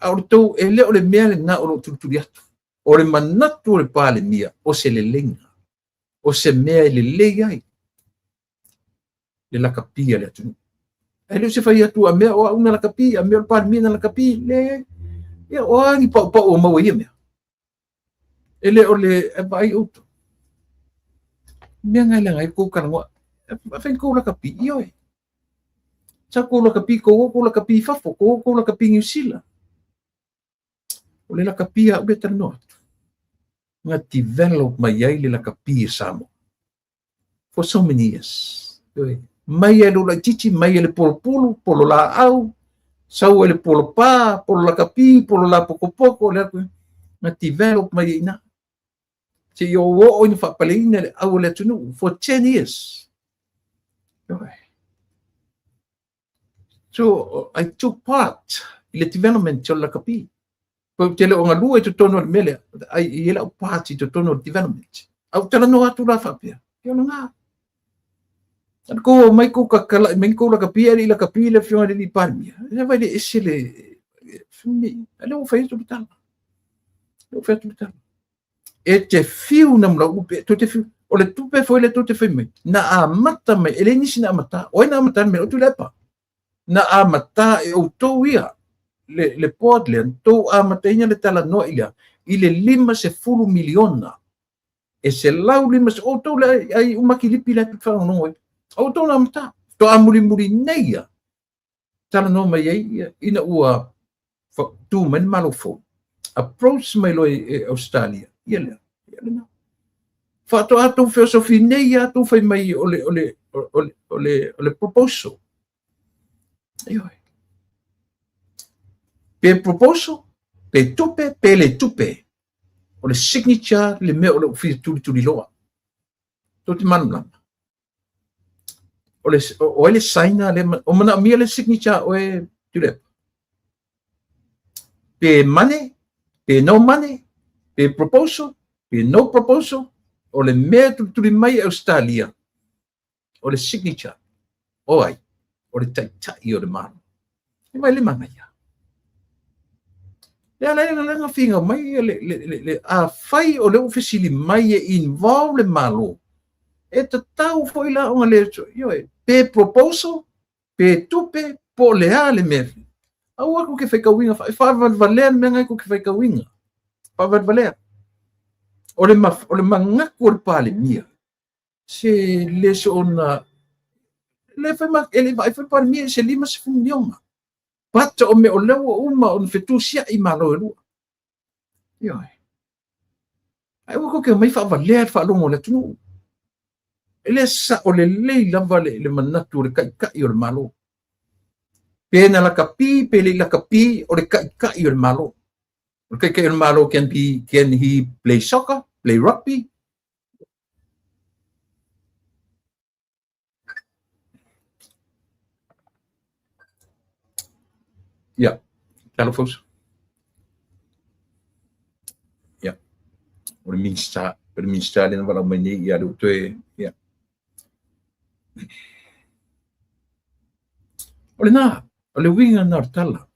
A o le tou, e le o le mea lena o lo o tulituli atu. O le manatu o le Palemia, o se leleiga, o se mea e lelei ai le lakapi a le atunuu. Ae le o se fai atu a mea o au na lakapi, a mea o le Palemia na lakapi, leai. Ia, o a ni paupau o maua i ia mea? E le o le e vaai outou. Mea ngai leaga ai kou talanoa. E fai kou lakapi, ioe. Sa kou lakapi kou o kou lakapi i fafo, kou o kou lakapi i Niu Sila. O le lakapi a ule talanoa atu. Na develop mai ai le lakapi e Samoa. For so many years. Ioe. Mai ai le ulaititi, mai ai le polopulu, polo laau, sau ai le polo pā, polo lakapi, polo lapokopoko, le atu, na develop mai ai ina. Se i o ina faapaleina le au o le atunuu for 10 years. Ioe. So I took part i le development o le lakapi. Pau te le o galue i totonu o le mea lea, ai i ai lau part i totonu o le development. Au talanoa atu la faapea, ia o lena. Ana kou o mai kou kakalai mai kou lakapi, e le i lakapi le afioga i le alii Palemia. E vai le ese le, a lea ua fai atu le tala. Lea ua fai atu le tala. E te fiu na mula upe, tou te fiu, o le tupe foi lea tou te fai mai, na amata mai, e leai nisi na amata, o ai na amata le mea, o Tuilaepa. Na amata e outou ia, le board lea, na tou amataina le talanoa i lea, i le 50 miliona. E 150, o outou le ai umaki lipi le atu whangonongo ai. O outou na amata, toa mulimuli nei ia, talanoa mai ai ia, ina ua tu mai le Malo fou, approach mai loa e Australia, ia lea, ia lena. Faatoa tou feosofi nei ia tou fai mai o le, o le, o le, o le, o le proposal. Ioe. Pe proposal, pe tupe, pe le tupe. O le signature le mea o le fia tulituli loa. Tou te malamalama. O le, o ai le saina le, o manaomia le signature oe Tuilaepa. Pe money, pe no money, pe proposal, pe no proposal, o le mea tulituli mai e Australia, o le signature, o ai, o le taitai o le Malo. E mai le manaia. Le ala e na finau mai le a fai o le ua fesili mai e involve le Malo, e tatau foi la ona le, ioe, pe proposal, pe tupe, po o le a le mea. Aua kou te faitauina, e faavalevalea le mea lena kou te faitauina. Faavalevalea. O le, ma, o le manatu o le Palemia, se le soona, le fai ma, e le vaai foi le Palemia i se 50 miliona. But o mea o lea ua uma ona fetusiai Malo e lua. Ioe. Ae ua kou te omai faavalea le faalogo o le atunuu. E le sao lelei lava le manatu o le taitai o le Malo. Pe na lakapi, pe le i lakapi, o le taitai o le Malo. O le taitai o le Malo can be, can he play soccer, play rugby? Ia, talofa uso. Ia, o le Minisita, o le Minisita lea na valaau mai nei, ia, lea ua toe, ia. O lena, o le uiga lena o le tala.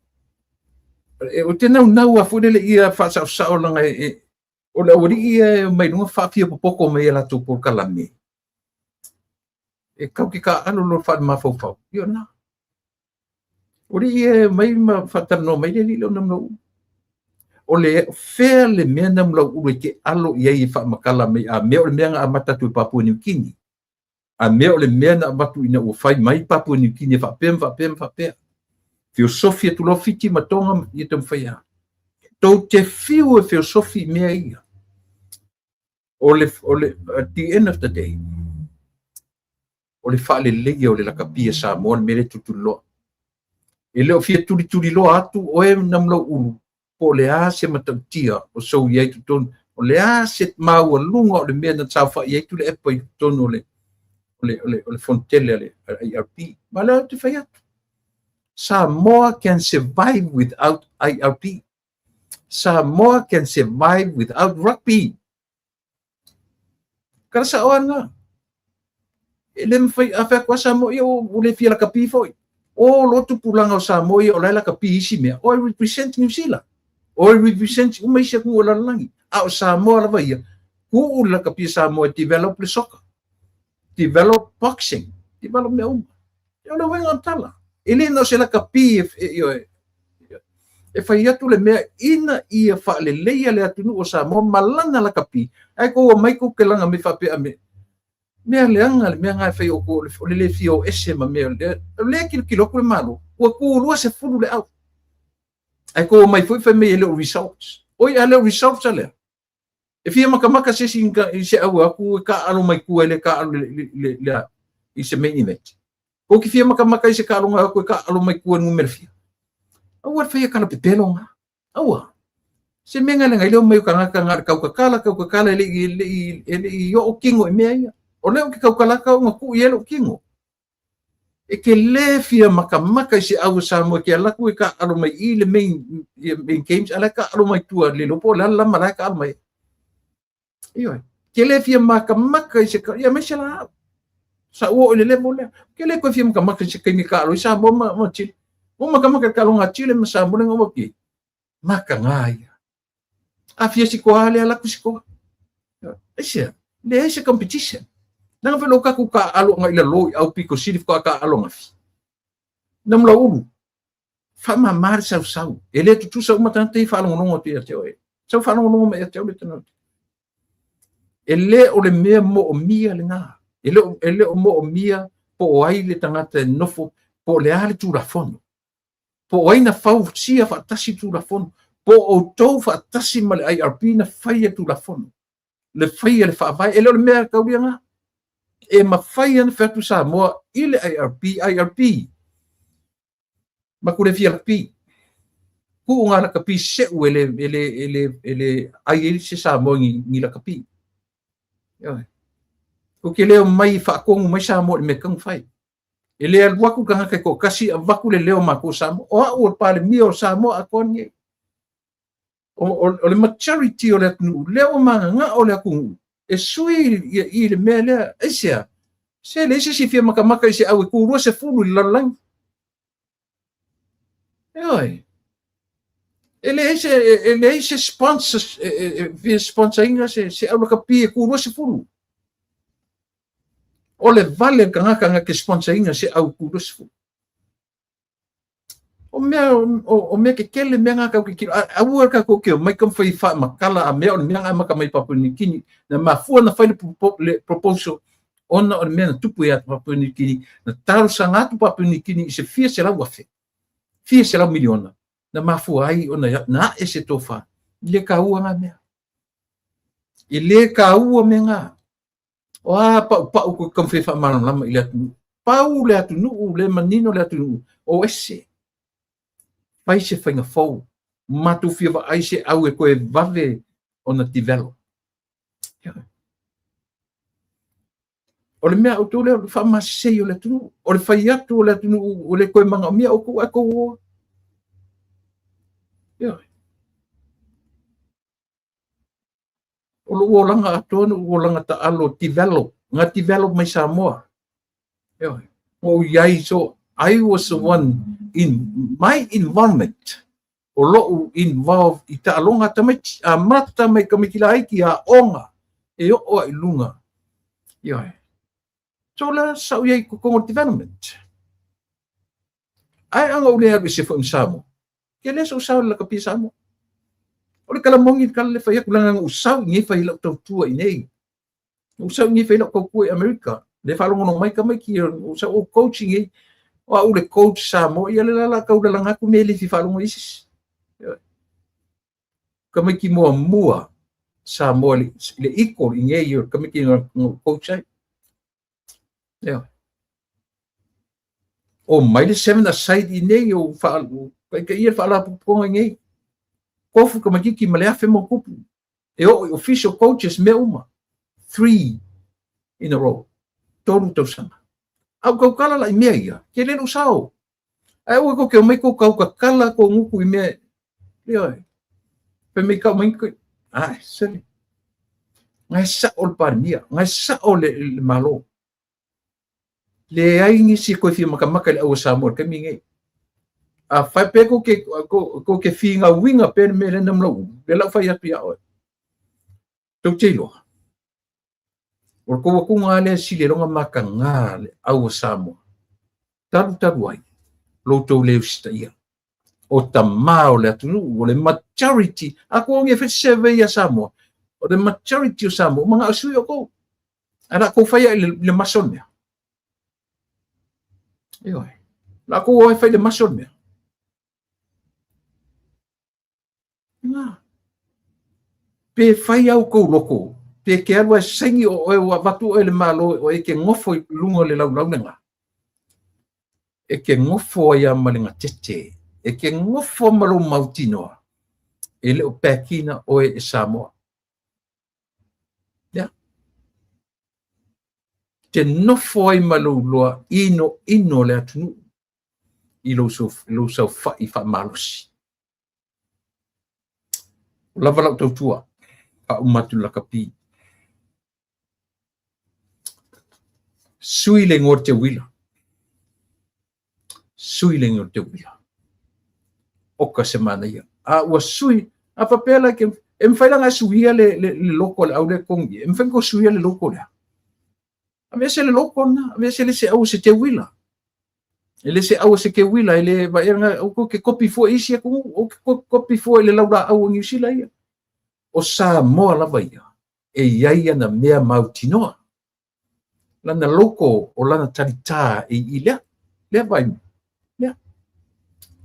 Ou te naunau lava foi lele ia faasaosao leaga e, o le aualii ia e omai i luga faafia popoto mai i a latou polokalame. E kau te taaalo loa faalemafaufau. Ia o lena. O alii ia e omai ma faatalanoa mai le alii lea o Namulauulu. O le fea le mea Namulauulu e te alo i ai e faamatala mai a mea o le mea na amata atu e Papua Niu Kini. A mea o le mea na avatu ina ua fai mai Papua Niu Kini e faapea ma faapea ma faapea. Feosofi atu loa Fiti ma Tonga ia taumafai lava. Tou te fiu e feosofi i mea ia. O le, o le, at the end of the day, o le faaleleia o le lakapi a Samoa le mea lea e tulituliloa. E le o fia tulituliloa atu oe Namulauulu po o le a se matautia o sou i ai totonu, o le a se maualuga o le mea na saofai ai Tuilaepa i totonu o le, o le, o le, o le fonotele a le IRP. Ma lea ou te fai atu. Samoa can survive without IRP. Samoa can survive without rugby. Kala sao lava lena. E le mafai, a fai atu lava Samoa, ia ua le fia lakapi foi. O loa tupulaga o Samoa ia o la e lakapi i isi mea, o e represent New Zealand. O e represent uma isi atunuu o le lalolagi. A o Samoa lava ia, tuu le lakapi a Samoa e develop le soccer, develop boxing, develop mea uma. O le uiga o le tala. E le na o se lakapi e, e, e, e fai atu le mea ina ia faaleleia le atunuu o Samoa ma lana lakapi, ae kou omai kou te laga mai faapea me mea leaga le mea na e fai o kou o le le fia o ese ma mea o lea kilokilo atu le Malo ua tu 20 le au ae kou omai foi fai mai e le o results. Oi a le o results a lea. E fia makamaka se isi i se au atu e taaalo mai tua e le taaalo le i se main event. Kou te fia makamaka i se taaloga atu e taaalo mai tua i le numera fia. Aua le faia tala pepelo nga. Aua. Se mea nga leaga i le omai o tagata na o le tautatala, tautatala e le i, e le i, e le i oo kino i mea ia. O lea ou te tautala atu au na tuu i ai lou kino. E te le fia makamaka i se au a Samoa e te alu atu e taaalo mai i le main, main games, a la e taaalo mai tua le iloa po o le a le lama la e taaalo mai ai. Ioe. Ke le fia makamaka i se, ia aemaise la au. Sa ou oo i le level lea. Ke le koe fia makamaka i se taimi e taaalo ai Samoa ma, ma Chile. Ua makamaka i le taaloga a Chile ma Samoa lea na ou atu i ai. Makaga ia. A fia sikoa lea alu atu sikoa. Aisea, leai se competition. Leaga foi lou tatou taaalo agai i lalo i au pito sili faatoa taaalo ananafi. Namulauulu, faamama le sausau. E le tutusa uma tagata ia faalogologo atu ia te oe. Sau faalogologo mai ia te au le tagata. E le o le mea moomia lena. E le o, e le o moomia po o ai le tagata e nofo, po o le a le Tulafono. Po o ai na fausia faatasi le Tulafono, po o outou faatasi ma le IRP na faia le Tulafono, le faia le Faavae. E le o le mea taulia lena. E mafai ona fai atu Samoa i le IRP, IRP, matou le fia lakapi. Tuu ngā lakapi seu e le, e le, e le, e le ai ai se Samoa ni, ni lakapi. Ioe. Kou te le omai faatonu mai Samoa i le mea e tatau ona fai. E le alu atu le tagata e toatasi avatu le leo o matou Samoa. O au o le Palemia o Samoa atoa lenei. O, o, o le majority o le atunuu, lea ua magagao le atunuu, e sui i, i le mea lea. Aisea? Se leai se isi e fia makamaka i se au e tu 20 i le lalolagi. Ioe. E leai se, e leai se sponsor, e, e, e fia sponsor ina se, se au lakapi e tu 20. O le vale o tagata na te sponsor ina se au tu 20. O mea, o mea kekele, mea ngā kau kekele. Aua ka ko ke o mai kam whai wha makala a mea o le mea ngā maka mai Papua New Guinea. Na mafua na whai le proposal ona o le mea na tupu ia Papua New Guinea. Na talosaga atu Papua New Guinea i se fia 100,000. Fia 100 miliona. Na mafua ai ona na ae se tofa. I le kaua ngā mea. I le kaua me ngā. O a pau pau ko kam whai wha i le atunuu. Pau le atunuu, le manino le atunuu. O ese. Fai se whainga fou. Mātou fia vaai se au e koe vave ona develop. O le mea outou lea o le faamasisei o le atunuu. O le fai atu o le atunuu o le koe manaomia outou ae tou oa. Ioe. O lou olaga atoa na ou olaga taalo develop, na develop mai Samoa. Ioe. Ua ou i ai, so I was the one in my involvement. O lou involve i taaloga a tamaiti, amata mai tamaiti laiti aoga e oo ai i luga. Ioe. So la sa ou i ai i totonu o le development. Ae aga ou le alu ese foi ma Samoa. Ke le sou sao i le lakapi Samoa. O le kala moni le kala le fai atu leaga na ou sau i nei fai lau tautua i nei. Na ou sau i nei fai lau tautua i Amerika. Le faalogologo mai tamaiti, ou sau ou coach i nei. O au le coach Samoa, ia le la la tau lalaga atu mea e le fia faalogo i isi. Tamaiti muamua Samoa i le equal i nei o tamaiti na ou coach ai. Ioe. O mai le seven aside i nei o taitaia le faalapotopotoga i nei. Tofu tamaititi ma le 1000 ma tupu. E oo i official coaches mea uma. Three in a row. 3 tausaga. A ou tautala la i mea ia, ke le lou sao. Ae aua tou te omai tou tautatala tou gutu i mea, ioe. Fai mai kau mai koe, ai, sele. Ngai sao le Palemia, ngai sao le Malo. Leai nisi e koe fia makamaka i le au o Samoa i le taimi lenei. A fai pe kou ke, kou ke figauiga pe le mea lena ma lou ulu, lea la ou fai atu ia oe. Tou te iloa. O le tou atuga lava lea e sili ai loga mataga le au a Samoa. Talu talu ai lo outou le usitaia. O tama o le atunuu, o le majority, a kou ogi e fai se survey ia Samoa, o le majority o Samoa, manao e sui outou. Ae la kou fai ai i le masa o le mea. Ioe. La kou o e fai i le masa o le mea. Na. Pe fai au kou loko, pe ke alu ae saini o oe ua avatu oe e le Malo o e ke gofo i luga o le laulau lena. E ke gofo ai a ma le gatete, e ke gofo ma lou mautinoa, e le o back-ina oe e Samoa. Ia. Te nofo ai ma lou loa inoino o le atunuu i lou saofai faamalosi. Ua lava lau tautua, faauma atu le lakapi. Sui le igoa o le teuila. Sui le igoa o le teuila. Oka se manaia. A ua sui, a faapea la ke, e mafai la ona e suia le logo a le au lea e togi. E mafai ona suia le logo lea. Aveese le logo lena, aveese le se au o se teuila. E le se au o se teuila, e le vaai o ke kopi fua i isi atunuu, o ke kopi fua i le laulaau o Niu Sila ia. O Samoa lava ia, e i ai ana mea mautinoa. Lana logo o lana talitā e i lea, lea vai, lea.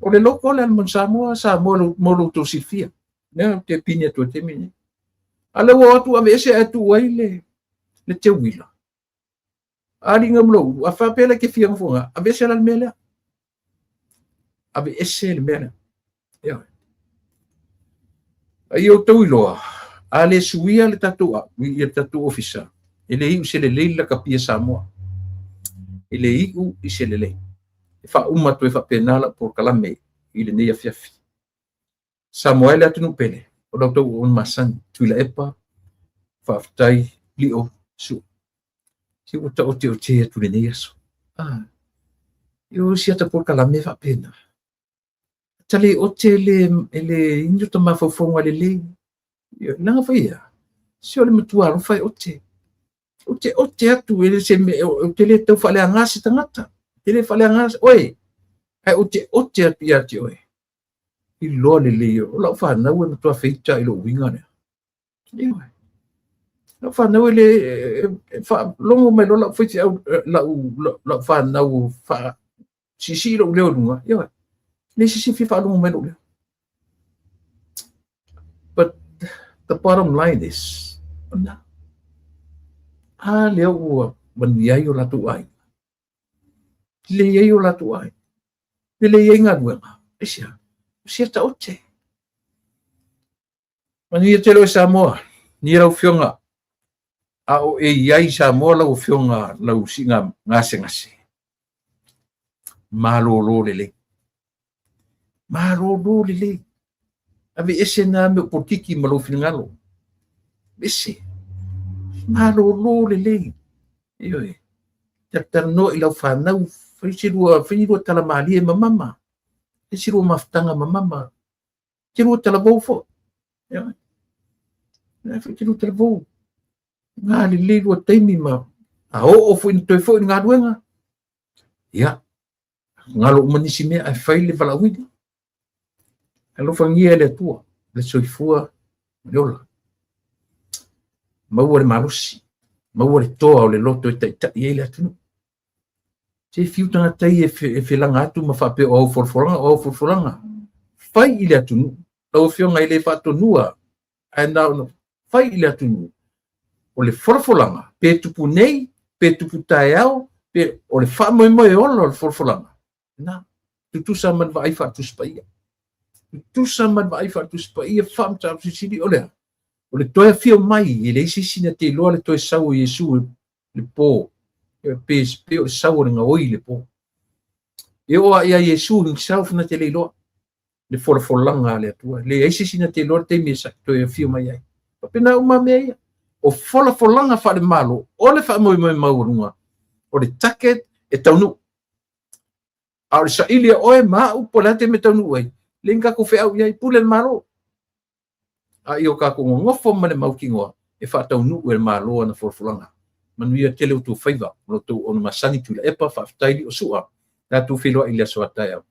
O le logo le mo Samoa, Samoa mo lo outou silafia. Lea ou te pini atu ai taimi nei. A lea ua o atu aveese ae tuu ai le teuila. Aliga ma lou, a faapea la ke fia gofoga, aveese la le mea lea. Aveese le mea lea. Ioe. A ia outou iloa, a le suia le tatou au, i le tatou ofisa, e le iu se lelei le lakapia Samoa. E le iu i se lelei. E faauma atu ai faapena lau polokalame i lenei afiafi. Samoa e le atunuu pele, o la outou auauna masani, Tuilaepa, faafetai, Lio, Sua. Se ua taoteote atu lenei aso. Ah, e o si ata polokalame faapena. Ta le ote le, e le ini o ta mafaufauga lelei. Leaga foi ia, se o le matua alofa e ote. Ou te ote atu e le se mea, ou te le tau faaleaga se tagata. Te le faaleaga, oe. Ae oteote atu ia te oe, iloa lelei, o lau fanau e matua feita i lou uiga lea. Ioe. Lau fanau e le faalogo mai loa lau faifeau, lau fanau faasiisii lou leo i luga, ioe. E leai se isi e fia faalogo mai lou leo. But the bottom line is, ona, a lea ua manuia ai o latou aiga. Lelei ai o latou aiga. Lelei ai galuega. Aisea? O siata ote. Manuia tele oe Samoa. Manuia lau Afioga. A o e i ai i Samoa lau Afioga lau siiga gasegase. Malolo lelei. Malolo lelei. Aveese na mea o polokiki ma lou finagalo. Aveese. Malolo lelei. Ioe. Talanoa i lau fanau, fai se lua, fai lua tala malie ma mama. Fai se lua mafutaga ma mama. Te lua talavou foi. Ioe. Fai te lua talavou. Ngā lelei lua taimi ma a oo foi na toe foi i le galuega. Ia, galo uma nisi mea ae fai le valaauina. Alofagia e le Atua le soifua ma le ola. Maua le malosi, maua le toa o le loto e taitai ai le atunuu. Se fiu tagata ia e felaga atu ma faapea o au folafolaga, o au folafolaga. Fai i le atunuu. Lau Afioga e le faatonua, ae na ona fai i le atunuu. O le folafolaga, pe tupu nei, pe tupu taeao, pe o le faamoemoe ola o le folafolaga, na, tutusa ma le vaai faale-Tusi Paia. Tutusa ma le vaai faale-Tusi Paia, faamataupu silisili o le a? O le toe afio mai, e leai se isi na te iloa le toe sau o Iesu i le po, pe, pe o le sau o le gaoi i le po. E oo lava ia Iesu himself na te le iloa le folafolaga a le Atua. E leai se isi na te iloa le taimi e toe afio mai ai. Faapena uma mea ia. O folafolaga faale-Malo, o le faamoemoe maualuga, o le target e taunuu. A o le saili a oe ma au po o le a le taimi e taunuu ai, leai ni tatou feau i ai, pule le Malo. A ia o tatou nonofo ma le mautinoa e faataunuu e le Malo ana folafolaga. Manuia tele outou faiva ma lo outou auauna masani Tuilaepa, faafetai Liosua, tatou feiloai i le aso a taeao.